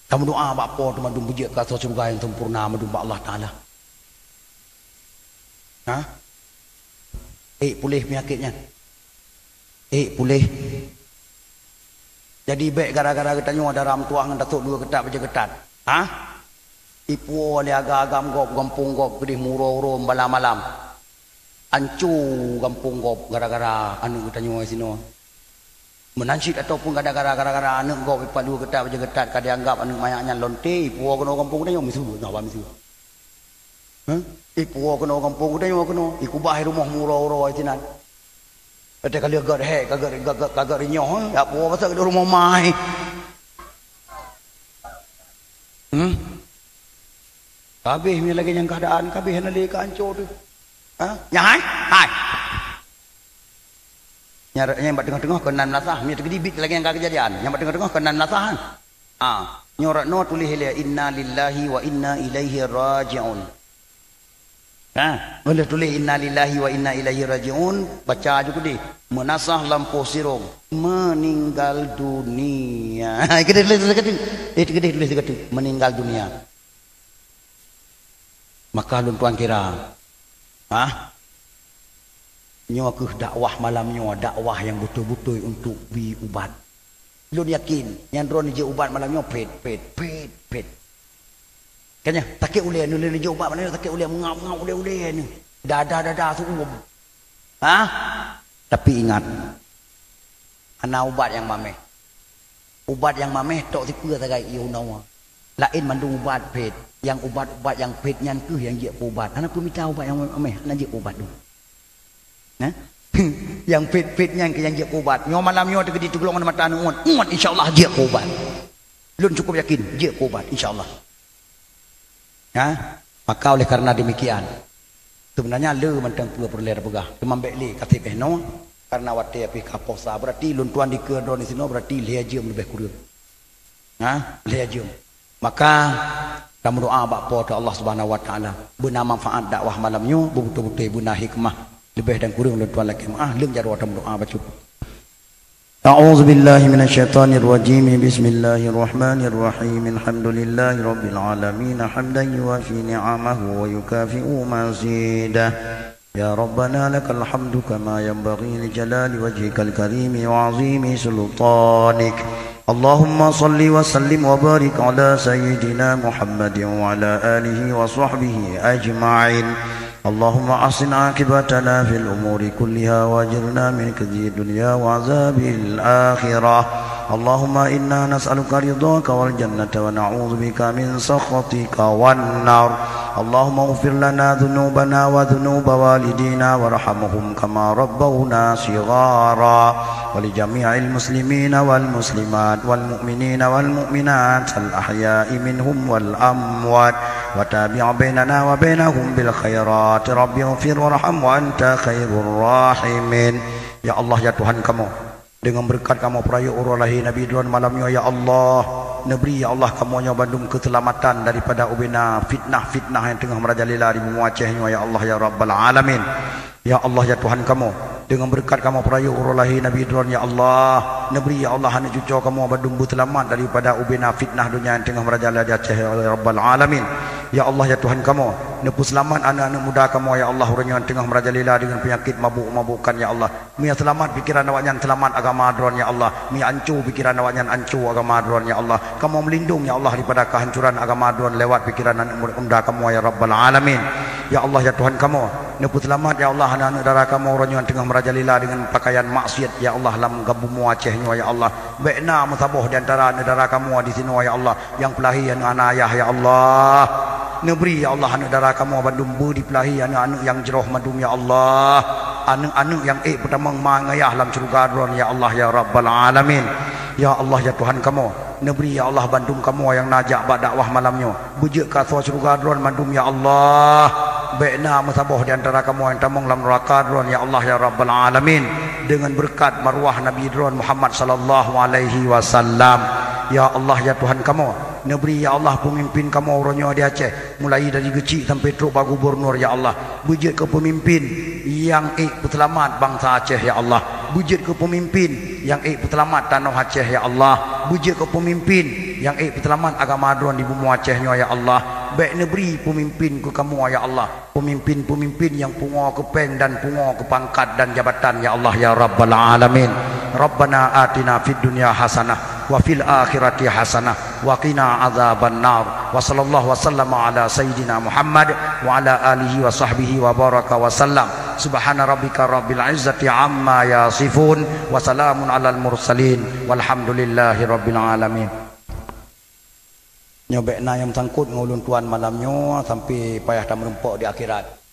Tameudoa bak Po teuh mandum beujeuet keu asoe syeuruga nyang sempurna mandum bak Allah Taala. Ha? Eh, puléh peunyakét nyan. Eh, puléh. Jadi bék gara-gara geutanyoe dara meutuah ngon tasok dua keutat bajée keutat. Ha? Ipuwoe lé agam-agam gob gampông gob keudeh meuuroe-uroe malam-malam. Anco gampông gob gara-gara aneuk geutanyoe sinoe. Meunan cit ataupun gara-gara gara-gara aneuk gob ipat dua keutat bajée keutat ka dianggap aneuk manyak nyan lonte, ipuwoe keunoe gampông geutanyoe miseue, nyoe ba miseue. Hah? Ipuwoe keunoe gampông geutanyoe keunoe, ikubah rumoh meuuroe-uroe sinan. Kata ka lheueh gét hék, ka gét, ka gét, ka gét rinyoh, eh, jak puwoe pasal ka rumoh mai. Hmm? Habéh meunyoe lagée nyan keuadaan, ka habéh hana lé ka anco teuh. Ha? Nyan hai? Hai. Nyang, nyang bak teungoh-teungoh keunan meulasah, meunyoe teukeudi bit lagée nyang ka keujadian, nyang bak teungoh-teungoh keunan meulasah, kan? Ah, nyoe rot noe tuléh ilée, "Inna lillahi wa inna ilaihi raji'un." Ha, meunyoe tuléh, "Inna lillahi wa inna ilaihi raji'un", baca ju keudeh, meunasah lampôh sirong, "Meninggal dunia." Keudeh tuléh sigoe teuk. Eh, keudeh tuléh sigoe teuk, "Meninggal dunia." Maka lôn tuan kira, ha? Nyoe kheueh dakwah malam nyoe, dakwah nyang beutôi-beutôi untuk bi ubat. Lôn yakin, nyang droeneuh jeuet ubat malam nyoe phét, phét, phét, phét. Kan nyan, sakét ulée neuh, lôn jeuet ubat malam nyoe sakét ulée, meungab-ngab ulée-ulée neuh. Dada-dada seuuem. Ha? Tapi ingat, hana ubat nyang mameh. Ubat nyang mameh tok sipeue sagai ié unoe. Laén mandum ubat phét. Nyang ubat-ubat nyang phét nyan kheueh nyang jeuet keu ubat. Hana peumita ubat nyang mameh, hana jeuet keu ubat dum. Nah? Nyang phét-phét nyan kheueh nyang jeuet keu ubat. Nyoe malam nyoe teukeudi teuglong mata neuuet. Uet, insya Allah jeuet keu ubat. Lôn cukup yakin jeuet keu ubat, insya Allah. Ha? Maka oleh karena demikian, sebenarnya le mantong peue peureulée tapeugah, teuma bék lé ka sibéh noe, karena watée pih ka posa. Berarti lôn tuan dikeue droeneuh sinoe, berarti lhée jeuem leubeh kureueng. Ha? Lhée jeuem. Maka tameudoa bak Po teuh Allah Subhanahu wa Taala, beuna manfaat dakwah malam nyoe, beubeutôi-beutôi beuna hikmah. Leubeh dan kureueng lôn tuan lakée meuáh, leueng jaroe tameudoa bacut. أعوذ بالله من الشيطان الرجيم. بسم الله الرحمن الرحيم. الحمد لله رب العالمين، حمدا يوافي نعمه ويكافئ مزيده. يا ربنا لك الحمد كما ينبغي لجلال وجهك الكريم وعظيم سلطانك. اللهم صل وسلم وبارك على سيدنا محمد وعلى آله وصحبه أجمعين. اللهم أحسن عاقبتنا في الأمور كلها وأجرنا من خزي الدنيا وعذاب الآخرة. اللهم إنا نسألك رضاك والجنة ونعوذ بك من سخطك والنار. اللهم اغفر لنا ذنوبنا وذنوب والدينا وارحمهم كما ربونا صغارا. ولجميع المسلمين والمسلمات والمؤمنين والمؤمنات الأحياء منهم والأموات. وتابع بيننا وبينهم بالخيرات. رب اغفر وارحم وأنت خير الراحمين. Ya Allah, ya Tuhan kamoe, deungon beureukat kamoe peurayeuk uroe lahé Nabi droen malam nyoe, ya Allah, neubri, ya Allah, kamoe nyoe bandum keuseulamatan daripada ubena fitnah-fitnah nyang teungoh meurajalela di bumoe Aceh nyoe, ya Allah, ya Rabbal Alamin. Ya Allah, ya Tuhan kamoe, Deungon beureukat kamoe peurayeuk uroe lahé Nabi Droen, ya Allah, neubri, ya Allah, aneuk cucoe kamoe bandum beuseulamat daripada ubena fitnah donya nyang teungoh meurajalela di Aceh, ya Rabbal Alamin. Ya Allah, ya Tuhan kamoe, neupeuseulamat aneuk-aneuk muda kamoe, ya Allah, uroe nyoe nyang teungoh meurajalela deungon peunyakét mabuk-mabukan, ya Allah. Meunyo seulamat pikeran awaknyan, seulamat agama Droen, ya Allah. Meunyo anco pikeran awaknyan, anco agama Droen, ya Allah. Kamoe meulindong, ya Allah, daripada keuhancoran agama Droen lewat pikeran aneuk muda kamoe, ya Rabbal Alamin. Ya Allah, ya Tuhan kamoe, neupeuseulamat, ya Allah, aneuk-aneuk dara kamoe uroe nyoe nyang teungoh meurajalela deungon pakaian maksiat, ya Allah, lam bumoe Aceh nyoe, ya Allah. Bék na meusaboh di antara aneuk dara kamoe disinoe, ya Allah, nyang peulahé aneuk hana ayah, ya Allah. Neubri, ya Allah, aneuk dara kamoe bandum beu dipeulahé aneuk-aneuk nyang jroh mandum, ya Allah. Aneuk-aneuk nyang ék peutamong ma ngon ayah lam syeuruga Droen, ya Allah, ya Rabbal Alamin. Ya Allah, ya Tuhan kamoe, neubri, ya Allah, bandum kamoe nyang na jak bak dakwah malam nyoe beujeuet keu asoe syeuruga Droen mandum, ya Allah. Bék na meusaboh di antara kamoe nyang tamong lam neuraka Droen, ya Allah, ya Rabbal Alamin, deungon beureukat marwah Nabi Droen Muhammad sallallahu alaihi wasallam. Ya Allah, ya Tuhan kamoe, neubri, ya Allah, peumimpin kamoe uroe nyoe di Aceh, mulai dari geuchik sampai trok bak gubunur, ya Allah, beujeuet keu peumimpin nyang ék peuseulamat bansa Aceh, ya Allah. Beujeuet keu peumimpin nyang ék peuseulamat tanoh Aceh, ya Allah. Beujeuet keu peumimpin nyang ék peuseulamat agama Droen di bumoe Aceh nyoe, ya Allah. Bék neubri peumimpin keu kamoe, ya Allah, peumimpin-peumimpin nyang pungoe keu péng dan pungoe keu pangkat dan jabatan, ya Allah, ya Rabbal Alamin. Rabbana atina fid dunya hasanah wa fil akhirati hasanah wa qina adzabannar. Wa sallallahu wa sallama ala sayyidina Muhammad wa ala alihi wa sahbihi wa baraka wa sallam. Subhana rabbika rabbil izzati amma yasifun, wa salamun alal mursalin, walhamdulillahi rabbil alamin. Nyoe bék na nyang meusangkot ngon ulôn tuan malam nyoe sampai payah tameurumpok di akhirat.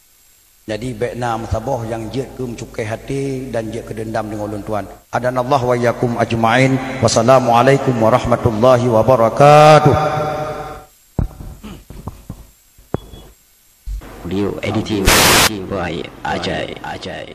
Jadi, bék na meusaboh nyang jeuet keu meucukéh até dan jeuet keu deundam deungon ulôn tuan. Hadanallahu wa iyyakum ajma'in. Wassalamualaikum warahmatullahi wabarakatuh. Audio editing by Ajai, Ajai.